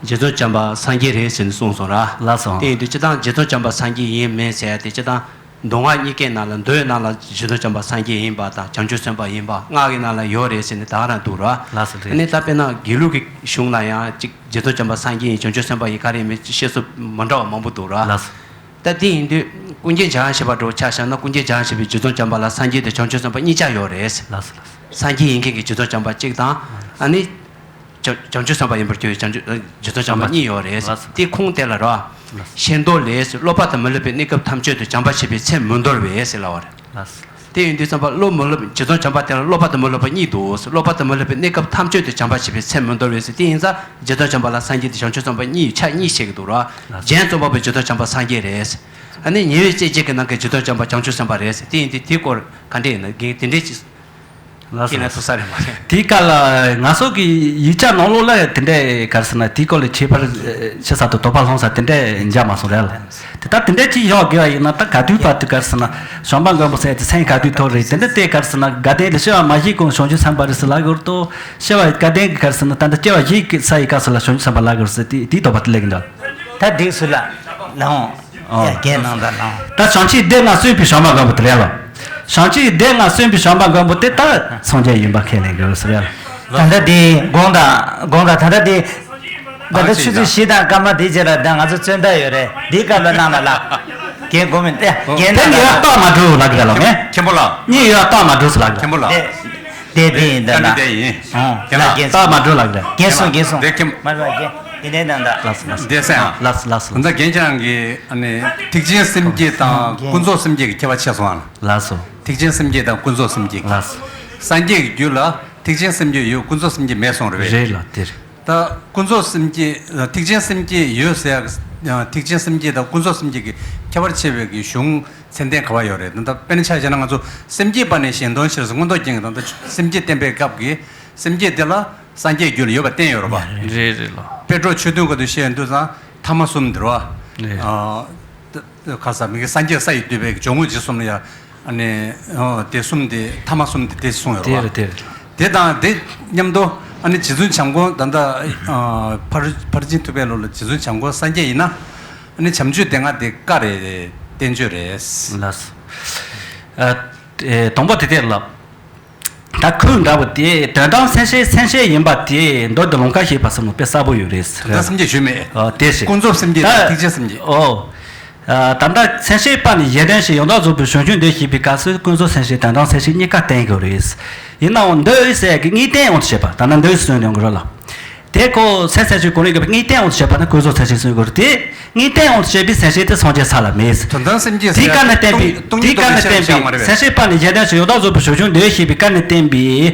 རྗེ་བཙུན་བྱམས་པ་སངས་རྒྱས་རེད་ཟེར་ནས་གསུངས་སོང་ར། ལགས་སོ། དེ་ཡིན་དུས་སྤྱིར་བཏང་རྗེ་བཙུན་བྱམས་པ་སངས་རྒྱས་ཡིན་མིན་ཟེར་ཡ་དེ་སྤྱིར་བཏང་མདོ་སྔགས་གཉིས་ཀའི་ནང་ལ། མདོའི་ནང་ལ་རྗེ་བཙུན་བྱམས་པ་སངས་རྒྱས་ཡིན་པ་དང་བྱང་ཆུབ་སེམས་དཔའ་ཡིན་པ། སྔགས་ཀྱི་ནང་ལ་ཡོད་རེད་ཟེར་ནས་ད་ག་རང་འདུག་ར། ལགས་སོ། རེད། ཨ་ནི་ད་དཔེར་ན་དགེ་ལུགས་ཀྱི་གཞུང་ལ་ཡང་ཅིག་རྗེ་བཙུན་བྱམས་པ་སངས་རྒྱས་ཡིན། བྱང་ཆུབ་སེམས་དཔའ་ཡིན། ག་རེ་ཡིན་མིན་བཤད་སྲོལ་མི་འདྲ་བ་མང་པོ་འདུག་ར། ལགས་སོ། ད་དེ་ཡིན་དུས་ཀུན་མཁྱེན་བྱང་ཤེས་པ་འདྲ་བོ་ཆ་བཞག་ན། ཀུན་མཁྱེན་བྱང་ཤེས་པའི་རྗེ་བཙུན་བྱམས་པ་ལ་སངས་རྒྱས་དང་བྱང་ཆུབ་སེམས་དཔའ་གཉིས་ཆ་ཡོད་རེད། ལགས་སོ་ལགས་སོ། སངས་རྒྱས་ཡིན་མཁན་གྱི་རྗེ་བཙུན་བྱམས་པ་གཅིག་དང་། ཨ་ནི་བྱང་བྱང་ཆུབ་སེམས་དཔའ་ཡིན་པར་གྱུར་པའི་བྱང་ཆུབ་རྗེ་བཙུན་བྱམས་པ་གཉིས་ཡོད་རེད། ལགས་སོ། དེ་ཁུངས་དེ་ལ་ར། ལགས་སོ། ཤེས་མདོ་ལས། སློབ་པ་དང་མི་སློབ་པའི་གནས་སྐབས་ཐམས་ཅད་དུ་བྱམས་པ་བྱེད་པའི་ཚེ་མི་འདོར་བས་ཟེར་ལབ་པ་རེད། ལགས་སོ། དེ་ཡིན་དུས་ཙམ་པ་སློབ་མི་སློབ། རྗེ་བཙུན་བྱམས་པ་དེ་ལ་སློབ་པ་དང་མི་སློབ་པ་གཉིས་འདུག། སློབ་པ་དང་མི་སློབ་པའི་གནས་སྐབས་ཐམས་ཅད་དུ་བྱམས་པ་བྱེད་པའི་ཚེ་མི་འདོར་བས་ཟེར། དེ་ཡིན་ཙང་རྗེ་བཙུན་བྱམས་པ་ལ་སངས་རྒྱས་དང་བྱང་ཆུབ་སེམས་དཔའ་གཉིས་ཆ་གཉིས་བཤད་ཀྱི་འདུག་ར། རྗེ་བཙུན་པ་པོའི་རྗེ་བཙུན་བྱམས་པ་སངས་རྒྱས་རེད། ཨ་ནི་ཉེ་བའི་སྐྱེ་མཆེད་ཀྱི་ནང་གི་རྗེ་བཙུན་བྱམས་པ་བྱང་ཆུབ་སེམས་དཔའ་རེད་ཟེར། དེ་ཡིན་དུས་དེའི་སྐོར་ག་འདྲ་ཡིན་ན། རྒན་དེ་འདྲས་ཅིག་ལགས་སོ། ཁྱེད་ལ་ཐུག་ས་རེད་མ་རེད། དེའི་སྐབས་ལ་ང་ཚོ་གི་ཡིག་ཆ་ནང་ལོགས་ལ་དེ་འདྲའི་ག་རེ་ཟེར་ན། དེའི་སྐོར་ལ་ཁྱད་པར་ཆེ་ས་དང་དོགས་པ་སློང་ས་དེ་འདྲ་འཇགས་མ་སོང་རེད་ལ། དེ་ལྟར་དེ་འདྲ་ཅིག་ཡོང་དགོས་པ་ཡིན་ན། ད་ག་དུས་བར་དུ་ག་རེ་ཟེར་ན་བྱམས་པ་མགོན་པོ་ཟེར་དེ་མཚན་ག་དུས་ཐོགས་རེད། དེ་འདྲ་དེ་ག་རེ་ཟེར་ན་དགའ་ལྡན་ལ་སྐྱེ་བ་མ་བཞེས་གོང་བྱང་ཆུབ་སེམས་དཔའ་རེད་ཟེར་ལབ་དགོས་དོ། སྐྱེ་བ་དགའ་ལྡན་གྱི་ག་རེ་ཟེར་ན་ད་ལྟ་སྐྱེ་བ་བཞེས་ཀྱི་ས་ཡི་སྐབས་སུ་ལ་བྱང་ཆུབ་སེམས་དཔའ་ལབ་དགོས་ཟེར། དེ་དེའི་དོགས་པ་དེ་སླེབས་ཀྱི་འདུག། ད་འགྲིགས་སོང་ལ་ལའང་། ཨོ། ཡ་རྒན་ནང་དང་ལའང་། ད་བྱང་ཆུབ་སྡེ་ལྔ་གསུངས་པའི་བྱམས་པ་མགོན་པོ་དེ་རེད་ལ། བྱང་ཆུབ་སྡེ་ལྔ་གསུངས་པའི་བྱམས་པ་མགོན་པོ་དེ་ད་སངས་རྒྱས་ཡིན་པ་ཁས་ལེན་དགོས་ཟེར་ཡ། ད་ལྟ་དེ་དགོངས་དག་དགོངས་དག་ད་ལྟ་དེ། ད་ལྟ་ཆུ་ཚོད་བཞི་དང་སྐར་མ་དེ་རྗེས་ལ་ད་ང་ཚོ་བཙོན་ཟླ་ཡོད་རེད། འདིའི་སྐབས་ལ་གནང་ན་ལ། རྒན་དགོངས་མིན་ཏེ། རྒན་དེ་ནི་ཡ་རྟགས་མ་གྲུབ་ལབ་གི་རེད་ལ་ངས། མཁན་པོ་ལགས། གཉིས་ཡ་རྟགས་མ་གྲུབ་ཟེར་ལབ་གི་རེད། མཁན་པོ་ལགས། དེ་དེ་དེ་ཡིན་ད་ན། དེ་ཡིན། ཨོ་རྒན་ལགས། རྟགས་མ་གྲུབ་ལབ་གི་རེད། རྒན་གསུངས་རྒན་གསུངས། དེ་མཁན། མ་རེད་པ་རྒན། དེ་ནས་ད་ད། ལགས་སོ་ལགས་སོ། བདེ་སེང་ཨ། ལགས་སོ་ལགས་སོ། ད་ལྟ་རྒན་ཁྱེད་རང་གིས་ཨ་ནི་ཐེག་ཆེན་སེམས་བསྐྱེད་དང་ཀུན་རྫོབ་སེམས་བསྐྱེད་ཀྱི་ཁྱད་པར་ཕྱེ་སོང་ཨ། ལགས་སོ། ཐེག་ཆེན་སེམས་བསྐྱེད་དང་ཀུན་རྫོབ་སེམས་བསྐྱེད། ལགས་སོ། སངས་རྒྱས་ཀྱི་རྒྱུད་ལ་ཐེག་ཆེན་སེམས་བསྐྱེད་ཡོད། ཀུན་རྫོབ་སེམས་བསྐྱེད་མེད་གསུངས་རེད་པས། རེད་ལ་དེ་རེད། ད་ཀུན་རྫོབ་སེམས་བསྐྱེད། ཐེག་ཆེན་སེམས་བསྐྱེད་ཡོད་ཟེར་ཡ། ཐེག་ཆེན་སེམས་བསྐྱེད་དང་ཀུན་རྫོབ་སེམས་བསྐྱེད་ཀྱི་ཁྱད་པར་ཕྱེ་བའི་གི་གཞུང་ཚད་ལྡན་ག་པར་ཡོད་རེད། ད་ལྟ་དཔེར་ན་ཆ་བཞག་ན་ང་ཚོ་སེམས་བསྐྱེད་པ་ནི་གཞན་དོན་ཕྱིར་ཟེར་མངོན་རྟོགས་རྒྱན་གྱི། ད་ལྟ་སེམས་བསྐྱེད་བསྟན་པའི་སྐབས་ཀྱི་སེམས་བསྐྱེད་དེ་ལ་སངས་རྒྱས་རྒྱུད་ལ་ཡོད་པ་བསྟན་ཡོད་རེད་པ། རེད་རེད་ལ། དཔེ་གྲོགས་ཆོས་མཐུན་སྐབས་དུ་བཤད་ཡོང་དུས་ཙང་ཐ་མ་གསུམ་འདི་རེད་པ། རེད། ཨ། ཁ་ས་མི་གི་སངས་རྒྱས་ས་ཡི་འདུས་པའི་སྦྱོར་དངོས་རྗེས་གསུམ་ལ་ཡ། ཨ་ནི་ཨོ་དེ་གསུམ་དེ་ཐ་མ་གསུམ་དེ་དེ་གསུངས་ཡོད་རེད་པ། དེ་རེད་དེ་རེད། དེ་དང་དེ་མཉམ་དུ་ཨ་ནི་རྗེ་བཙུན་བྱམས་མགོན་ད་ལྟ་ཨ་ཕར་ཕར་ཕྱིན་ཐུབ་པའི་ལོ་ལ་རྗེ་བཙུན་བྱམས་མགོན་སངས་རྒྱས་ཡིན་ན་ཨ་ནི་བྱམས་ཆོས་སྡེ་ལྔ་དེ་བཀའ་རེད། བསྟན་བཅོས་རེད། ལགས་སོ། ཨ་ཨེ་དང་པོ་དེ་དེ་ལ། ད་ཁོས་འདྲ་བོ་དེ་དོན་དམ་སེམས་བསྐྱེད་སེམས་བསྐྱེད་ཡིན་པ་དེ་མདོ་འདི་ལུང་ཁ་ཞེས་པ་གསུམ་ལ་དཔེ་གསལ་པོ་ཡོད་རེད། དོན་དམ་སེམས་བསྐྱེད་ཞུས་མེད། ཨོ་དེ་ཞེས། ཀུན་རྫོབ་སེམས་བསྐྱེད་དང་ད་ཐེག་ཆེན་སེམས་བསྐྱེད། ཨོ། ཨ་ད་ལྟ་སེམས་བསྐྱེད་པ་ནི་གཞན་དོན་ཕྱིར། ཡང་དག་རྫོགས་པའི་བྱང་ཆུབ་འདོད་ཞེས་པའི་སྐབས་སུ་ཀུན་རྫོབ་སེམས་བསྐྱེད་དོན་དམ་སེམས་བསྐྱེད་གཉིས་ཀ་བསྟན་དགོས་རེད། ཡིན་ནའང་འདོད་ཟེར་གི་དངོས་བསྟན་དབང་དུ་བྱས་པ། ད་ལྟ་འདོད་ཟེར་ཡོང་གི་རེད་ལ། དེ་ཁོ་སེམས་བསྐྱེད་གོ་རིམ་གྱི་དངོས་བསྟན་དབང་དུ་བྱས་པ་ན་ཀུན་རྫོབ་སེམས་བསྐྱེད་ཟེར་དགོས་རེད། དེ་དངོས་བསྟན་དབང་དུ་བྱས་པའི་སེམས་བསྐྱེད་དེ་སངས་རྒྱས་ས་ལ་མེད། དོན་དམ་སེམས་བསྐྱེད་དེའི་བཀའ་ནས་བསྟན་པའི། སྟོང་ཉིད་དེའི་བཀའ་ནས་བསྟན་པའི་སྟོང་ཉིད་སྟོང་ཉིད་སེམས་བསྐྱེད་པ་ནི་གཞན་དོན་ཕྱིར། ཡང་དག་རྫོགས་པའི་བྱང་ཆུབ་འདོད་ཅེས་པའི་བཀའ་ནས་བསྟན་པའི།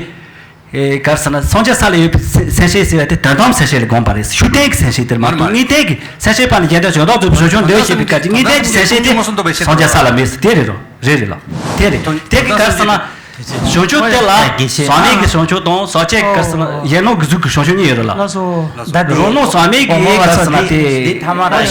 ཨེ་ག་རེ་ཟེར་ན་སངས་རྒྱས་ས་ལ་ཡོད་པའི་སེམས་བསྐྱེད་ཟེར་བ་དེ་དོན་དམ་སེམས་བསྐྱེད་ལ་དགོངས་པ་རེད། ཤུགས་བསྟན་གྱི་སེམས་བསྐྱེད་དེར་མ་གཏོགས། དངོས་བསྟན་གྱི་སེམས་བསྐྱེད་པ་ནི་གཞན་དོན་ཕྱིར། ཡང་དག་རྫོགས་པའི་བྱང་ཆུབ་འདོད་ཅེས་པའི་བཀའ་ཅི། དངོས་བསྟན་གྱི་སེམས་བསྐྱེད་དེ་སངས་རྒྱས་ས་ལ་མེད་ཟེར། དེ་རེད་རོ། རེད་རེད་ལ། དེ་རེད། དེ་གི་ག་རེ་ཟེར་ན། བྱང་ཆུབ་དེ་ལ་ཟག་མེད་ཀྱི་བྱང་ཆུབ་དང་ཟག་བཅས་ཀྱི་ག་རེ་ཟེར་ན་ཡེ་ནོར་གྱི་གཟུགས་ཀྱི་བྱང་ཆུབ་གཉིས་ཡོད་རེད་ལ། ལགས་སོ། རང་སྣང་ཟག་མེད་ཀྱི་ག་རེ་ཟེར་ན་དེ་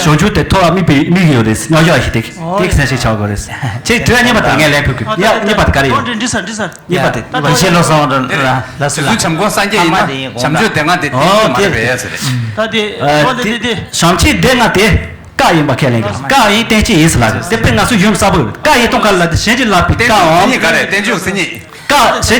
བྱང་ཆུབ་དེ་ཐོབ་པ་དམིགས་པའི་དམིགས་ཡོད་རེད། མཉམ་བཞག་ཞིག་དེ་དེ་གི་སེམས་བསྐྱེད་ཆགས་དགོས་རེད། ཅེས་དྲི་བ་གཉིས་པ་དེ་ངས་ལན་ཕུལ་དགོས། གཉིས་པ་དེ་ག་རེ་ཡོད། འདྲི་ས་འདྲི་ས། གཉིས་པ་དེ། ད་ཡེ་ཤེས་བློ་བཟང་རེད་ལ། ལགས་སོ་ལ། རྗེ་བཙུན་བྱམས་མགོན་སངས་རྒྱས་ཡིན་ན་བྱམས་ཆོས་སྡེ་ལྔ་དེ་ཨོ་དེ་མ་རེད་པས་ཟེར། ད་དེ་ཨ་དེ་དེ་དེ་དེ་བྱམས་ཆོས་སྡེ་ལྔ་དེ་བཀའ་ཡིན་པ་ཁས་ལེན་གྱི། བཀའ་ཡིན་བསྟན་བཅོས་ཡིན་ཟེར་ལབ་ཀྱི། དེ་དཔེ་ང་ཚོ་ཡུམ་གསལ་པོ་ཡོད། བཀའ་ཡིན་གཏོང་ག་ལ་དེ་གཞན་གྱིས་ལབ་པའི་བཀའ་འམ། བཀའ་གཞན་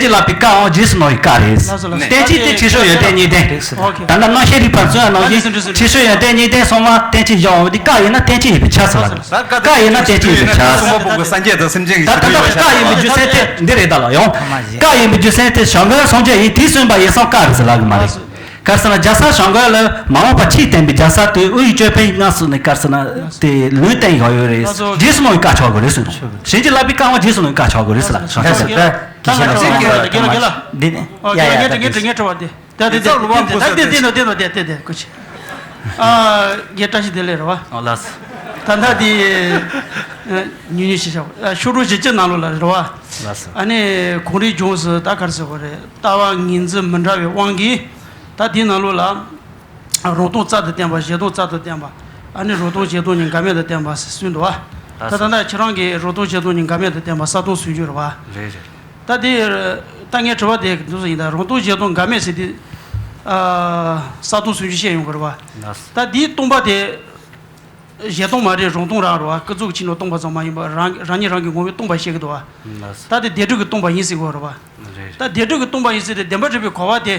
གྱིས་ལབ་པའི་བཀའ་འམ་རྗེས་སུ་གནང་བའི་བཀའ་རེད། བསྟན་བཅོས་དེ་ཁྲིད་ཕྱོགས་ཡོན་ཏན་གཉིས་ལྡན། ད་ལྟ་རྣམ་བཤད་རིག་པར་མཚོན་ཡ་ནང་བཞིན་ཁྲིད་ཕྱོགས་ཡོན་ཏན་གཉིས་ལྡན་སོང་བ་བསྟན་བཅོས་བཞག་འོང་བ་དེ་བཀའ་ཡིན་ན་བསྟན་བཅོས་ཡིན་པའི་ཆ་ཟེར་ལབ་ཀྱི། བཀའ་ཡིན་ན་བསྟན་བཅོས་ཡིན་པའི་ཆ་ཟེར། ད་ད་ལྟ་བཀའ་ཡིན་པའི་རྒྱུ་མཚན་དེ་འདི་རེད་ད་ལ་ཡང་། བཀའ་ཡིན་པའི་རྒྱུ་མཚན་དེ་བྱམས་མགོན་སངས་རྒྱས་ཡིན། དེས་གསུངས་པ་ཡིན་སོང་བཀའ་རེད་ཟེར་ལབ་ཀྱི་མ་རེད། ག་རེ་ཟེར་ན་རྒྱལ་སྲས་བྱམས་མགོན་ལ་མ་འོངས་པ་ཕྱིར་བསྟན་པའི་རྒྱལ་སྲས་དེ་དབུས་ཀྱི་ཅོད་པན་གྱི་སྔས་སུ་ནས་ག་རེ་ཟེར་ན་དེ་ལུང་བསྟན་ཡོད་ཡོད་རེད། རྗེས་སུ་གནང་བའི་བཀའ་ཆགས་དགོས་རེད་གསུངས། གཞན་གྱིས་ལབ་པའི་བཀའ་འམ་རྗེས་སུ་གནང་བའི་བཀའ་ཆགས་དགོས་རེད་ཟེར་ལབ་སོང་། རྒན་ལགས་རྒན་ལགས་རྒན་ལགས་རྒན་ལགས། འདི་ནི་ཡ་ཡ་ཡ། ངས་ངས་ངས་ངས་དྲི་བ་འདི་ད་དེ་དེ་དེ་དེ་དེ་དེ་དེ་དེ་ཁུ་ཆེ། ཨ་ངས་བཀྲ་ཤིས་བདེ་ལེགས་རེད་བ། ཨོ་ལགས། ད་ལྟ་དེ་ཉུང་ཉུང་ཞིག་བྱ་ཤོག་གྲངས་བཞི་བཅུ་ནང་ལོགས་ལ་རེད་བ། ལགས། ཨ་ནི་གངས་རིའི་ལྗོངས་སུ་ད་ག་རེ་ཟེར་དགོས་རེད། ལྟ་བ་ངོས་འཛིན་མི་འདྲ་བའི་དབང་གིས་ད་དེའི་ནང་ལོགས་ལ། རང་སྟོང་རྩལ་དུ་བསྟན་པ། གཞན་སྟོང་རྩལ་དུ་བསྟན་པ། ཨ་ནི་རང་སྟོང་གཞན་སྟོང་གཉིས་འགལ་མེད་དུ་བསྟན་པ་ཟེར་གསུངས་འདུག་བ། ད་ད་ལྟ་ཁྱེད་རང་གིས་རང་སྟོང་གཞན་སྟོང་གཉིས་འགལ་མེད་དུ་བསྟན་པ་གསལ་སྟོང་ཟུང་འཇུག་རེད་བ། རེད་རེད། ད་དེ་ད་ངའི་དྲི་བ་དེ་འདུག་སེ་ཡིན། ད་རང་སྟོང་གཞན་སྟོང་འགལ་མེད་ཟེར་དུས་ཨ་གསལ་སྟོང་ཟུང་འཇུག་བཤད་ཡོང་གི་རེད་བ། ལགས། ད་དེའི་སྟོང་པ་དེ་གཞན་སྟོང་མ་རེད། རང་སྟོང་རང་རེད་བ། ཀུན་རྫོབ་ཀྱི་ཆོས་ཉིད་ལ་སྟོང་པ་ཙམ་མ་ཡིན་པར་རང་རང་ཉིད་རང་གི་ངོ་བོས་སྟོང་པ་བཤད་ཀྱི་འདུག་བ། ལགས། ད་དེ་བདེན་གྲུབ་ཀྱི་སྟོང་པ་ཡིན་ཟེར་གྱི་ཡོད་རེད་བ། རེད། ད་བདེན་གྲུབ་ཀྱི་སྟོང་པ་ཡིན་ཟེར་དུས་བདེན་པར་གྲུབ་པའི་གོ་བ་དེ་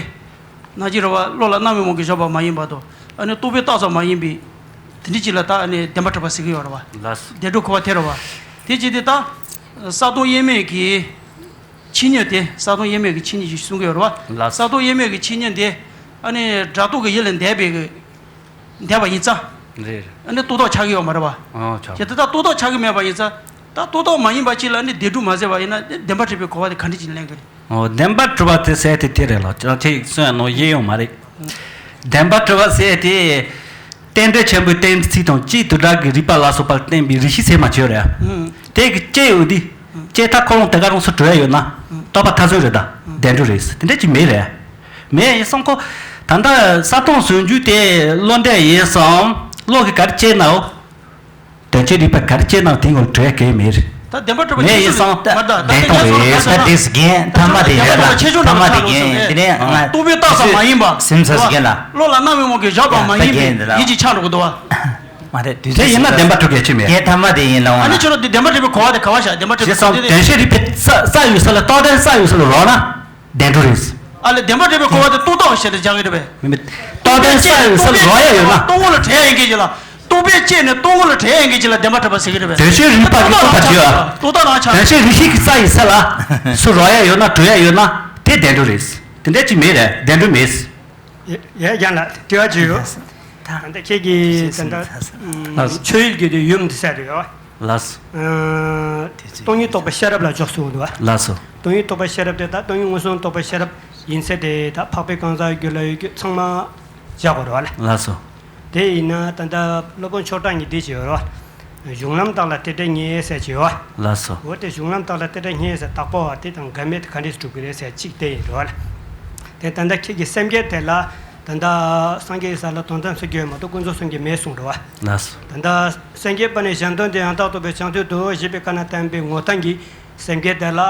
ནང་བཞིན་རེད་བ། བློ་ལ་སྣང་བའི་དབང་གིས་བཞག་པ་མ་ཡིན་པ་དང་། ཨ་ནི་རྟོག་པས་བཏགས་ཙམ་མ་ཡིན་པའི་དེ་འདྲ་ཅིག་ལ་ད་ཨ་ནི་བདེན་པར་གྲུབ་པ་ཟེར་གྱི་ཡོད་རེད་བ། ལགས། བདེན་གྲུབ་གོ་བ་དེ་རེད་བ། དེ་བྱས་དུས་ད་གསལ་སྟོང་དབྱེར་མེད་ཀྱི་ཆོས་ཉིད་དེ། གསལ་སྟོང་དབྱེར་མེད་ཀྱི་ཆོས་ཉིད་ཅེས་གསུང་གི་ཡོད་རེད་བ། ལགས། གསལ་སྟོང་དབྱེར་མེད་ཀྱི་ཆོས་ཉིད་དེ་ཨ་ནི་སྒྲ་རྟོག་གི་ཡུལ་ལས་འདས་པའི་གི་འདས་པ་ཡིན་ཙང་། རེད། ཨ་ནི་རྟོག་བཏགས་ཆགས་ཀྱི་ཡོད་མ་རེད་བ། ཨོ་ཆགས། དེ་ལྟར་རྟོག་བཏགས་ཆགས་ཀྱི་མེད་པ་ཡིན་ཙང་། ད་རྟོག་བཏགས་མ་ཡིན་པ་ཅིག་ལ་ཨ་ནི་བདེན་གྲུབ་མ་ཟེར་བ་ཡིན་ན་བདེན་པར་གྲུབ་པའི་གོ་བ་དེ་ག་འདྲ་ཅིག་ལེན་དགོས་རེད། ཨོ་བདེན་པར་གྲུབ་པ་དེ་ཟེར་དེ་དེ་རེད་ལ། ཁྱེད་གསུང་ཡ་ནོར་གཡས་གཡོན་མ་རེད། བདེན་པར་གྲུབ་པ་ཟེར་དེ། རྟེན་འབྲེལ་ཆེན་པོའི་གཏན་ཚིགས་དང་གཅིག་ཏུ་སྒྲ་གི་རིག་པ་ལ་སོགས་པར་བརྟེན་པའི་རིགས་ཤེས་ཚད་མ་བརྗོད་རེད། ཨང་། དེ་གི་སྐྱེ་ཡོང་དུས། ཨང་། སྐྱེ་མཐར་འཁོར་ལོ་དེ་ག་རང་སུ་གྲུབ་ཡ་ཡོད་ན། ཨང་། རྟོགས་པ་མཐའ་ཟུང་རེད་ད། ཨང་། བདེན་གྲུབ་རེད། དེ་འདྲ་ཅིག་མེད་རེད། མེད་ཡིན་སོང་ཁོ། ད་ལྟ་གསལ་སྟོང་ཟུང་འཇུག་དེ་བློ་འབྲེལ་ཡིན་སོང་། བློ་གི་ག་རེ་སྐྱེས་ནའོ། དོན་སྤྱིའི་རིགས་པ་ག་རེ་སྐྱེས་ནའོ་དེའི་ངོར་གྲུབ་ཡ་གང་ཡང་མེད་རེད། ད་བདེན་པར་གྲུབ་པ་མེད་ཡིན་སོང་། མ་ད་ད་བདེན་སྟོང་རེད། ད་དེ་ཟིག་རྒན་ཐ་མ་དེ་ཡིན་ལ། ཐ་མ་དེ་རྒན་དེ་ནས་ང་རྟོག་པས་བཏགས་ས་མ་ཡིན་པ། སེམས་ཚ་ཟིག་རྒན་ལ། བློ་ལ་སྣང་བའི་དབང་གིས་བཞག་པ་མ་ཡིན་པའི་ཡིད་ཀྱི་ཆགས་འགྲོ་གི་འདུག་བ། མ་རེད། དུས་དེ་ཡིན་ན་བདེན་པར་གྲུབ་ཡ་ཅི་མེད། རྒན་ཐ་མ་དེ་ཡིན་ལ། ཨ་ནི་ཁྱོད་རང་དེ་བདེན་པར་གྲུབ་པའི་གོ་བ་དེ་ག་བ་བཞག་བདེན་པར་གྲུབ་པའི་གོ་བ་དེ། དོན་སྤྱིའི་རིགས་པའི་ས་ས་ཡོད་ས་ལ། རྟོགས་ལྡན་ས་ཡོད་ས་ལ་རོགས་ན། བདེན་གྲུབ་རེད། ཨ་ལས་བདེན་པར་གྲུབ་པའི་གོ་བ་དེ་རྟོག་བཏགས་བཤད་དེ་སྦྱང་གི་རེད་པས། མིན་པས། རྟོགས་ལྡན་ས་ཡོད་ས་ལ་རོགས་ཡ་ཡོད་ན། རྟོག་ངོ་ལ་བྲལ་ཡ་ཡིན་གྱི་ལ། རྟོག་པས་དཔྱད་ནས་རྟོག་ངོ་ལ་བྲལ་ཡ་ཡིན་གྱི་ལ་བདེན་པར་གྲུབ་པ་ཟེར་གྱི་རེད་པས། དོན་སྤྱིའི་རིགས་པ་གི་རྟོགས་པར་བྱེད་པ། རྟོག་བཏགས་རང་ཆགས། རྟོགས་བཏགས་རང་ཆགས། དོན་སྤྱིའི་རིགས་ཤེས་ཀྱི་ས་ཡི་ས་ལ་སུ་རོགས་ཡ་ཡོད་ན་གྲུབ་ཡ་ཡོད་ན་དེ་བདེན་གྲུབ་རེད། དེ་འདྲ་ཅིག་མེད་རེད། བདེན་གྲུབ་མེད། ཡ་ཡ་ལ་དྲི་བ་ཅིག་ཡོད། ད་ད་ཁྱེད་ཀྱིས་ད་ད་ཆོས་ཡུལ་གྱི་དེ་ཡུམ་དེ་ཟེར་རེད་ཡོད། ལགས་སོ། ཨ་སྟོང་ཉིད་རྟོགས་པའི་ཤེས་རབ་ལ་འཇོག་ཚུལ་འདུག་བ། ལགས་སོ། སྟོང་ཉིད་རྟོགས་པའི་ཤེས་རབ་དེ་ད་སྟོང་ཉིད་མངོན་སུམ་རྟོགས་པའི་ཤེས་རབ་ཡིན་ཚད་དེ་ད་འཕགས་པའི་གང་ཟག་རྒྱུད་ལ་ཡོད་རྒྱུ་ཚང་མ་བཞག་དགོས་རེད་བ་ལ། ལགས་སོ། དེ་ཡིན་ན་ད་ལྟ་སློབ་དཔོན་ཆོས་གྲགས་ཉིད་དེ་བྱས་ཡོད་རེད་བ། གཞུང་ལམ་དག་ལ་དེ་འདྲ་རྙེད་ཟེར་བྱས་ཡོད་བ། ལགས་སོ། འོ་དེ་གཞུང་ལམ་དག་ལ་དེ་འདྲ་རྙེད་ཟེར་བཏགས་པ་བ་དེ་དང་འགལ་མེད་དེ་ག་འདྲས་སྒྲུབ་ཀྱི་རེད་ཟེར་གཅིག་དེ་ཡིན་རེད་བ་ལ། དེ་ད་ལྟ་ཁྱེད་ཀྱིས་སེམས་བསྐྱེད་དེ་ལ། ད་ལྟ་སངས་རྒྱས་ས་ལ་དོན་དམ་སེམས་བསྐྱེད་མ་གཏོགས་ཀུན་རྫོབ་སེམས་བསྐྱེད་མེད་གསུངས་འགྲོ་བ། ལགས་སོ། ད་ལྟ་སེམས་བསྐྱེད་པ་ནི་གཞན་དོན་དེ་ཡང་དག་རྟོགས་པའི་བྱང་ཆུབ་ཏུ་ཞེས་པའི་བཀའ་ན་བསྟན་པའི་ངོ་སྟངས་ཀྱིས་སེམས་བསྐྱེད་དེ་ལ་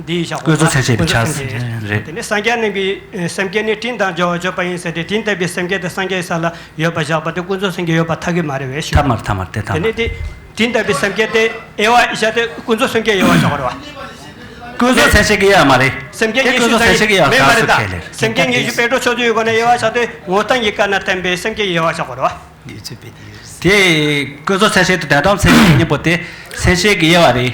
འདི་ཡིས་བཞག་ཀུན་རྫོབ་སེམས་བསྐྱེད་པའི་ཆ་ཀུན་རྫོབ་སེམས་བསྐྱེད་རེད། དེ་ནས་སངས་རྒྱས་རྣམས་ཀྱི་སེམས་བསྐྱེད་ནི་དྲིན་དང་འབྲེལ་བར་བརྗོད་པ་ཡིན་ཟེར་ཏེ་དྲིན་དམ་པའི་སེམས་བསྐྱེད་དེ་སངས་རྒྱས་ས་ལ་ཡོད་པ་བཞག་པ་དེ་ཀུན་རྫོབ་སེམས་བསྐྱེད་ཡོད་པ་ཐག་གིས་མ་རེད་བས་ཞུ། ཐ་མར་ཐ་མར་དེ་ཐ་དེ་མར། ནས་དེ་དྲིན་དམ་པའི་སེམས་བསྐྱེད་དེ་དབྱེ་བ་བཞག་སྟེ་ཀུན་རྫོབ་སེམས་བསྐྱེད་དབྱེ་བ་བཞག་པ་རེད་བ། ཀུན་རྫོབ་སེམས་བསྐྱེད་ཀྱི་དབྱེ་བ་མ་རེད། སེམས་བསྐྱེད་དེ་ངེས་ཀུན་ཤེས་རྫོགས་སེམས་བསྐྱེད་ཀྱི་དབྱེ་བ་མེད་མ་རེད་ག་ད། སུ་ཁས་ལེན། སེམས་བསྐྱེད་ངེས་ཤེས་པད་འགྲོ་ཕྱོགས་བཅུའི་སྒོ་ནས་དབྱེ་བ་བཞག་སྟེ་ངོ་སྟངས་ཀྱི་བཀའ་ན་བསྟན་པའི་སེམས་བསྐྱེད་དབྱེ་བ་བཞག་པ་རེད་བ། དེ་ཀུན་རྫོབ་སེམས་བསྐྱེད་དེ་དོན་དམ་སེམས་བསྐྱེད་གཉིས་པོ་དེ་སེམས་བསྐྱེད་ཀྱི་དབྱེ་བ་རེད།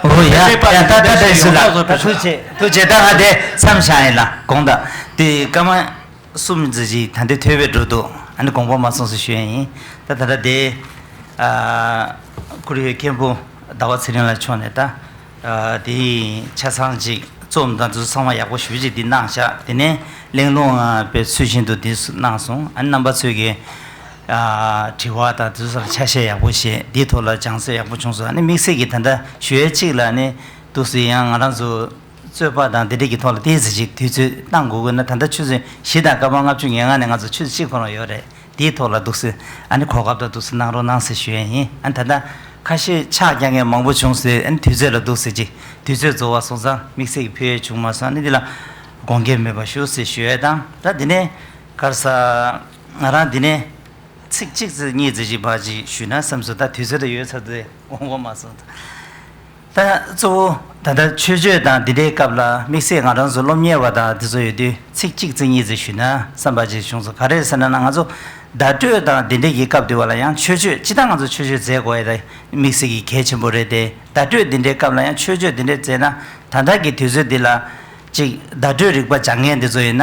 འོ་ཡ་ཡ་ད་ད་ད་ད་ཞུ་ལ་ད་ཐུགས་རྗེ་ཐུགས་རྗེ་ད་ང་དེ་མཚམས་བཞག་ཡིན་ལ་དགོངས་དག་དེ་བཀའ་མ། གསུམ་ཙམ་ཞིག་ད་ལྟ་ཐོས་པའི་འགྲོ་འདུག་ཨ་ནི་དགོངས་པ་མ་ཚོམས་སུ་ཞུ་ཡ་ཡིན། ད་ད་ལྟ་དེ་ཨ་ཁོ་རའི་མཁན་པོ་ཟླ་བ་ཚེ་རིང་ལགས་མཆོག་ནས་ད་ཨ་དེའི་ཆ་ཚང་ཅིག་རྩོམ་དང་དེ་ཚོ་ཚང་མ་ཡག་པོ་ཞེ་པོ་ཅིག་འདི་གནང་བཞག་དེ་ནས་གླེང་སློང་ཨ་དཔེ་ཚུལ་བཞིན་དུ་འདི་གནང་སོང་། ཨ་ནི་རྣམ་པ་ཚོས་ཀྱི་ཨ་དྲི་བ་དང་དེ་ཚོ་ལ་ཆ་ཤས་ཡག་པོ་བཤད། འདིའི་ཐོག་ལ་སྦྱང་ཚུལ་ཡག་པོ་བྱུང་སོང་། ཨ་ནི་དམིགས་བསལ་གྱི་ད་ལྟ་ཞུ་ཡ་གཅིག་ལ་ནི་འདུག་སེ་ཡང་ང་རང་ཚོ། རྩོད་པ་དང་འདི་འདྲ་གི་ཐོག་ལ་ཏོག་ཙམ་ཅིག་དུས་ཚོད་བཏང་དགོས་དགོས་ན། ད་ལྟ་ཆུ་ཚོད་བཞི་དང་སྐར་མ་ལྔ་བཅུ་ང་ལྔ་ནས་ང་ཚོ་ཆུ་ཚོད་གཅིག་ཁོ་རང་ཡོད་རེད། དེའི་ཐོག་ལ་འདུག་སེ་ཨ་ནི་གོ་སྐབས་དང་འདུག་སེ་གནང་རོགས་གནང་ཟེར་ཞུ་ཡ་ཡིན། ཨ་ནི་ད་ལྟ་ཁ་ཤས་ཕྱག་རྒྱག་མཁན་མང་པོ་བྱུང་སོང་། ཨ་ནི་དུས་ཚོད་ལ་འདུག་སེ་ཅིག་དུས་ཚོད་རྫོགས་པ་སོང་ཙང་དམིགས་བསལ་གྱི་ཕུལ་ཡས་བྱུང་མ་སོང་། ཨ་ནི་འདི་ལ་དགོངས་འགལ་མེད་པ་ཞུ་ཟེར་ཞུ་ཡས་དང་། ད་འདི་ནས་ག་རེ་ཟ། ང་རང་འདི་ནས་ཚིག་གཅིག་ཙམ་གཉིས་ཙམ་ཅིག་ཕར་ཅིག་ཞུས་ན་བསམ་སོང་། ད་དུས་ཚོད་ད་ཡོལ་ཚར་དུས་འོང་དགོས་མ་སོང་། ད་གཙོ་བོ་ད་ལྟ་མཆོད་བརྗོད་དང་འདི་འདྲའི་སྐབས་ལ་དམིགས་བསལ་ང་རང་ཚོ་སློབ་གཉེར་བ་དང་འདི་ཚོ་ཡོད་དུས་ཚིག་གཅིག་ཙམ་གཉིས་ཙམ་ཞུས་ན་བསམ་པ་ཅིག་བྱུང་སོང་། ག་རེ་ཟེར་ན་ན་ང་ཚོ་བརྡ་སྤྲོད་དང་འདི་འདྲའི་གི་སྐབས་དུས་བ་ལ་ཡང་མཆོད་བརྗོད་སྤྱིར་བཏང་ང་ཚོ་མཆོད་བརྗོད་མཛད་དགོས་ཡ་ད་དམིགས་བསལ་གྱི་གལ་ཆེན་པོ་རེད་དེ། བརྡ་སྤྲོད་འདི་འདྲའི་སྐབས་ལ་ཡང་མཆོད་བརྗོད་འདི་འདྲའི་མཛད་ན་ད་ལྟ་གི་དུས་ཚོད་འདི་ལ་ཅིག་བརྡ་སྤྲོད་རིག་པ་སྦྱང་མཁན་འདི་ཚོ་ཡིན་ན་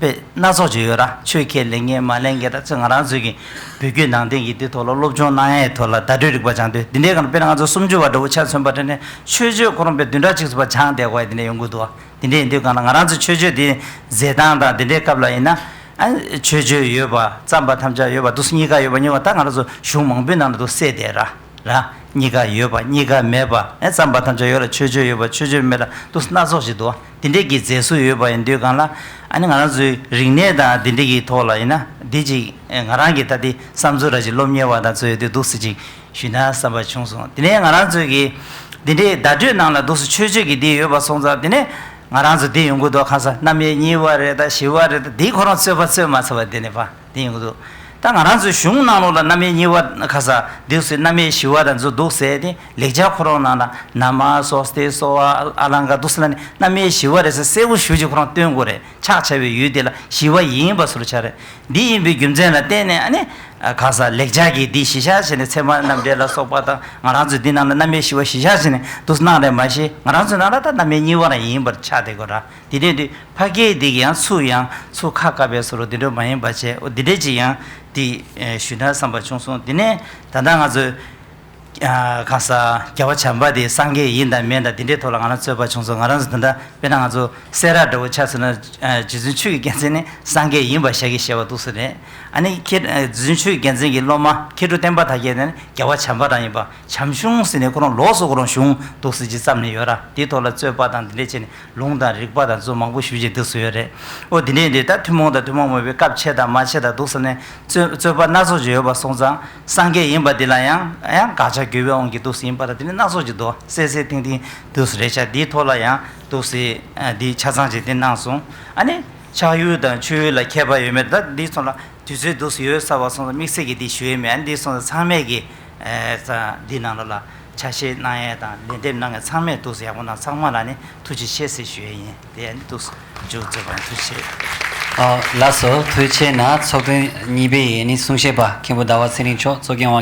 དཔེ་སྣ་ཚོགས་ཅིག་ཡོད་ར། ཆོས་ཁས་ལེན་མཁན་མ་ལེན་མཁན་ད་ཚོད་ང་རང་ཚོའི་གི་བོད་བརྒྱུད་ནང་བསྟན་གྱི་འདི་ཐོག་ལ་སློབ་སྦྱོང་གནང་ཡའི་ཐོག་ལ་བརྡ་སྤྲོད་རིག་པ་སྦྱང་དུས་འདི་འདྲའི་སྒང་ལ་དཔེར་ན་ང་ཚོ་སུམ་ཅུ་པ་འདྲ་བོ་ཆ་མཚོན་པ་དེ་ནས་མཆོད་བརྗོད་ཁོ་རང་དཔེ་བདུན་ཕྲག་གཅིག་ཙམ་པ་སྦྱང་བསྡད་དགོས་ཡ་འདི་འདྲ་ཡོང་གི་འདུག་བ། འདི་འདྲའི་ཡིན་དུས་སྒང་ལ་ང་རང་ཚོ་མཆོད་བརྗོད་འདི་མཛད་སྟངས་དང་འདི་འདྲའི་སྐབས་ལ་ཡིན་ན། ཨ་མཆོད་བརྗོད་ཡོད་པ་བརྩམས་པ་ཐམས་ཅད་ཡོད་པ་འདུག་སེ་གཉིས་ཀ་ཡོད་པ་གཉིས་པ་ད་ང་རང་ཚོ་གཞུང་མང་པོའི་ནང་ལ་འདུག་སེ་གསལ་བསྡད་ར། ར། གཉིས་ཀ་ཡོད་པ་གཉིས་ཀ་མེད་པ། ཨེ་བརྩམས་པ་ཐམས་ཅད་ཡོད་ལ་ཆོས་སྤྱོད་ཡོད་པ་ཆོས་སྤྱོད་མེད་ལ་འདུག་སེ་སྣ་ཚོགས་ཤིག་འདུག་དེ་འདྲས་ཀྱི་མཛད་སྲོལ་ཡོད་པ་ཡིན་དུས་གང་ལ། ཨ་ནི་ང་རང་ཚོའི་རིག་གནས་དང་དེ་འདྲས་ཀྱི་ཐོག་ལ་ཡིན་ན་འདི་ཅིག་ཨེ་ང་རང་གི་ད་དེ་བསམ་ཚུལ་ར་ཅིག་སློབ་གཉེར་བ་དང་ཚོ་ཡོད་དུས་འདུག་སེ་ཅིག་ཞུས་ན་བསམ་པ་བྱུང་སོང་། དེ་ནས་ང་རང་ཚོའི་གི་འདི་འདྲའི་བརྡ་སྤྲོད་ནང་ལ་འདུག་སེ་ཆོས་སྤྱོད་ཀྱི་འདི་ཡོད་པ་སོང་ཙང་དེ་ནས་ང་རང་ཚོ་འདི་ཡོང་གི་འདུག་ཁ་སང་རྣམ་དབྱེ་གཉིས་པ་རེད་ད་བཞི་པ་རེད་ད་འདི་ཁོ་རང་རྩོད་པ་རྩོད་མ་ཚར་བ་དེ་ནས་པ། དེ་ཡིན་གྱི་འདུག་ད་ང་རང་ཚོའི་གཞུང་ནང་ལོགས་ལ་རྣམ་དབྱེ་གཉིས་པ་ཁ་ས་འདུག་སེ་རྣམ་དབྱེ་བཞི་པ་དང་ཚོ་འདུག་སེ་དེ་ལེགས་སྦྱར་ཁོ་རང་ནང་ལ་ན་མ་སོ་སྟེ་སོ་བ་ཨ་ལང་ཀ་འདུག་སེ་ལ་ནི་རྣམ་དབྱེ་བཞི་པ་རེད་ཟེར་གསལ་པོ་ཞུ་ཅིག་ཁོ་རང་སྟོན་དགོས་རེད། ཕྱག་བྱ་བའི་ཡུལ་དེ་ལ་བཞི་པ་ཡིན་པ་སུ་ལ་ཆ་རེད། འདི་ཡིན་པའི་རྒྱུ་མཚན་ལ་བརྟེན་ནས་ཨ་ནི་ཁ་ས་ལེགས་སྦྱར་གྱི་འདི་གཞི་བཞག་བྱས་ནས་ཚད་མ་རྣམ་འགྲེལ་ལ་སོགས་པ་དང་ང་རང་ཚོའི་འདི་ནང་ལ་རྣམ་དབྱེ་བཞི་པ་གཞི་བཞག་བྱས་ནས་འདུག་སེ་གནང་རེད་མ་གཞི་ང་རང་ཚོའི་ནང་ལ་ད་རྣམ་དབྱེ་གཉིས་པ་རང་ཡིན་པར་ཆགས་བསྡད་དགོས་ར། དེ་ནས་དེ་ཕ་སྐད་འདི་གི་ཡང་ཚུར་ཡང་ཚུར་ཁ་བཀབ་པའི་བཟོ་འདྲ་འདི་འདྲ་མ་ཡིན་པ་བྱས། འོ་འདི་འདྲ་ཅིག་ཡང་འདི་ཞུས་ན་བསམ་པ་བྱུང་སོང་། དེ་ནས་ད་ལྟ་ང་ཚོས་ཁ་ས་རྒྱལ་བ་བྱམས་པ་དེ་སངས་རྒྱས་ཡིན་དང་མིན་དང་འདི་འདྲའི་ཐོག་ལ་ང་རང་རྩོད་པ་བྱུང་སོང་། ང་རང་ཚོ་ད་ལྟ་དཔེར་ན་ང་ཚོ་སེ་ར་འདྲ་བོ་ཆ་མཚོན་ན་རྗེ་བཙུན་ཆོས་ཀྱི་རྒྱལ་མཚན་ནི་སངས་རྒྱས་ཡིན་པ་ཞལ་གྱིས་བཞེས་པ་འདུག་སེ་རེད། ཨ་ནི་ཁྱེད་རྗེ་བཙུན་ཆོས་ཀྱི་རྒྱལ་མཚན་གྱི་སློབ་མ་མཁས་གྲུབ་བསྟན་པ་དར་རྒྱས་དེ་ནི་རྒྱལ་བ་བྱམས་པ་རང་ཡིན་པ། བྱམས་གཞུང་ཟེར་ནས་ཁོ་རང་ལོགས་སུ་ཁོ་རང་གཞུང་འདུག་སེ་ཅིག་བརྩམས་ནས་ཡོད་ར། དེའི་ཐོག་ལ་རྩོད་པ་དང་འདི་འདྲས་བྱས་ནས་ལུང་དང་རིགས་པ་དང་ཚོ་མང་པོ་ཞུ་བྱས་འདུག་སེ་ཡོད་རེད། ཨོ་འདི་འདྲས་འདི་ད་ཐུན་མོང་དང་ཐུན་མོང་མ་ཡིན་པའི་སྐབས་ཕྱེ་དང་མ་ཕྱེ་དང་འདུག་སེ་ནས་རྩོད་རྩོད་པ་སྣ་ཚོགས་ཅིག་ཡོད་པ་སོང་ཙང་སངས་རྒྱས་ཡིན་པ་འདི་ལ་ཡང་ཡང་དགག་བྱ་དགོས་པའི་དབང་གིས་འདུག་སེ་ཡིན་པ་དང་དེ་ནས་སྣ་ཚོགས་ཅིག་འདུག་གསལ་གསལ་ཐིང་ཐིང་འདུག་སེ་རེད་ཤག་འདིའི་ཐོག་ལ་ཡང་འདུག་སེ་འདི་ཆ་ཚང་ཅིག་འདི་གནང་སོང་། ཨ་ནི་ཆགས་ཡུལ་དང་ཆོས་ཡུལ་ལ་ཁྱད་པར་ཡོད་མེད་ད་འདི་ཚོ་ལ། དུས་ཚོད་འདུག་སེ་ཡོད་ས་བ་སོང་ཙང་དམིགས་བསལ་གྱི་འདི་ཞུ་ཡས་མེད། ཨ་ནི་འདི་སོང་ཙང་ཚང་མས་ཀྱི་ཨེ་ཙང་འདི་ནང་ལོགས་ལ་ཆ་ཤས་གནང་ཡས་དང་ལན་འདེབས་གནང་ཡས་ཚང་མས་འདུག་སེ་ཡག་པོ་གནང་། ཚང་མ་ལ་ནི་ཐུགས་རྗེ་ཆེ་ཟེར་ཞུ་ཡས་ཡིན། དེ་ཨ་ནི་འདུག་སེ་མཇུག་རྫོགས་པ་ཡིན། ཐུགས་རྗེ་ཆེ། ཨ་ལགས་སོ། ཐུགས་རྗེ་ཆེ་གནང་། ཚོགས་ཐུན་གཉིས་པའི་ཨ་ནི་གསུང་བཤད་པ་མཁན་པོ་ཟླ་བ་ཚེ་རིང་མཆོག་གཙོ་སྐྱོང་བ།